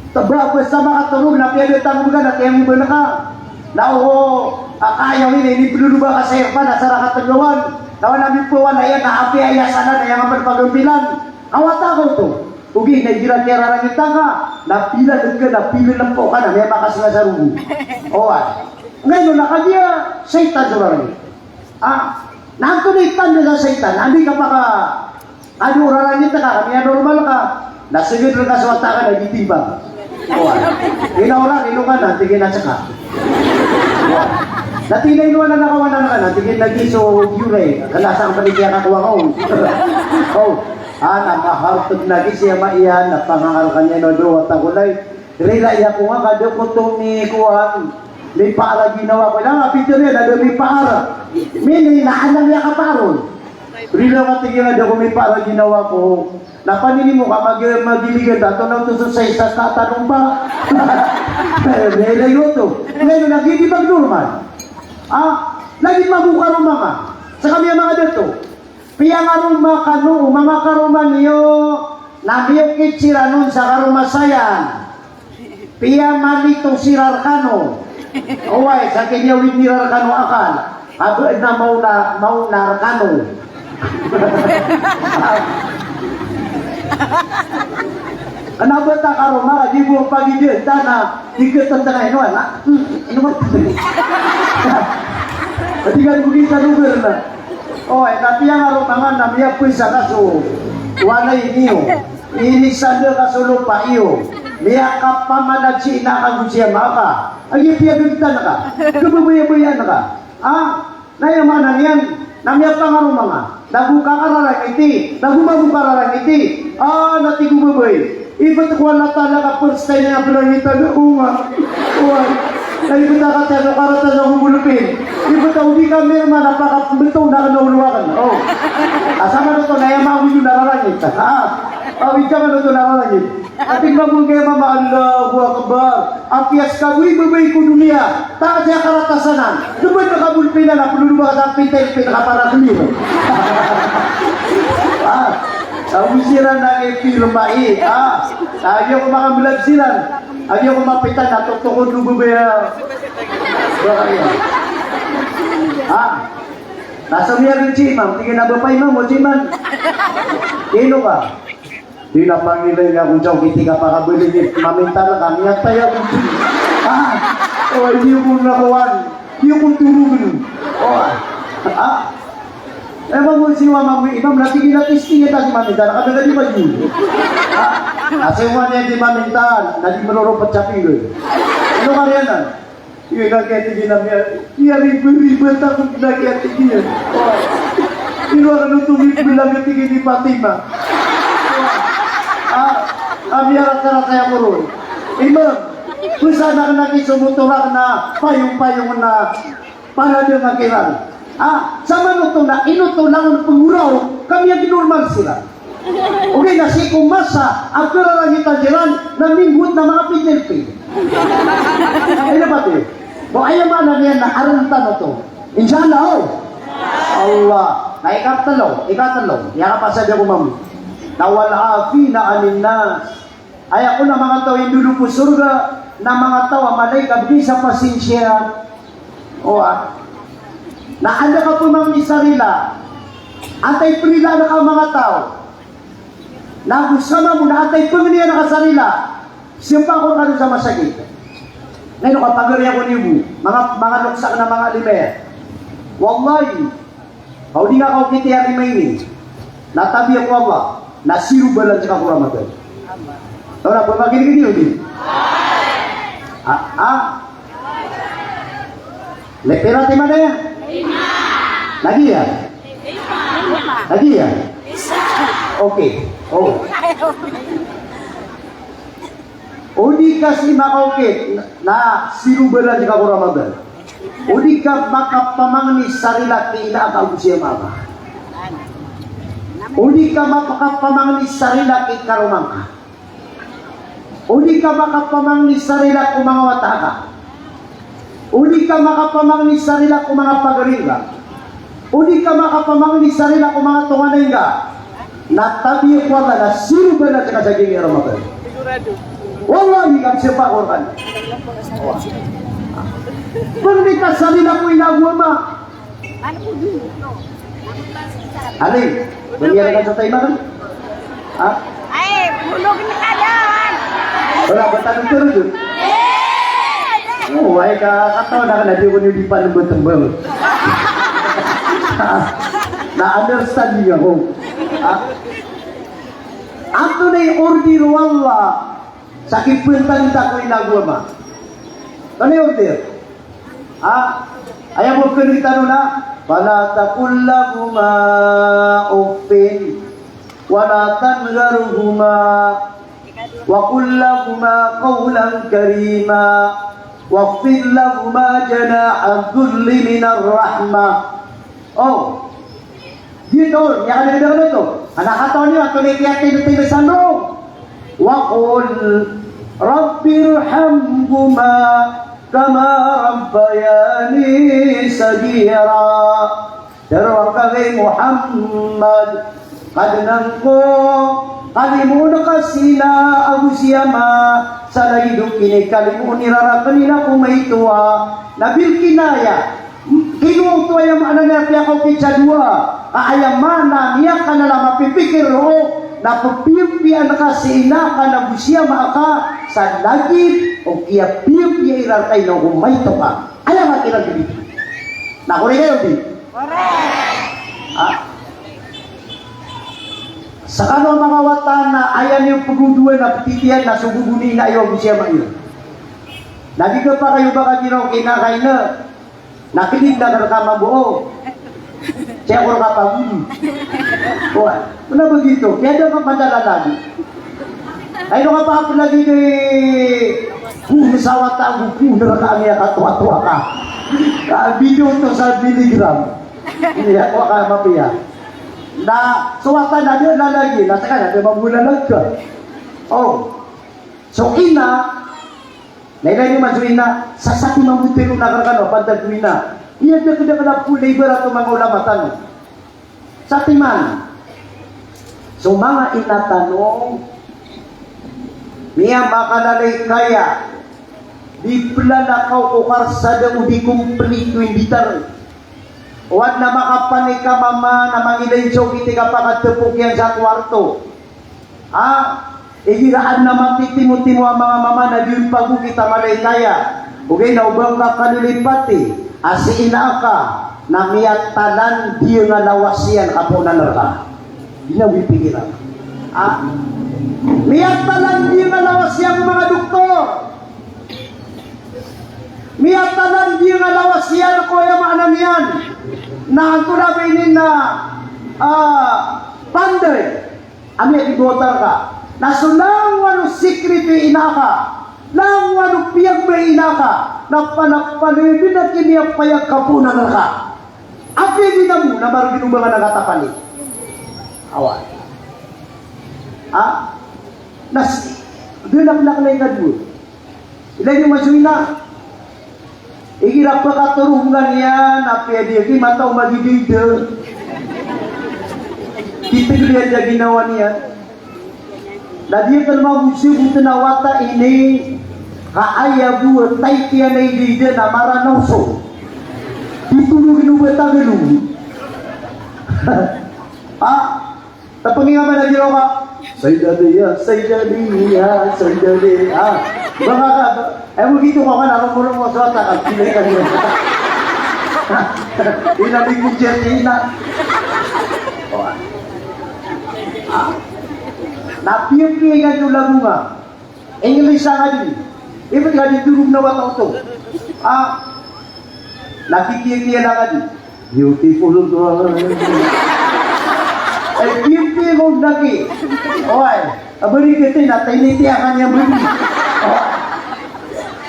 Tebra bes sa makatorog na piyadatang o began a tiyanggiban ka. Na o, a, kaya ini, ini peluluba ka sa irfan, a sa rakategawan. Na wana mipawan a iyan, na apiya iya sana, na aya nga pen pagambilan. Kawata ka oto. Ogaid na igira kiyararangita ka, na pilalek ka, na pilalempo ka, na miyamakasenga sa rogo. Oway. Ngayon, na kagiya shaytan so rarangit. Ah, na antonaa i tanda sa shaytan, anda i kapaka Ado rarangit ka, kami a normal ka. Na seged reka so wata ka na di timbang. Oway. Ino ka, ino ka na, tig iyan a seka. Oway. Na tig iyan a ino ka na, kawanan ka na, tig iyan a giya so giyore. Kena sa ka panikiya ka kowa ka on. Oh. Ana, maharteg na giya siya maiyan, na pangangal ka niyan o do, wata ko lay. Rila iya ko nga ka da ko to mikowan, mipaar a ginawa ko. Ilay nga pitharo iyan a da mipaar. Mini na ana miyakapaar on. Rila nga tig iyan a da ko mipaar a ginawa ko. Na panini mo ka mag-, magiligan ta, to na to so sa isa ka tanong ba? Rila iyo to. Ngayon, lagid i magnormal. Ah, lagid mabuka roma ka. Sa kami a manga dato. Piyangaroma kano o manga karoma niyo, na miyokit siran on sa karomasayan. Piyamalito siran rkano. Oway, sa kiniyawid iran rkano akal. Abe na maona, maona rkano. Kena ba ta karoma, di bo pagidi tana, di ketentengay no, na. Hmm, ino ba? Di kan bugin sa lugar na. Oway, na piyangaroma nga na miyapoy sa kaso walay niyo. Inisanda ka so lopa iyo. Miyakapamanad si ina ka go si ama ka. Agi piyagagtan ka. Kababayabayaan ka. Ah, na aya maana niyan, na miyapangaroma nga. Na go ka kararangiti, na go mago ka rarangiti. Ah, na tig o babay. Ibt ko a Allah Ta'ala ka first time iyan a prangitan ako nga. Oway. Na ibt a katiyan o karata sa ko bolpen. Ibt a o di ka mirma na pakambetow na kena olo aken. Oh. Asa man oto na aya maawid on a rarangit. Ah. Awid ka man oto na rarangit. Ati ka bo kaya mama, Allahu Akbar. Apiya seka bo i babay ko doniya. Takat iyan karatasanan. Doban na kabolpinan a peloloba ka sa pintel pin ka para clear. Ah. Ago siran na ipirma i. Ah. Agiya ko makambelag siran. Agiya ko mapitan na totokod o babay a. Bakaya. Ah. Na somiyar si imam. Tig iyan a ba pa imam o si imam. Ino ka? Di na pangilay nga ko jaw kiti ka pakabelin i mamintal ka, miyatay ako. Ah, o, di ko na kowan. Di ko turugen. O, ah. Eh, mago si wa mago imam na tig iyan a testing ito si mamintal. Kada ka di ba di? Ah, asi wa niyan di mamintal, na di meroropet sa pinggan. Ano ka riyan, ah? Iyo na kaya tig iyan a miya, iya riba-riba takot na kaya tig iyan. Ino aken oto mibelang a tig iyan i Fatima. Ah, a miyaratarata iyan ko ron. Imam, pesan aken a kisomotor aken a payong-payong na paradang a kiran. Ah, sa manoto na, ino to langon pengoraw, kami a ginormal siran. Ogaid na sii ko masa a kararangitan siran na mimbowat na manga pidilpi. Ay, dapat iyo. Bo, aya maana niyan na arentan oto. Insha Allah, oh. Allah. Na ikatelo, ikatelo. Iya kapasad ako, mam. Na wal afina anin nas. Aya kon a manga taw a indolog ko sorga na manga taw a malai ka bgi sa pasinsiya. Owa. Na anda ka pemamni sa rila, antaa i perilaan ka a manga taw. Na go sa mamo na antaa i pengenian ka sa rila. Siyampa ko kano sa masakit. Na ino ka pagari ako niyo bo. Manga, manga loksak na manga lima iyan. Wallahi. Ka o di nga kaokit iyan a lima ini, na tabiya ko Allah, na zero balance ka ko Ramadan. Tora, pemakinigini, odi. Ah, ah. Lipira timan aya? Lagi ya? Lagi ya? Okay. Oh. Odi ka sii makaokit na sirobalan ka ko Ramadan. Odi ka makapamangni sa rila ki ina ka ago si ama ka. Odi ka makapamangni sa rila ki karoma ngka. Odi ka makapamangni sa rila ko manga wata ka. Odi ka makapamangni sa rila ko manga pagari ngka. Odi ka makapamangni sa rila ko manga tonganay ngka. Na tabiya ko Allah na sirobalan ka sa giyangkai a Ramadan. Wallahi, ka msapa ko rkano. Pangni ka sa rila ko ina ago ama. Alin? Baniyan ka sa taimakan? Ha? Ay, bulog na ka dyan. Wala ba tanong ko rin? Oo, ay ka, kataw na ka na, di ko niyo di pa nung tembang. Na-understand niyo ako. Ha? Antonaa i order o Allah sa kipantag ko ina ago ama? Antonaa i order? Ha? Aya bo kanditano na, "Fala taqul lahuma uffin, wala tanharhuma, wa qul lahuma qawlan karima, wakhfid lahuma janaha dhulli minar rahmah." Oh. Giyoto, aya kanditano to. Ana kataw niyo, antonaa i kiyatindotindot san roo. Wa qul rabbirhamhuma kama rabbayani saghira. Tharoa ngka hay Muhammad, Kadnan ko, kalimoon ka si ina ago si ama sa lagid o kinikalimoon iran rakn i ina ko maito a, na bil kinaya, kinowa oto, aya maana niyan, piyakaokit sa dowa, ka aya maana niyan ka na mapipikir roo na ppiyapiya ngka si ina ka ago si ama ka sa lagid o kiyapiyapiya iran rka i ina ko maito ka. Aya maana iran di. Na korek ayo di? Korek. Ha? Skano a manga wata na aya niyo pgodowan a ptitiyan na so gogo ni ina iyo ago si ama iyo. Na di kapakay o ba ka giraw ki ina ka ina. Na kidid na rka mambo o. Tiya ko rka pagodo. Oway. Kna ba giyoto. Kaya da ka madala lagi. Ay, ino ka pa lagi di. Pn sa wata ago pn rka a miyakatoatoa ka. Ka video to sa Telegram. Iya, ko ka mapiya. Na so wata na di na lagi, na skano na di mambo na lagi. Oh. So ina, na ilay niyo man so ina, sa satiman bo tero na rkano, pantag ko ina. Iya, da, da, da, da, pn, ibarat o manga ulama tano. Satiman. So manga ina tano, miyamakalalaykaya, di plalakaw ko karsada o di komplito i mbitar. O adn a makapanik a mama na mangilay so kiti kapakatpok iyan sa kowarto. Ha? Igira adn a matitimotimo a manga mama na di on pagokit a malaykaya. Ogaid na o ba ngka kalilipati a si ina ka na miyatalan di nga lawas iyan ka poon a naraka. Di na wi pikiran. Ha? Miyatalan di nga lawas iyan ko manga doktor. Miyatalan di nga lawas iyan ko, aya maana niyan na antonaa ba ini na, ah, panday. Ami a di botar ka. Na so langowan o sikreto i ina ka, langowan o piyagmay i ina ka, na panapanoy dn a kimiyapayag ka poon a naraka. Apiya di na mo na margn o ba nga na katapani. Awa. Ha? Na si, dn a kna kna i kadowa. Ilay niyo man so ina. Igira pkatorongan iyan, apiya di aki mataw magidida. Di tgd iyan sa ginawa niyan. Na di akn mambo sbotn a wata ini, ka aya bo a tait iyan a idida na Maranaw so. Di tologn o ba Tagalog. Ha? Tapngi nga ba na giraw ka, "Saydaliya, Saydaliya, Saydaliya." Ah, ba nga ka, eh, mo gito ka ka na, romoromor so wata ka, pinay ka giraw. Ina di ko dyan, ina. Oh, ah. Ah. Apiya-piya iyan o lago nga. English a ngadi. Ibt ngadi, dorog na wata oto. Ah, na kikiya-kiya na ngadi. Beautiful girl. Eh, piya-piya ko naki. Oway. Abari kiti na tinitiyakan iyan budi.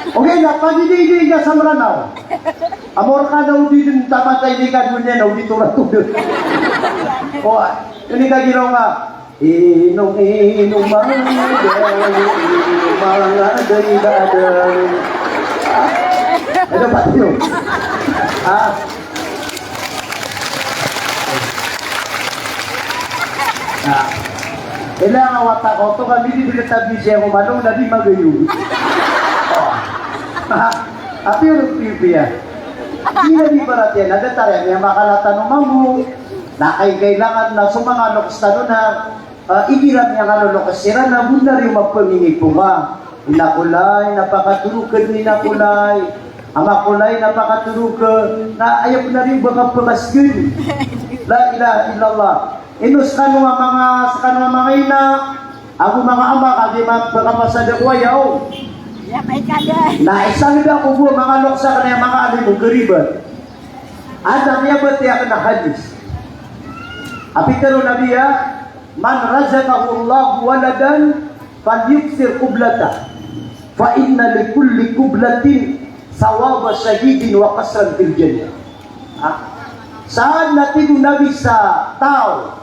Okay, na pagidi-idi ka sa Mranaw. Amor ka na odi dn tamatay di ka dunya na odi to rato dn. Oway. Ini ka giraw nga. Inom-inom a day, inom a day, day, day. Ano ba yun? Ah. Ah. Ila nga wata ko to, kami di kita bisi ako manong na di magayon. Oh. Ah. Apiya, apiya. Di na di paratiyan, na datar iyan, iyan makalatan o mambo. Na kay kailangan na so manga loks tano na Ah, igira niyan kaloloks siran na bo na riyo mapanginiponga. Ina ko lay, na pakatorokn, ina ko lay. Ama ko lay, na pakatorokn. Na aya bo na riyo ba kapakasgn. La ilaha illallah. Ino skano a manga, skano a manga ina ago manga ama, kagiya ma-, ba kapasada ko aya o. Ya, may kada. Na isa ngd ako bo a manga loks akn a manga alim o karibat. Anda miyabatiya akn a hadis a pitharo o Nabi a, "Man razaqahu Allahu waladan falyukthir qublatah, fa inna likulli qublatin thawaba shahidin wa qasran fil jannah." Ha? Sa adn a tig o Nabi sa taw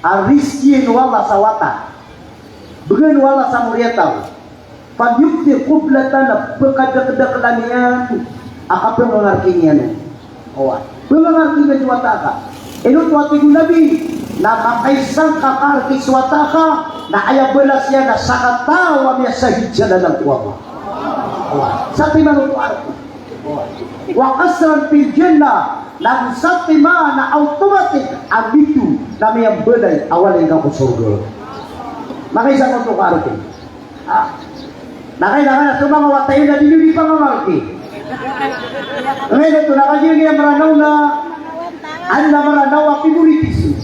a rizkiyan o Allah sa wata, bgan o Allah sa moriyataw, falyukthir qublatan, na pkadakdaklan iyan a kapangangarki niyan. Oway. Pangangarki niyan so wata ka. Ino oto a tig o Nabi, na makaisa ngka karki so wata ka, na aya balas iyan na sakataw a miyasahid sa lalan ko Allah. Oway. Satiman oto a arki. Oway. Wa qasran fil jannah, na satiman a automatic a mito na miyambalay a walay ngka ko sorga. Makaisa ngka oto karki. Ah. Na kailangan a so manga wata iyo na di niyo di pangangarki. Ngayon oto, na kagiya Mranaw na, adn a Mranaw a favoritism.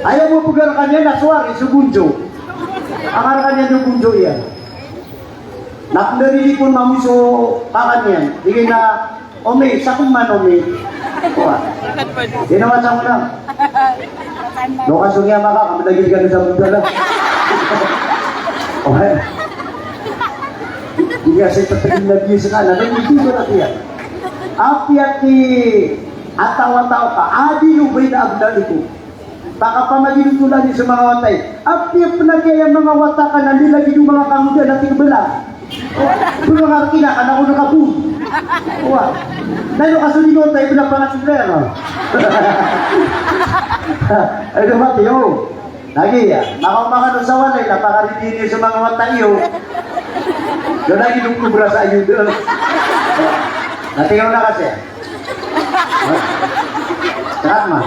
Aya bo pgarkan iyan na so ari, so bonjo. Angarkan iyan so bonjo iyan. Na pndarili kon mambo so kaka niyan. Tig iyan a, "Omi, sakn man, Omi." Oway. Di na wata mo na. Lokasyon iyan maka, kami lagi di ka na sa muda na. Oway. Di nga sa itatagin na biya sa kanan. Ano ito ba na tiyan? Apiya ki ataw-ataw ka, adilu bayna abnaikum. Pakapamaginotolan iyo so manga wata iyo. Apiya pn a kiyaya manga wata ka na di lagid o manga kangodaan a tig a bala. Pngarki na ka na ko na kabon. Oway. Na ino ka so di wata iyo bala pangasin ka iyan, a? Ay, do mati, o. Lagi, a. Makaoma kano sa walay na pakaridii niyo so manga wata iyo. Do lagid o kobra sa iyo, do. Na tig a na kasi. Tama.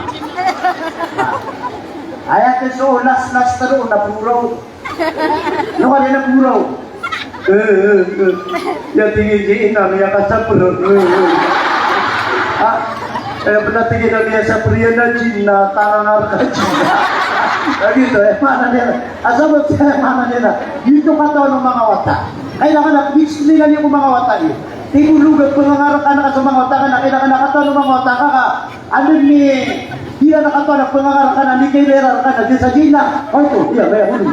Aya ti so last, last taro na puraw. No, kaya na puraw. Eh, eh, eh. Ya tig iyan a ina, miyakasapr. Eh, eh. Ah, eh, pn a tig iyan a miyasapr iyan na jinn na tangangar ka jinn. Lagi to, eh, maana niyan. Asabap sa maana niyan na. Giyoto katawan o manga wata. Kailangan na explain-an iyo ko manga wata iyo. Tig o logad, pangangarkan ka so manga wata ka na kailangan na katawan o manga wata ka ka anda ni, di iran katawan a pangangarkan ka na di kailangan ka na di sa jinn na. O, ito, iya, maya huli.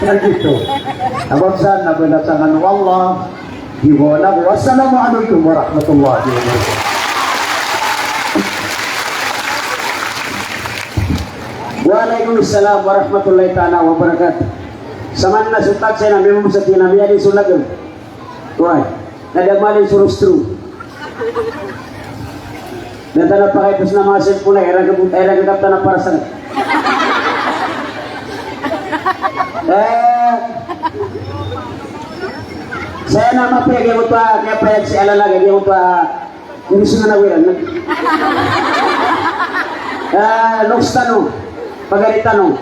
Lagi to. Abang sana, balasangan o Allah. Di wala. Wassalamu alaikum warahmatullahi wabarakatuh. Wa alaikum salam warahmatullahi taala wabarakatuh. Saman na so taksay na miyambo sa tina miyadi so lagam. Oway. Na da mali so rostro. Na tana pakay pos na manga cellphone na, iran ka, iran ka tana para sa. Eh, saya na mapiya giyoto a, kiyapayag si alala giyoto a, Hindi sila nawiran, no? Ah, loks tano, pagari tano.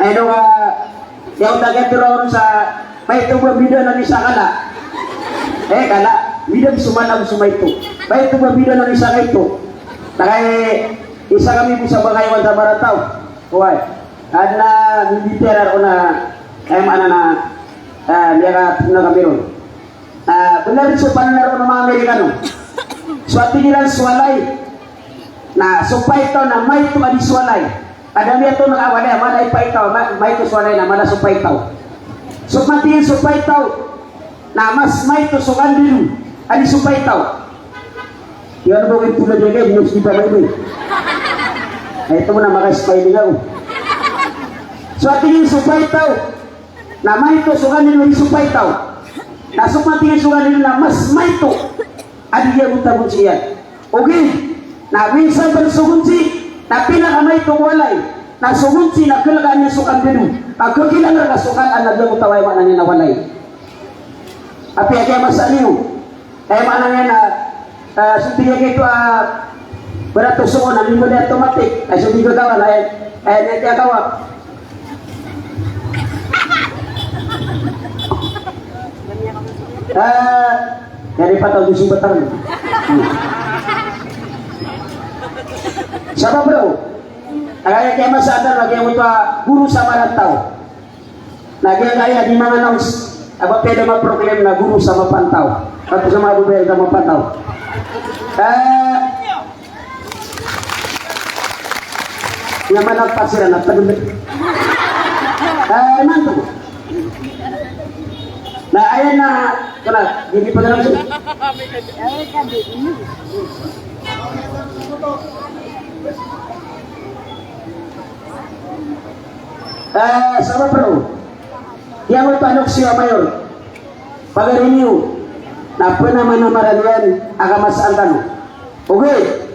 Ay, do ka, yaw taga turaw sa, maito ba bida na ni sa kala? Eh, kala, bida so manag so maito. Maito ba bida na ni sa kaito? Takay, isa kami bo sa Bangkawan sa Marataw. Oway. Adn a mimbitiyarai ron a, aya maana na, eh, miyakatona kami ron. Ah, bnar so pananaro o manga Amerikano. So tig iran so walay na so paitaw na maito a di so walay. Adn a miyatoon a walay, mala i paitaw, ma-, maito so walay na mala so paitaw. So matign so paitaw na mas maito so kandado a di so paitaw. Iyan bo, ito na di ka, di mo sipay mo. Ay, ito mo na maka-spy din ako. So, tig iyan so paitaw na maito so kandado a di so paitaw. Na so matign so kandado na mas maito a di giyagoto a gonsi iyan. Ogaid na minsan pn so gonsi na pinakamaito ko walay na so gonsi na kalkaan iyan so kandado. Ka kagilaan rka so kalaan a giyagoto a, aya maana niyan na, walay. Apiya kiyamasa niyo. Aya maana niyan na, ah, so tig iyan giyoto a, ah, barato so on a mimoli a tomatik. Ay so di gagawan, ay, ay, ay, kiyagawa. Ah, yari pataw di so batang. Hmm. Sabap, bro. Aya kiyamasa tano, giyoto a goro sa marantaw. Na giyangkaya di manga announce a ba pwede ma-proclaim na goro sa mapantaw. Kato sa manga babae sa mapantaw. Eh, na manapasiran na tagd. Eh, imanto. Na aya na, kna, di paganaw. Eh, sabap roo, giyoto a loks iyo a mayor, pagari niyo, na pnamanamaran iyan a kamasaan tano. Ogaid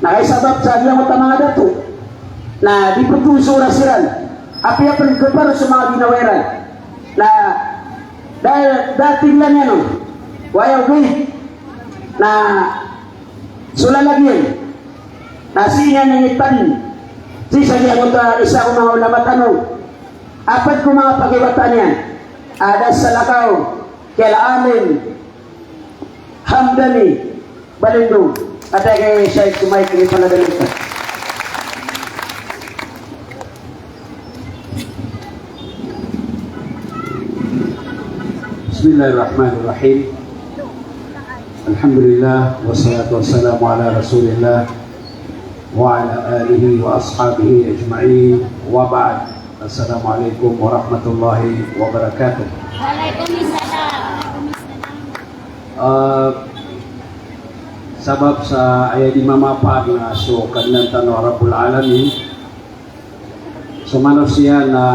na kaisabap sa giyoto a manga dato na di ptho so oras iran, apiya pn gpar so manga ginawa iran. Na da, da tig iyan on, oway, ogaid na so lalag iyan na sii niyan ingitan sii sa giyoto a isa ko manga ulama tano, a pd ko manga pakibataan iyan a da salakaw ki Al-Alim Hamdani Balindo. Ata ki Sheikh Sumaik ini pala dalil ka. Bismillahirrahmanirrahim. Alhamdulillah, wassalatu wassalamu ala Rasulillah wa ala alihi wa ashabihi ajma'in, wa ba'd. Assalamualaikum warahmatullahi wabarakatuh. Waalaikumsalam. Ah, sabap sa aya di mamapaag na so Kadnan tano a Rabbul Alamin, so manosiya na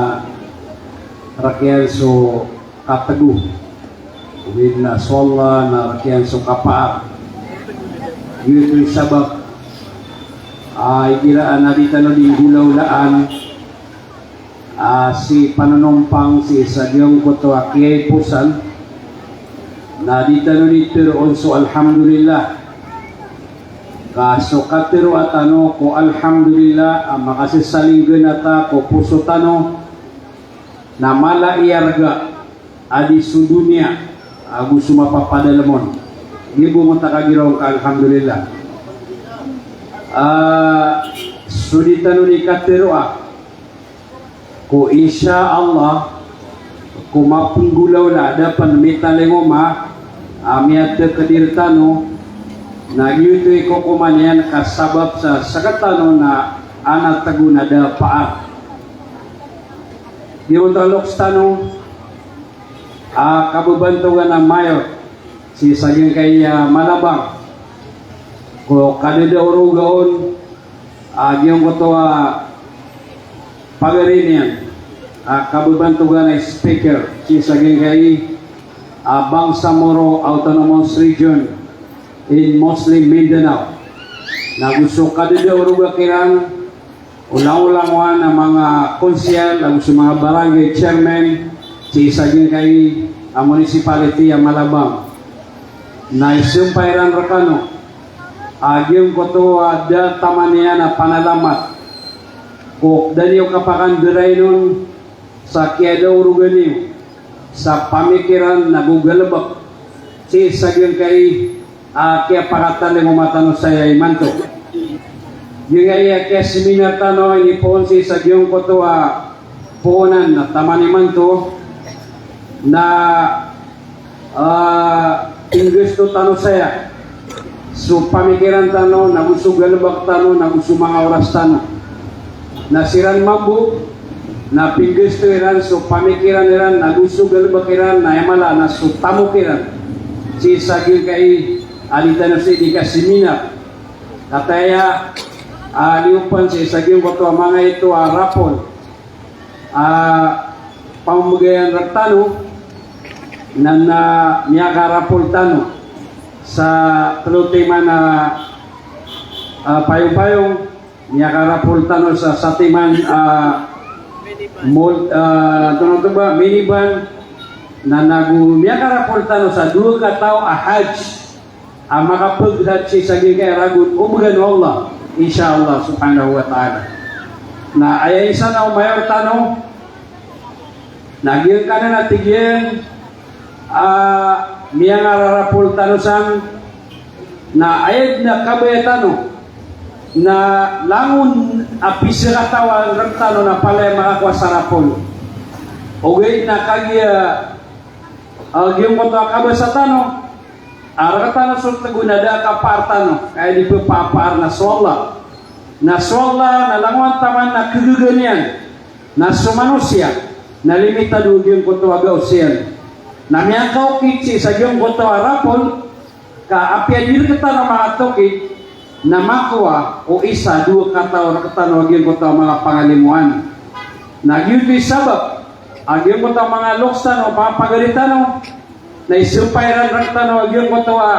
rk iyan so katgo. Ogaid na so Allah na rk iyan so kapaar. Giyoto i sabap a igira a na di tano di nggolawlaan a sii panonompang sii sa giyangkoto a kiyaiposan, na di tano di tharoon so alhamdulillah. Ka so katharoa tano ko alhamdulillah a makasasaling ganata ko poso tano na mala i arga a di so doniya ago so mapapadalm on. Giyoto a kagiraw ka alhamdulillah. Ah, so di tano di katharoa ko insha Allah, ko mapnggolawla a da pn mitalingoma a miyatakdir tano, na giyoto i kokoman iyan ka sabap sa sktano na ana tgo na da paar. Giyoto a loks tano a kababantogan a mayor sii sa giyangkai a Malabang ko kadadaoroga on a giyangkoto a pagari niyan a kababantogan a speaker sii sa giyangkai a Bangsamoro Autonomous Region in Muslim Mindanao. Na go so kadadaoroga kiran o langolangowan a manga konsehal ago so manga barangay chairman sii sa giyangkai a municipality a Malabang. Na isampay iran rkano a giyangkoto a da taman iyan a panalamat ko da niyo kapakandarain on sa kiyadaoroga niyo sa pamikiran na go galbk sii sa giyangkai a kiyapakatalingoma tano saya imanto. Giyangkaya seminar tano inipoon sii sa giyangkoto a poonan na taman imanto na, ah, pinggasto tano saya so pamikiran tano, nago so galebek tano, nago so manga oras tano. Na siran mambo na pinggasto iran so pamikiran iran, nago so galebek iran, na aya mala na so tamok iran sii sa giyangkai a di tano sii di kaseminar. Kataya a liyopan sii sa giyangkoto a manga ito a rapol a pambegayan rektano, na, na miyakarapol tano sa telo timan a, a payong-payong, miyakarapol tano sa satiman a mul-, a, antonaa oto ba, minivan, na nago miyakarapol tano sa dowa kataw a hajj a makapaghajj sii sa giyangkai a ragon o began o Allah, insha Allah subhanahu wa ta'ala. Na aya isa na o mayor tano, na giyangkanan a tig iyan a miyangararapol tano san, na aya den a kabaya tano na langon a pisakatawan rektano na palaya makakowa sa rapol. Ogaid na kagiya a giyangkoto a kabasa tano a rektano so tego na da a kapaar tano, ka aya di pepapaar na so Allah. Na so Allah na langowan taman na kegegan iyan, na so manosiya na limitado giyangkoto a gaos iyan. Na miyakaokit sii sa giyangkoto a rapol, ka apiya di rektano makatokit, na makowa o isa, dowa kataw rektano a giyangkoto a manga pangalimoan. Na giyoto i sabap a giyangkoto a manga loks tano, manga pagari tano, na isempay iran rektano a giyangkoto a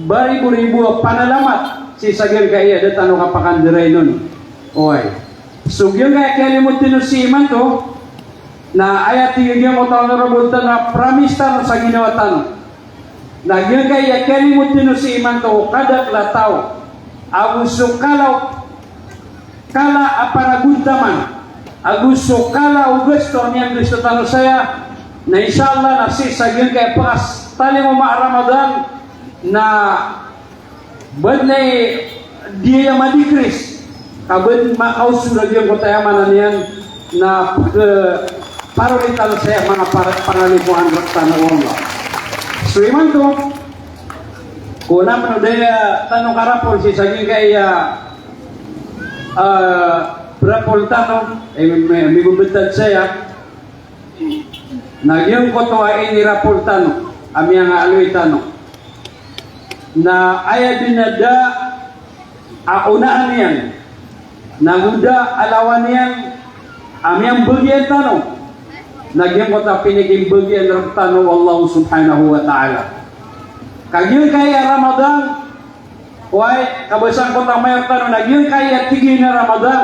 baribo-ribo a panalamat sii sa giyangkai a da tano kapakandarainon. Oway. So giyangkai a kiyalimod tano sii imanto, na aya tig a giyangkoto a honorable tano a promise tano sa ginawa tano. Na giyangkai a kiyalimod tano sii imanto o kadakl a taw ago so kala o, kala a paragontaman ago so kala o gasto a miyanggasto tano saya, na insha Allah na sii sa giyangkai a pekas talingoma a Ramadan na ba den a di aya madikris, ka ba den makaosor a giyangkoto a aya maana niyan na peg-, parolitan saya manga par-, pangalimoan rektano o Allah. So imanto, ko na manodaya tano karapol sii sa giyangkai a, ah, rapol tano, eh, mi-, mi-, mibebetad saya, na giyangkoto a inirapol tano a miyangaaloy tano na aya den a da a onaan iyan, nago da a lawan iyan a miyambagian tano, na giyangkoto a pinikimbagian rektano o Allah subhanahu wa ta'ala. Ka giyangkai a Ramadan, oway, kabasa angkoto a mayor tano na giyangkai a tig iyan a Ramadan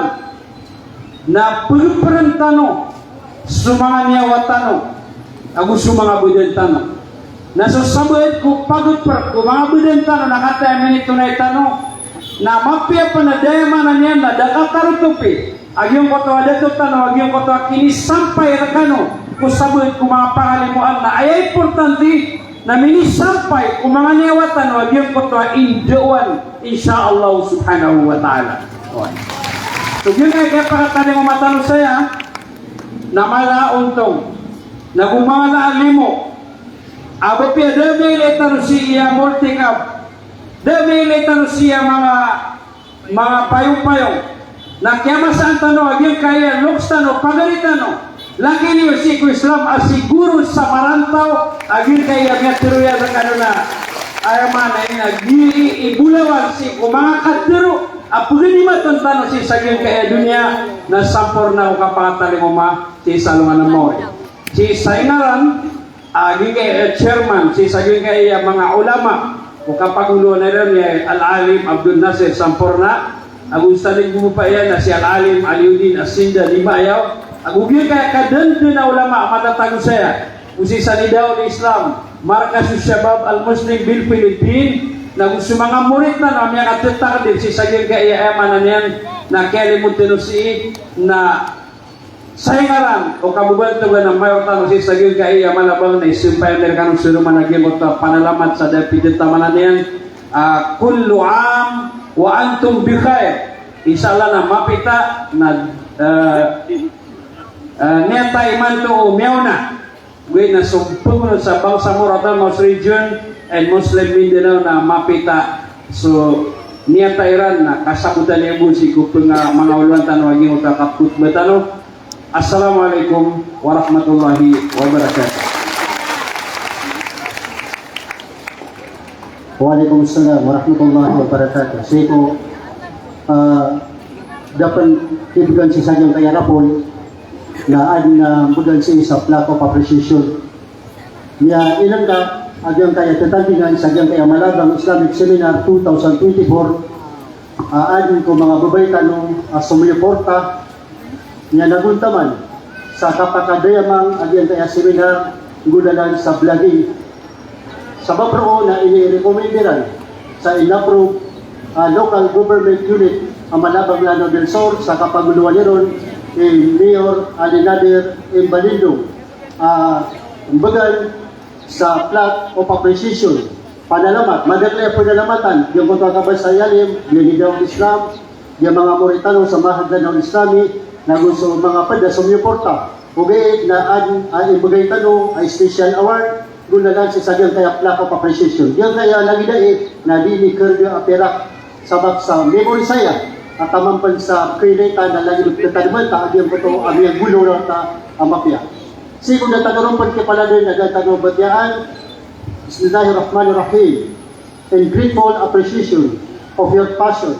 na pegeperen tano so manga niyawa tano ago so manga badan tano. Na so sabaad ko pageper ko manga badan tano na kataya minitonay tano, na mapiya pen a da aya maana niyan na da katarotopi a giyangkoto a dato tano a giyangkoto a kinisampay rekano ko sabaad ko manga pangalimoan, na aya importante na minisampay ko manga niyawa tano a giyangkoto a indaowan, insha Allah subhanahu wa ta'ala. Oway. So giyangkai a kiyapakatalingoma tano saya na mala a ontong, nago mala a limo, a ba piya da mailay tano sii a multicab, da mailay tano sii a manga manga payong-payong. Na kiyamasaan tano a giyangkai a loks tano, pagari tano, lagid iyo sii ko Islam a siguro sa marantaw a giyangkai a miyatharo iyan rekano na aya maana iyan na gii i bolawan sii ko manga katharo a paganimaten tano sii sa giyangkai a doniya, na samporna o kapakatalingoma sii sa alongan a mawri. Sii sa ingaran a giyangkai a chairman sii sa giyangkai a manga ulama o kapagoloan iran i Al-Alim Abdul Nasir Samporna, ago sa ligogopa iyan na si Al-Alim Aliuddin Asinda Limayaw, ago giyangkai a kadandan a ulama a matatago saya, o sii sa Nidaul Islam, Markaz Shabab Al-Muslim bil Filipin, nago so manga morit tano a miyakatetakdir sii sa giyangkai a aya maana niyan na kiyalimod tano sii na sa ingaran o kabebantogan a mayor tano sii sa giyangkai a Malabang na isampay ami rekano so roman a giyangkoto a panalamat sa da pitharo a maana niyan a, kullu am wa antum bi khair. Insha Allah na mapita na, eh, eh, niyat imanto o miyaona. Gowani na so pngonot sa bangsa Moro Autonomous Region and Muslim Mindanao na mapita so niyat iran na kasabotan iyan bo sii ko pnga-, manga olowan tano a giyoto a kakhotba tano. Assalamualaikum warahmatullahi wabarakatuh. Waalaikumsalam warahmatullahi wabarakatuh. Sii ko, ah, da pn kibgan sii sa giyangkaya rapol na adn a mbgan sii sa plaque of appreciation. Miyailay ka a giyangkaya tatandingan sa giyangkaya Malabang Islamic Seminar two thousand twenty-four, ah, adn ko manga babay tano a somiyoporta, niyan a gontaman sa kapakadayamang a giyangkaya seminar nggolalan sa blogging. Sabap roo na ini-recommend iran sa in-approve, ah, local government unit a Malabang Lanao del Sur sa kapagolowan iron i Mayor Ali Nader M Balindong, ah, mbgan sa plaque of appreciation, panalamat, madakl a panalamatan, giyangkoto a kabasa i alim, giya Nidaul Islam, giya manga morit tano sa Mahad Lanao Islami, nago so manga pd a somiyoporta. Ogaid na adn a imbgay tano a special award, golalan sii sa giyangkaya plaque of appreciation. Giyangkaya lagid ai na di ini karga a pirak. Sabap sa memory saya a taman pn sa kailay ta na lagid o pkhatadman ta a giyangkoto a miyaggolalan ta a mapiya. Sii ko da tano ron pn kipaladen na da tano batiyaan. Bismillahirrahmanirrahim. In grateful appreciation of your passion,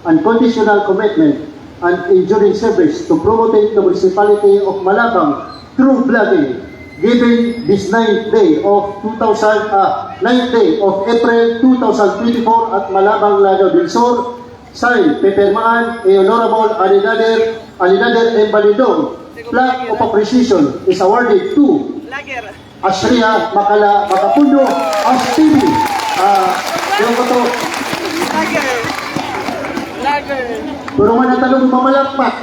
unconditional commitment, and enduring service to promoting the municipality of Malabang through blogging, given this ninth day of two thousand, ah, ninth day of April two thousand twenty-four at Malabang, Lanao del Sur, signed, pipirmahan i Honorable Alinader, Alinader M Balindong. Plaque of appreciation is awarded to Ashria Makala Makapundo, Ash T V. Ah, giyangkoto. Poroman tano bo mamalakpak.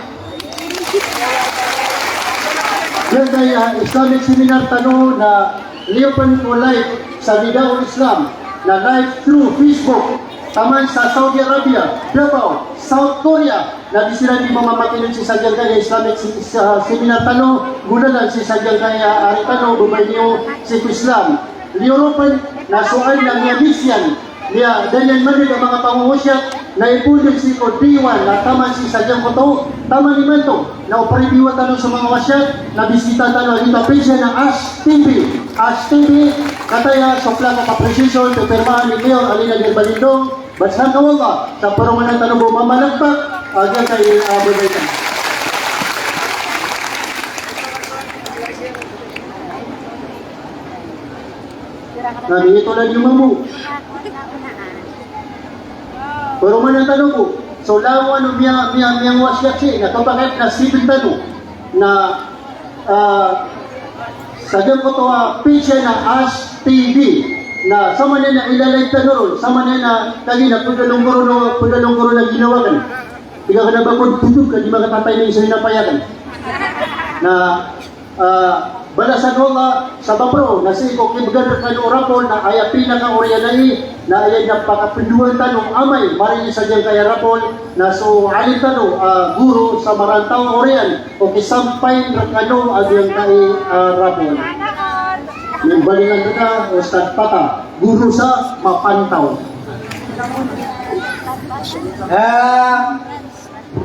Giyangkaya Islamic seminar tano na liyo pn ko live sa Nidaul Islam na live through Facebook. Taman sa Saudi Arabia, Davao, South Korea, na di siran di mamamakineg sii sa giyangkaya Islamic se-, sa seminar tano, golalan sii sa giyangkaya ari tano, babay niyo sii ko Islam. Liyo ron pn na so adn a miyamix iyan, miyada niyan maneg a manga pangowasiyat, na ipondog sii ko Diwan, na taman sii sa giyangkoto, taman imanto. Na o paribiwa tano so manga wasiyat, na bisita tano a giyoto a page iyan a Ash T V. Ash T V, kataya so plaque of appreciation, pipirmahan i Mayor Alinader Balindong, bad sa hanga o Allah, sa paromanan tano bo mamalakpak, a giyangkai a babay tano. Na di ito na di mambo. Paromanan tano bo. So lawan o miya, miya, miyawasiyat sii, na kapakay na sii tano. Na, ah, sa giyangkoto a page na Ash T V. Na samanaya na ilalive tano ron, samanaya na kagiya na pgalonggoron, pgalonggoron a ginawa akn. Tig akn a ba kon totog ka di makatatay na isa na payakan. Na, ah, balasan o Allah, sabap roo na sii ko kibgan rkano o rapol na aya pinakaoriyan ai, na aya na pakapndoan tano amay marilis a giyangkaya rapol, na so alim tano, ah, goro sa Marantaw Orian, o kisampay rkano a giyangkai, ah, rapol. Mimbalingan rka, Ustadz Pata, goro sa Mapantaw. Ah,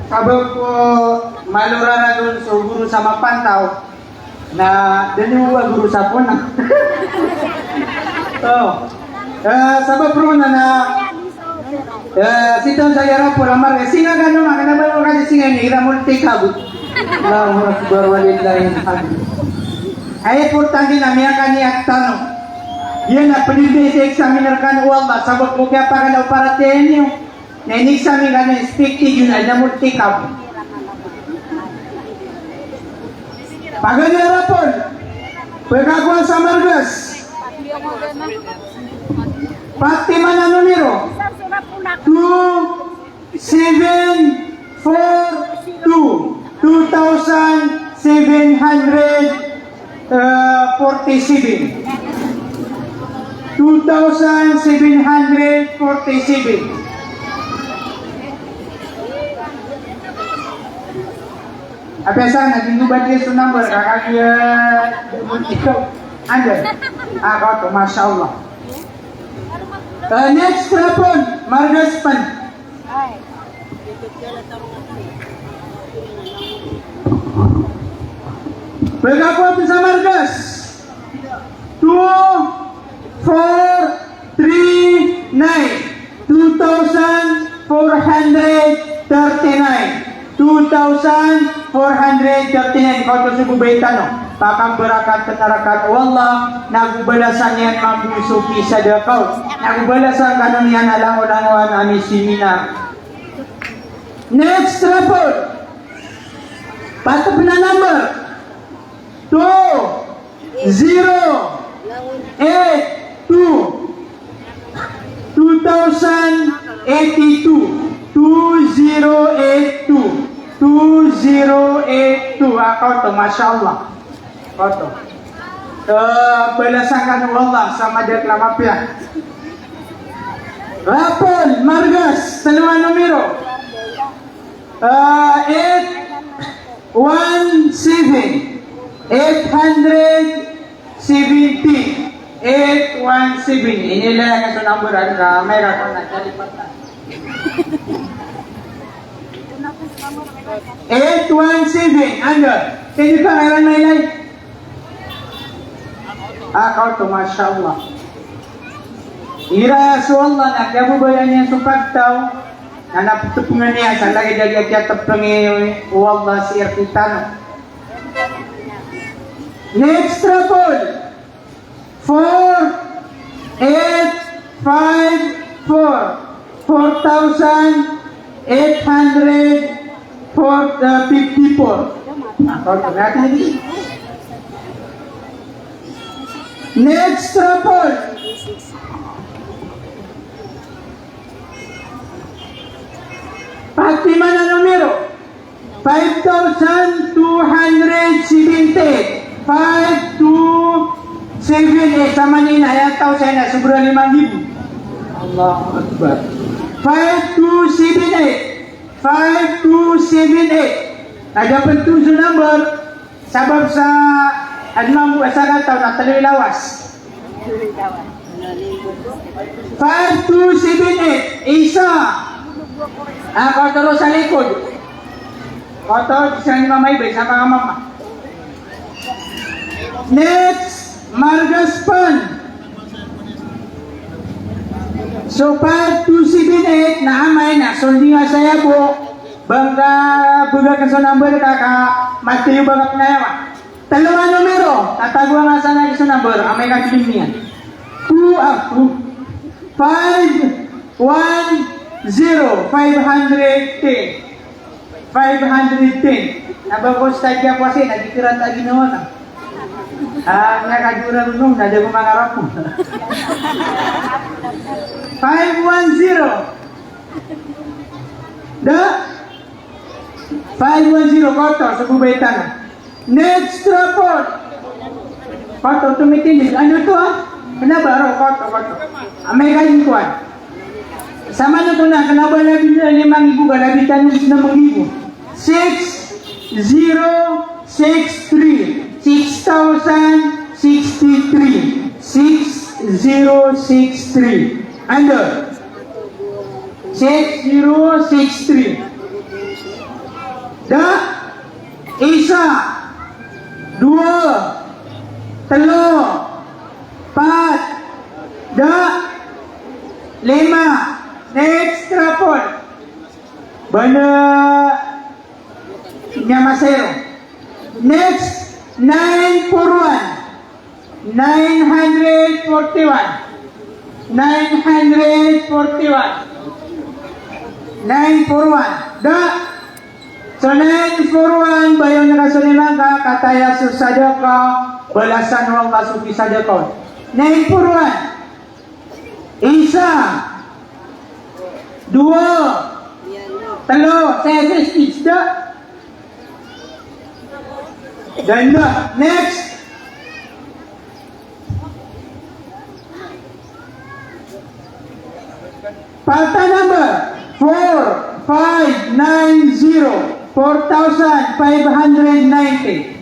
Sabap ko malo raradon so goro sa Mapantaw, na da niyo ba goro sa Pona. Oh. Eh, sabap roo na na, eh, sii tano sa aya rapol a marga. Singa kano, makana ba kasi singa ini, ira multi kabo. Allahu Akbar walillahil hamd. Aya importante na miyakaniyat tano. Giya na pd i examine rkano o Allah, sabap ko kiyapakan o paratiyaya niyo. Na ini sa mi kano expected iyan na multi kabo. Paganay a rapol. Pkakowa sa margas. Pat timan a numero. Two seven four two. Two thousand seven hundred. Eh, forty-seven. Two thousand seven hundred forty-seven. Apiya san na di ngka ba di so number, kaka di, eh, ikaw. Anda? Ah, kaoto, masha Allah. Eh, next raffle, Margas Pan. Pagkakuha sa Margas. Two four three nine. Two thousand four hundred thirty-nine. Two thousand four hundred thirty-nine. Kaoto so babay tano. Pakambarakat, barakat o Allah, nago balasan iyan mambo so kisadakaw. Nago balasan kano niyan a langolangowan a miseminar. Next raffle. Pat pn a number. Two zero eight two. Two thousand eighty-two. Two zero eight two. Two zero eight two. Ah, kaoto, masha Allah. Kaoto. Eh, balasan kano o Allah sa madakl a mapiya. Raffle, Margas, tlo a numero. Ah, eight one seven, eight hundred seventeen, eight one seven. Ini laya ka so number, ano ka, may ka kona, kalipatan. Eight one seven, ano? Pwede pa, kailan may live? Ah, kaoto, masha Allah. Igira so Allah na kiyababayaan iyan so pagtaw, na naptpngan iyan sa lagid a giya kiyatpngi o Allah sii rktano. Next raffle, four eight five four. Four thousand eight hundred fifty-four. Next raffle. Pat pman a numero. Five thousand two hundred seventy-eight. Five two seven eight. Samanaya na aya taw saya na sobra lima nggibo. Allahu Akbar. Five two seven eight. Five two seven eight. Na da pn oto so number. Sabap sa adn mambo a sakataw na tlo i lawas. Five two seven eight, isa. Ah, kaoto ron sa likod. Kaoto, isa ni mama iba, isa manga mama. Next, Margas Pan. So, five two seven eight, na amay na solding a saya bo. Ba ngka bgan so number ka, ka mathay o ba ngka pnayawa. Tlo a numero, tatagoan ka san a so number, amay ka piliin iyan. Two, ah, two. Five one zero, five hundred ten. Five hundred ten. Na ba ko sa tiya ko asi, na di kiran ta ginawa na. Ah, na kadura ron, na da ko mangarap mo. Five one zero. Da? Five one zero, kaoto, so babay tano. Next raffle. Kaoto, tumitindg. Ano to, ah? Kna ba ron, kaoto, kaoto. Amay ka ingkoan. Saman oto na, kna ba labi lima nggibo ka, labi tano sii na manggibo. Six zero six three. Six thousand sixty-three. Six zero six three. Anda? Six zero six three. Da, isa, dowa, tlo, pat, da, lima. Next raffle. Ba na miyamasa iyo. Next, nine four one. Nine hundred forty-one. Nine hundred forty-one. Nine four one. Da. So nine four one, ba iyo na kasolingan ka, kataya so sadaka, balasan o Allah so kisadaka on. Nine four one. Isa. Dowa. Tlo. Sa isa stage da. Ganda. Next. Pat a number, four five nine zero. Four thousand five hundred ninety.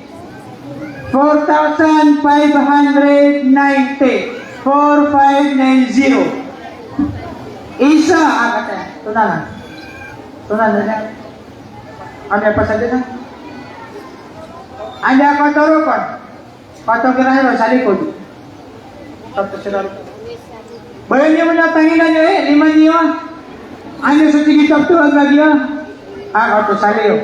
Four thousand five hundred ninety. Four five nine zero. Isa, ah, kata. Tonaa na. Tonaa na. Anda pasal na. Anda ko torokon. Pato kira hiro sa likod. Pato sira. Baya niyo man a tangilan iyo, eh, lima niyo, ah. Ano so tig i kapto a lagi, ah? Ah, pato sa liyo.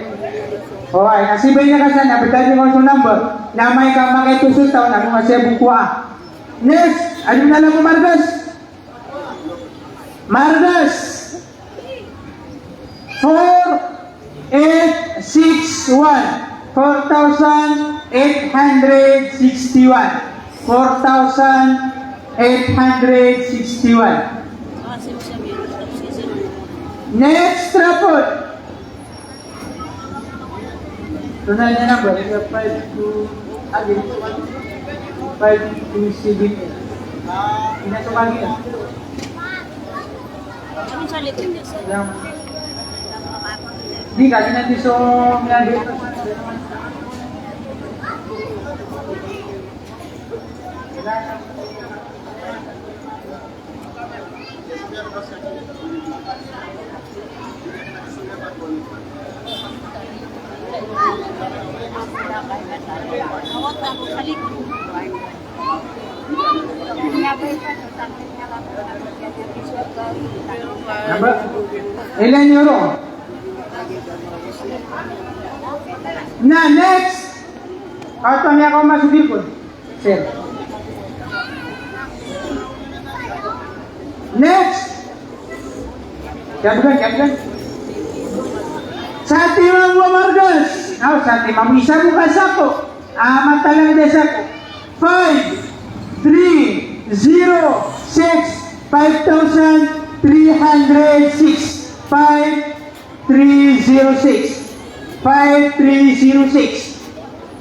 O, ay, kasi ba niya ka sana, bitaw niyo so number. Na amay ka makaito so taw, na mga siya buko, ah. Next, ano na lang ko, Marcos? Marcos. Four eight six one. Four thousand eight hundred sixty-one. Four thousand eight hundred sixty-one. Next raffle. Tunay na number, five two, again, five two seven. Ina sa pagi na. Di ka, di na di so, may agi. Number? Ilan euro? Na, next. Kato niya ko masugil ko. Sir. Next. Kiyabgan, kiyabgan. Sa timan bo, Marcos. Aw, sa timan bo, isa bo ka sako. Ah, matalang da sako. Five three zero six, five thousand three hundred six. Five three zero six. Five three zero six.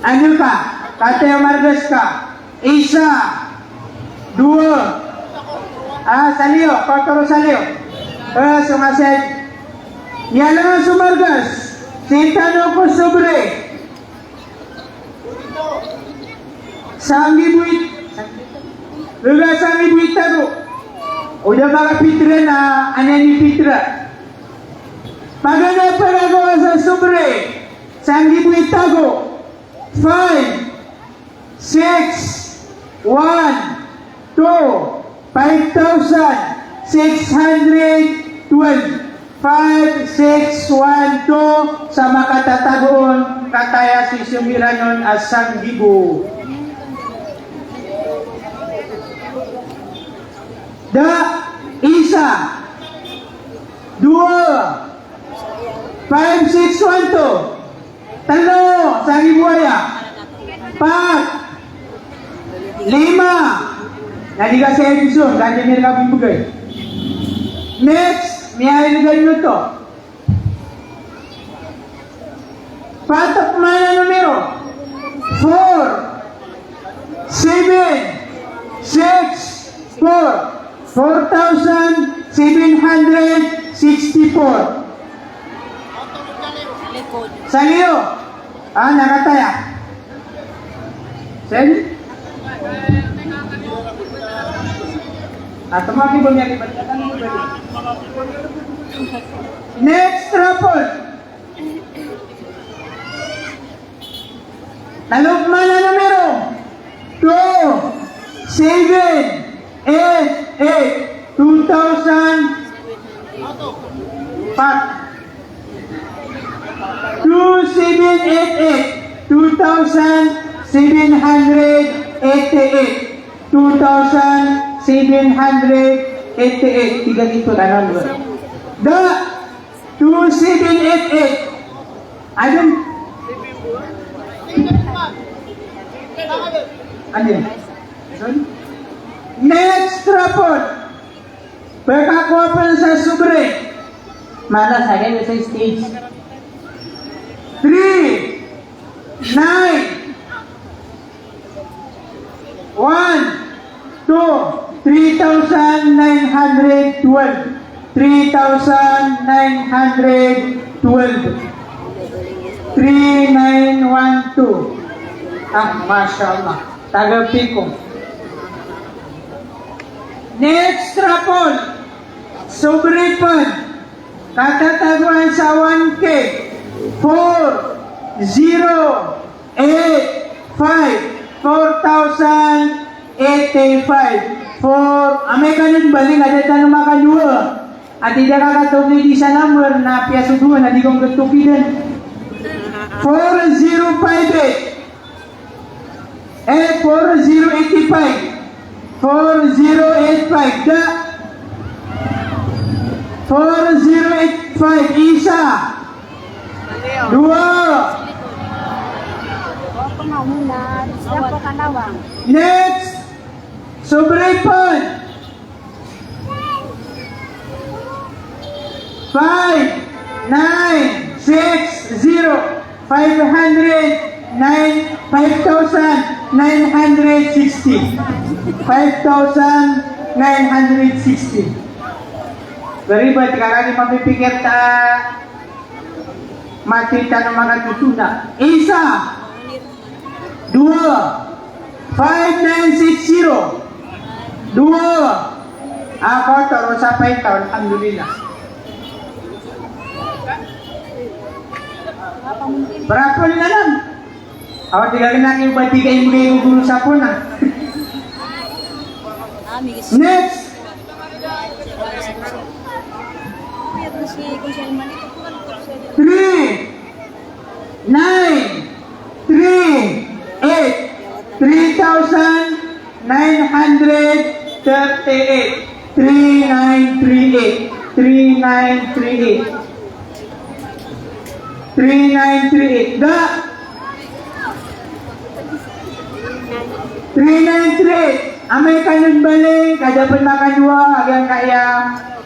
Ano ka? Kataya Marcos ka. Isa. Dowa. Ah, sa liyo. Patoro sa liyo. Ah, so nga sed. Iyalangan so Marcos. Sii tano ko sobre. Sanggibo i, lega sanggibo i tago. O da makapitra na, aya ni pitra. Paganay a pagaga sa sobre. Sanggibo i tago. Five, six, one, two, five thousand six hundred twelve. Five six one two, sa makatatago on, kataya so isombiran on a sanggibo. Da, isa, dowa, five six one two. Telo, sanggibo aya. Pat. Lima. Na di ka sa edison, ka di mira ka bibigay. Next, miyari ka nito. Patok man a numero. Four. Seven, six, four, four thousand seven hundred sixty-four. Sa liyo. Ah, na kataya. Send? Atoma ki bo miyari. Next raffle. Telo man a numero. Two seven eight eight, two thousand, pat. Two seven eight eight, two thousand seven hundred eighty-eight. Two thousand seven hundred eighty-eight. Tiga ito na number. Da. Two seven eight eight. Ano? Ano? Sorry? Next raffle. Pekakowa pen sa sobre. Mana sa akin sa stage. Three, nine, one, two, three thousand nine hundred twelve. Three thousand nine hundred twelve. Three nine one two. Ah, masha Allah. Taga Piko. Next raffle. Sobre pn. Katatagoan sa one K. Four zero eight five. Four thousand eighty-five. Four. Amay ka nagbaling, a da tano makadowa. Ati da ka katoki di sa number na piya so dowa na di ko ngkatoki dn. Four zero five eight. Eh, four zero eight five. Four zero eight five. Da. Four zero eight five. Isa. Dowa. Next. Sobre pn. Five nine six zero. Five hundred nine, five thousand nine hundred sixty. Five thousand nine hundred sixty. Very bad, karani mapipikir ta mati tano makatotona. Isa. Dowa. Five nine six zero. Dowa. Ako, toro sa pay taw, alhamdulillah. Berapa ni dalam? Awa, tiga kena ni, ba tiga ibu, ibu guru sapo na. Next. Three nine three eight, three thousand nine hundred thirty-eight, three nine three eight, three nine three eight, three nine three eight. Da. Three nine three eight. Amay ka nagbaling, ka da pn makadowa, a giyangkaya,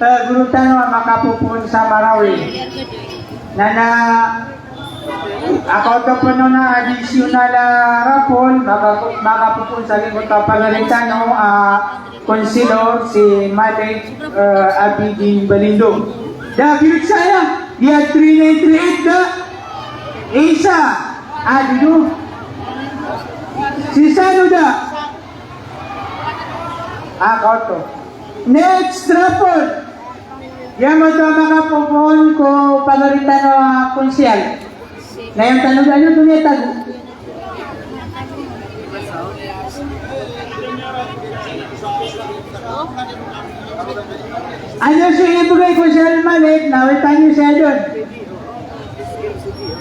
eh, guru tano a makapopoon sa Marawi. Na na, ako to pn on a additional a raffle, maka-, makapopoon sa lingkod a pagari tano a Councilor si Malik, eh, Abidin Balindo. Da, kirit saya, giya three nine three eight da. Isa, a, di do. Si Sano da. A, kaoto. Next raffle. Giya mato a makapopoon ko pagari tano a konsehal. Na aya tano da, ano to niyan tago? Ano so ibgay ko sa Malik, na wait, ano siya doon?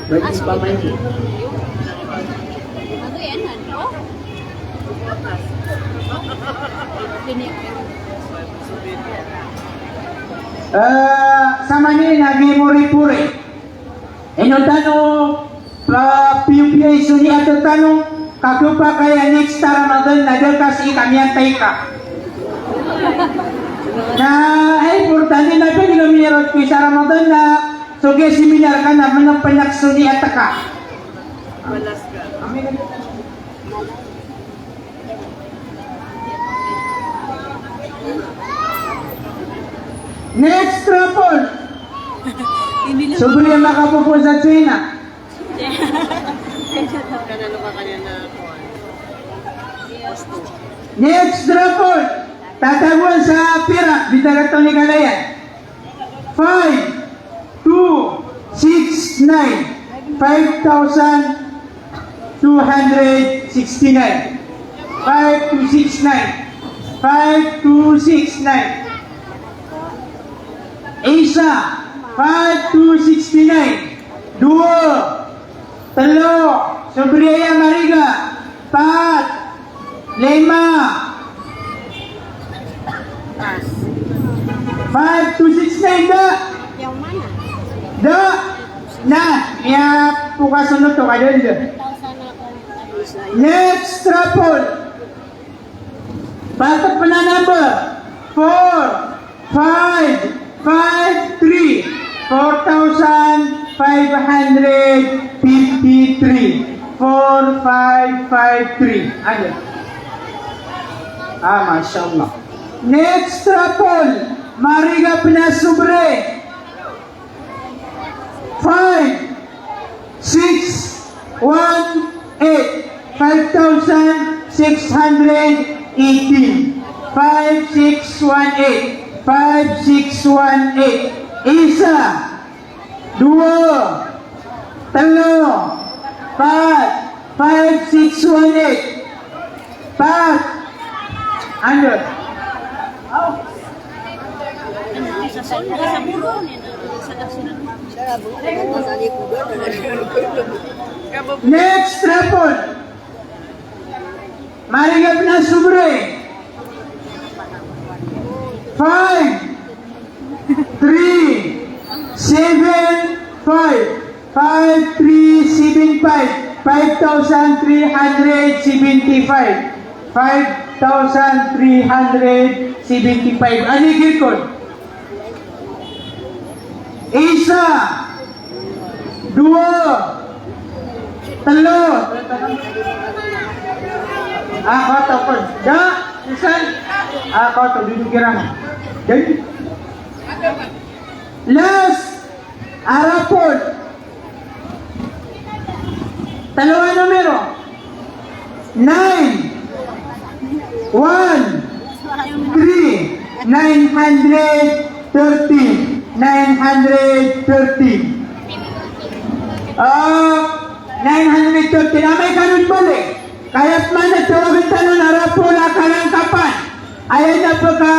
Pwede pa man. Eh, sa Malik na gimuri-puri. Ino tano, pa, piyo-piyo i soniat tano, ka khapakay a next a Ramadan na da ka sii ka miyantay ka. Na, ay, importante na pn, di ka miyarot ko isa Ramadan na, so giya seminar ka na, manga pnak soniat ka. Next raffle. Sobre a makapopoon sa China. Next raffle. Tatagoan sa pira, di taga Tony Kalayan. Five two six nine, five thousand two hundred sixty-nine. Five two six nine. Five two six nine. Isa, five two sixty-nine. Dowa. Tlo. Sobriya Mariga. Pat. Lima. Five two six nine, da. Da. Na, iya po ka sonot to, kada da. Next raffle. Bato pn a number. Four five five three, four thousand five hundred fifty-three. Four five five three. Ada. Ah, masha Allah. Next raffle. Mariga pn a sobre. Five six six hundred eighteen. Five six one eight. Five six one eight. Isa. Dowa. Telo. Pat. Five six one eight. Pat. Ano? Next raffle. Marigap na sobre. Five three seven five. Five three seven five. Five thousand three hundred seventy-five. Five thousand three hundred seventy-five. Ani girkon? Isa. Dowa. Telo. Ah, koto pon. Da, isan. Ah, koto, duduk kirang. Jadi, last a raffle. Telo a numero. Nine, one, three, nine hundred thirteen, nine hundred thirteen. Ah, nine hundred thirteen. Amay ka ron balik. Kaya pman na tawagan tano na raffle a kalangkapan. Aya na paka,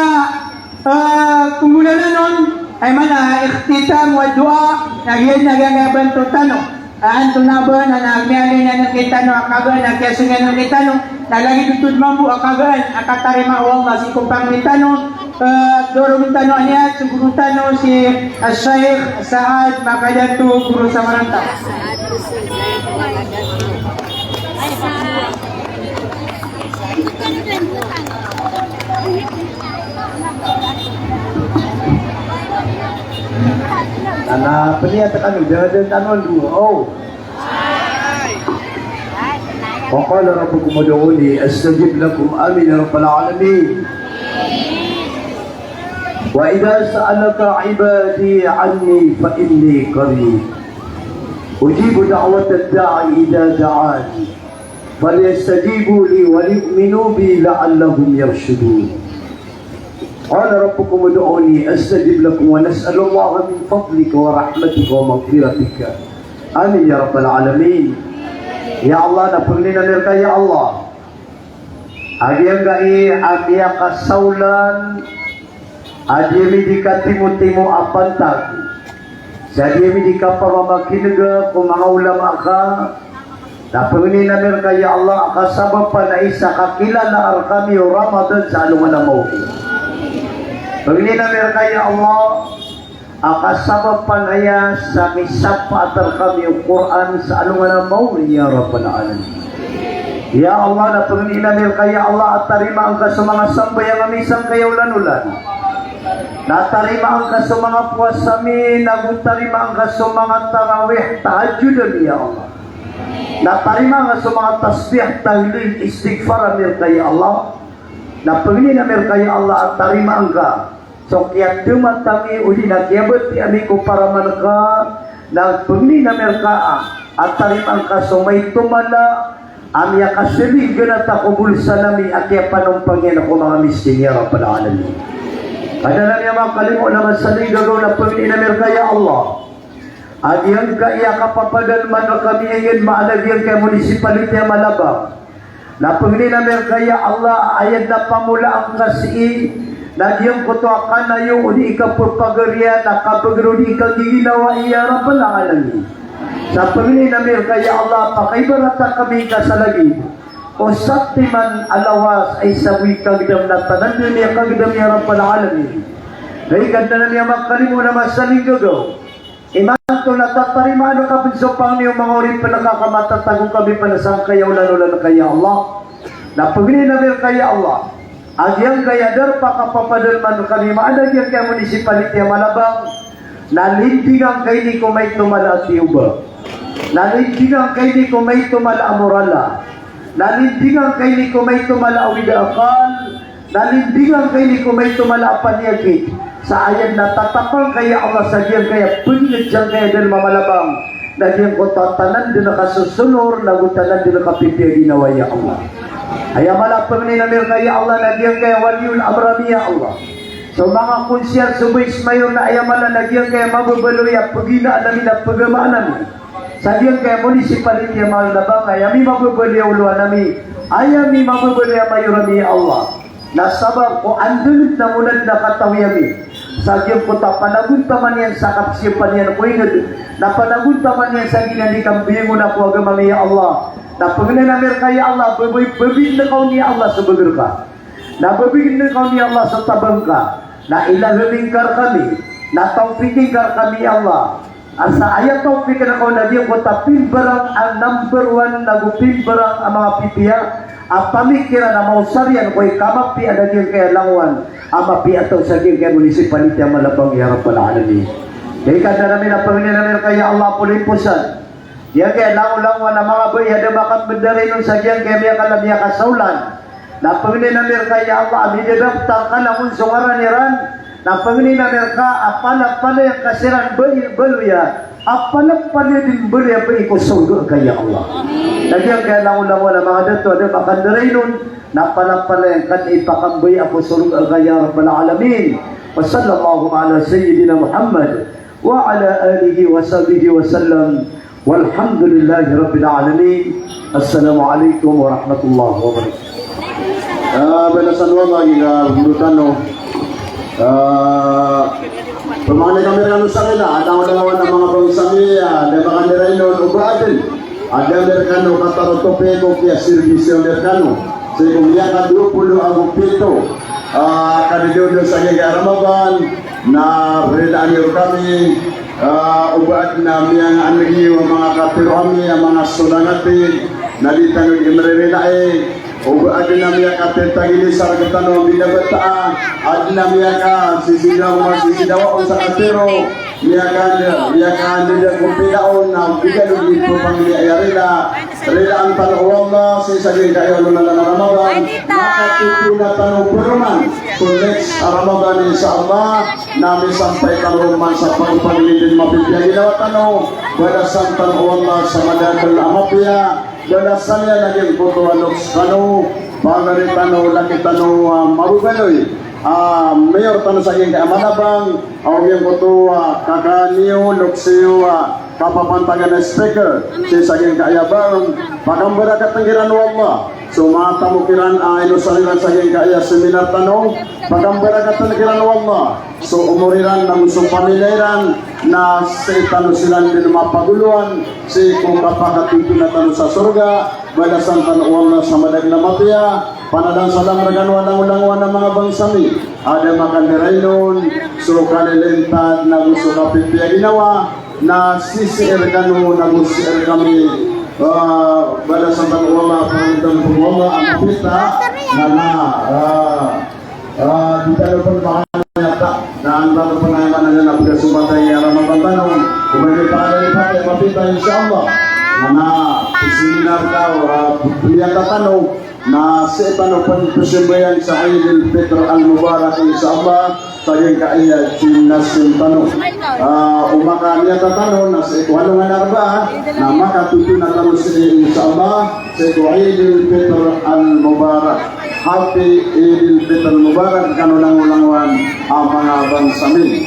ah, pnggolalan on, aya man a ikhtitam wa du'a, na giya na giyangkaya banto tano. Ah, antonaa ba na, na miyaaloy niyan rkitano a kagaan a kiyasong iyan rkitano, na lagid oto mambo a kagaan a katarima o Allah sii ko pangni tano, ah, dorog tano aniya, so goro tano si, ah, Sheikh Saad Makadato, goro sa Maranta. Ana, peniya ta kami, da, da, tanon do. Oh. Wa qala rabbukum ud'uni astajib lakum. Amin ya rabbal alamin. Wa idza sa'alaka ibadi anni fa inni qarib. Ujibu da'watad da'i idza da'an. Falyastajibu li wa liyu'minu bi la'allahum yarshudun. Qala rabbukum ud'uni astajib lakum wa nas'alullaha min fadlika wa rahmatika wa maghfiratika. Amin ya rabbal alamin. Ya Allah, na pangnin ami rka ya Allah a giyangkai a miyakasaolan a di ami di katimotimo a pantag sa di ami di kapamamakinega ko manga ulama ka, na pangnin ami rka ya Allah a kasabapan a isa ka kilala rkami o Ramadan sa alongan a maori. Pangnin ami rka ya Allah a kasabapan aya sa misapaat rkami o Qur'an sa alongan a maori ya rabbal alamin. Ya Allah, na pangnin ami rka ya Allah a tarimaan ka so manga sambayang ami sangkaya olan-olan. Na tarimaan ka so manga powasa mi, nago tarimaan ka so manga tarawih, tahajjud ami ya Allah. Na tarimaan ka so manga tasbih, tahlil, istighfar ami rka ya Allah. Na pangnin ami rka ya Allah a tarimaan ka so kiyadamat ami odi na kiyabatiya ami ko paraman ka, na pangnin ami rka a tarimaan ka so maito mala a miyakasaling ganata ko bolsa nami a kiyapanompang iyan ko manga miskin ya rabbal alamin. Kadnan ami a makalimo na masaling gagaw, na pangnin ami rka ya Allah a giyangkai a kapapadalman rkami ingd maana giyangkai a municipality a Malabang. Na pangnin ami rka ya Allah a aya dn a pamolaan ka sii na giyangkoto a kanayo odi i kapphagariya na kabager odi i kagiginawai ya rabbal alamin. Sa pangnin ami rka ya Allah a pakaibarata kami ka sa lagid o satiman a lawas a isa bo i kagdam na tanan dn i kagdam ya rabbal alamin. Na i Kadnan ami a makalimo na masaling gagaw, imanto na tatarimaan ka pn so pangni o manga oripn ka ka matatago kami pn sangkaya olan-olan ka ya Allah. Na pangnin ami rka ya Allah a giyangkaya darpa a kapapadalman kami maana giyangkaya municipality a Malabang, na lindingan ka ini ko maito mala a tiyoba. Na lindingan ka ini ko maito mala a morala. Na lindingan ka ini ko maito mala a wida a akal. Na lindingan ka ini ko maito mala a paniyakit. Sa aya dn a tatapang ka ya Allah sa giyangkaya pngngd sangkaya dalm a Malabang na giyangkoto a tanan dn a kasosonor nago tanan dn a kapipiya ginawa ya Allah. Aya mala a pangnin ami rka ya Allah na giyangkaya waliyul amr ami ya Allah. So manga konsehal, so vice mayor na aya mala na giyangkaya mababaloy a pginaan ami na pgamaan ami sa giyangkaya municipality a Malabang, aya mi mababaloy a olowan ami, aya mi mababaloy a mayor ami ya Allah. Na sabap ko andang na monad na katawi ami sa giyangkoto a panagontaman iyan sa kapsiyapan iyan ko ingd, na panagontaman iyan sa giya na di kambiyangon ko agama ami ya Allah. Na pangnin ami rka ya Allah, babayi, babayin ka on ya Allah so bagr ka. Na babayin ka on ya Allah so tabang ka. Na ilahami ngka rkami, na tawfiqi ngka rkami ya Allah. Asa aya tawfiq rka on na giyangkoto a pimbarang a number one nago pimbarang a manga pipiya a pamikiran a maosar iyan ko ikamapiya na giyangkaya langowan a mapiya a taw sa giyangkaya municipality a Malabang ya Rabbal Alamin. Ika da rami na pangnin ami rka ya Allah, polimposan giyangkaya langolangowan a manga bai a da makambandaray on sa giyangkaya miyakala miyakasaolan. Na pangnin ami rka ya Allah, a midadaftar ka langon so ngaran iran. Na pangnin ami rka a palapalaya ngka siran baloy, baloya a palapalaya dn baloya bai ko sorga ka ya Allah. Na giyangkaya langolangowan a manga dato a da makandaray on, na palapalaya ngka dn ipakambaya ko sorga ka ya Rabbal Alamin. Wa sallallahu ala sayyidina Muhammad wa ala alihi wa sahbihi wa sallam. Walhamdulillahi Rabbil Alamin. Assalamu alaikum warahmatullahi wabarakatuh. Ah, balasan o Allah giyangkai a bolo tano. Ah, pamangni kami rkano sa kanila, a langolangowan a manga bangsa mi, ah, da makandaray on, oba adn a da ami rkano katarotop ko kiyaserbisyo ami rkano sii ko miyakadowa polo ago pito a kadadaw sa giyangkai a Ramadan, na rilaan iyo rkami, ah, oba adn a miyangaan iyo a manga katero ami a manga solangatig, na di tano di mririlai, oba adn a miyakatitagili sa rktano a binabataa, adn a miyakasisidawa, sisidawa on sa katero, miyakanda, miyakanda ko pila on na bigyan on di pamangni a aya rila. Rilaan tano o Allah sii sa giyangkai a olonan a Ramadan, makatotona tano paroman ko next a Ramadan, insha Allah, na misampay tano man sa pagpangni dn mapipiya ginawa tano, balasan tano o Allah sa madakl a mapiya, balasan iyan a giyangkoto a loks tano, pagari tano, laki tano, ah, mababaloy a mayor tano sa giyangkai a Malabang, a giyangkoto a kaka niyo, loks iyo a kapapantagan a speaker sii sa giyangkai a bang, pakambarakatn kiran o Allah so manga tamok iran a inosar iran sa giyangkai a seminar tano, pakambarakatn kiran o Allah so omor iran nago so pamilya iran, na sii tano siran dn mapagoloan sii ko kapakatotona tano sa sorga, balasan tano o Allah sa madakl a mapiya. Panalansalam rkano a langolangowan a manga bangsa mi a da makandaray on, so kalilintad nago so kapipiya ginawa, na sisii rkano nago sii rkami, ah, balasan tano o Allah, pangnintan o Allah a mapita, na, na, ah, ah, di tano pn makaniyata, na anda tano pn a aya maana niyan na pagkasombatay a Ramadan tano, oba di tano pn a mapita, insha Allah. Na, na, seminar tano, ah, biyata tano, na sii tano pn pzambayang sa Eid al-Fitr al-Mubarak, insha Allah, sa giyangkai a gymnasium tano. Ah, o makaniyata tano na sii ko alongan a Arbaa, na makatotona tano sii, insha Allah, sii ko Eid al-Fitr al-Mubarak. Happy Eid al-Fitr al-Mubarak rkano langolangowan a manga bangsa mi.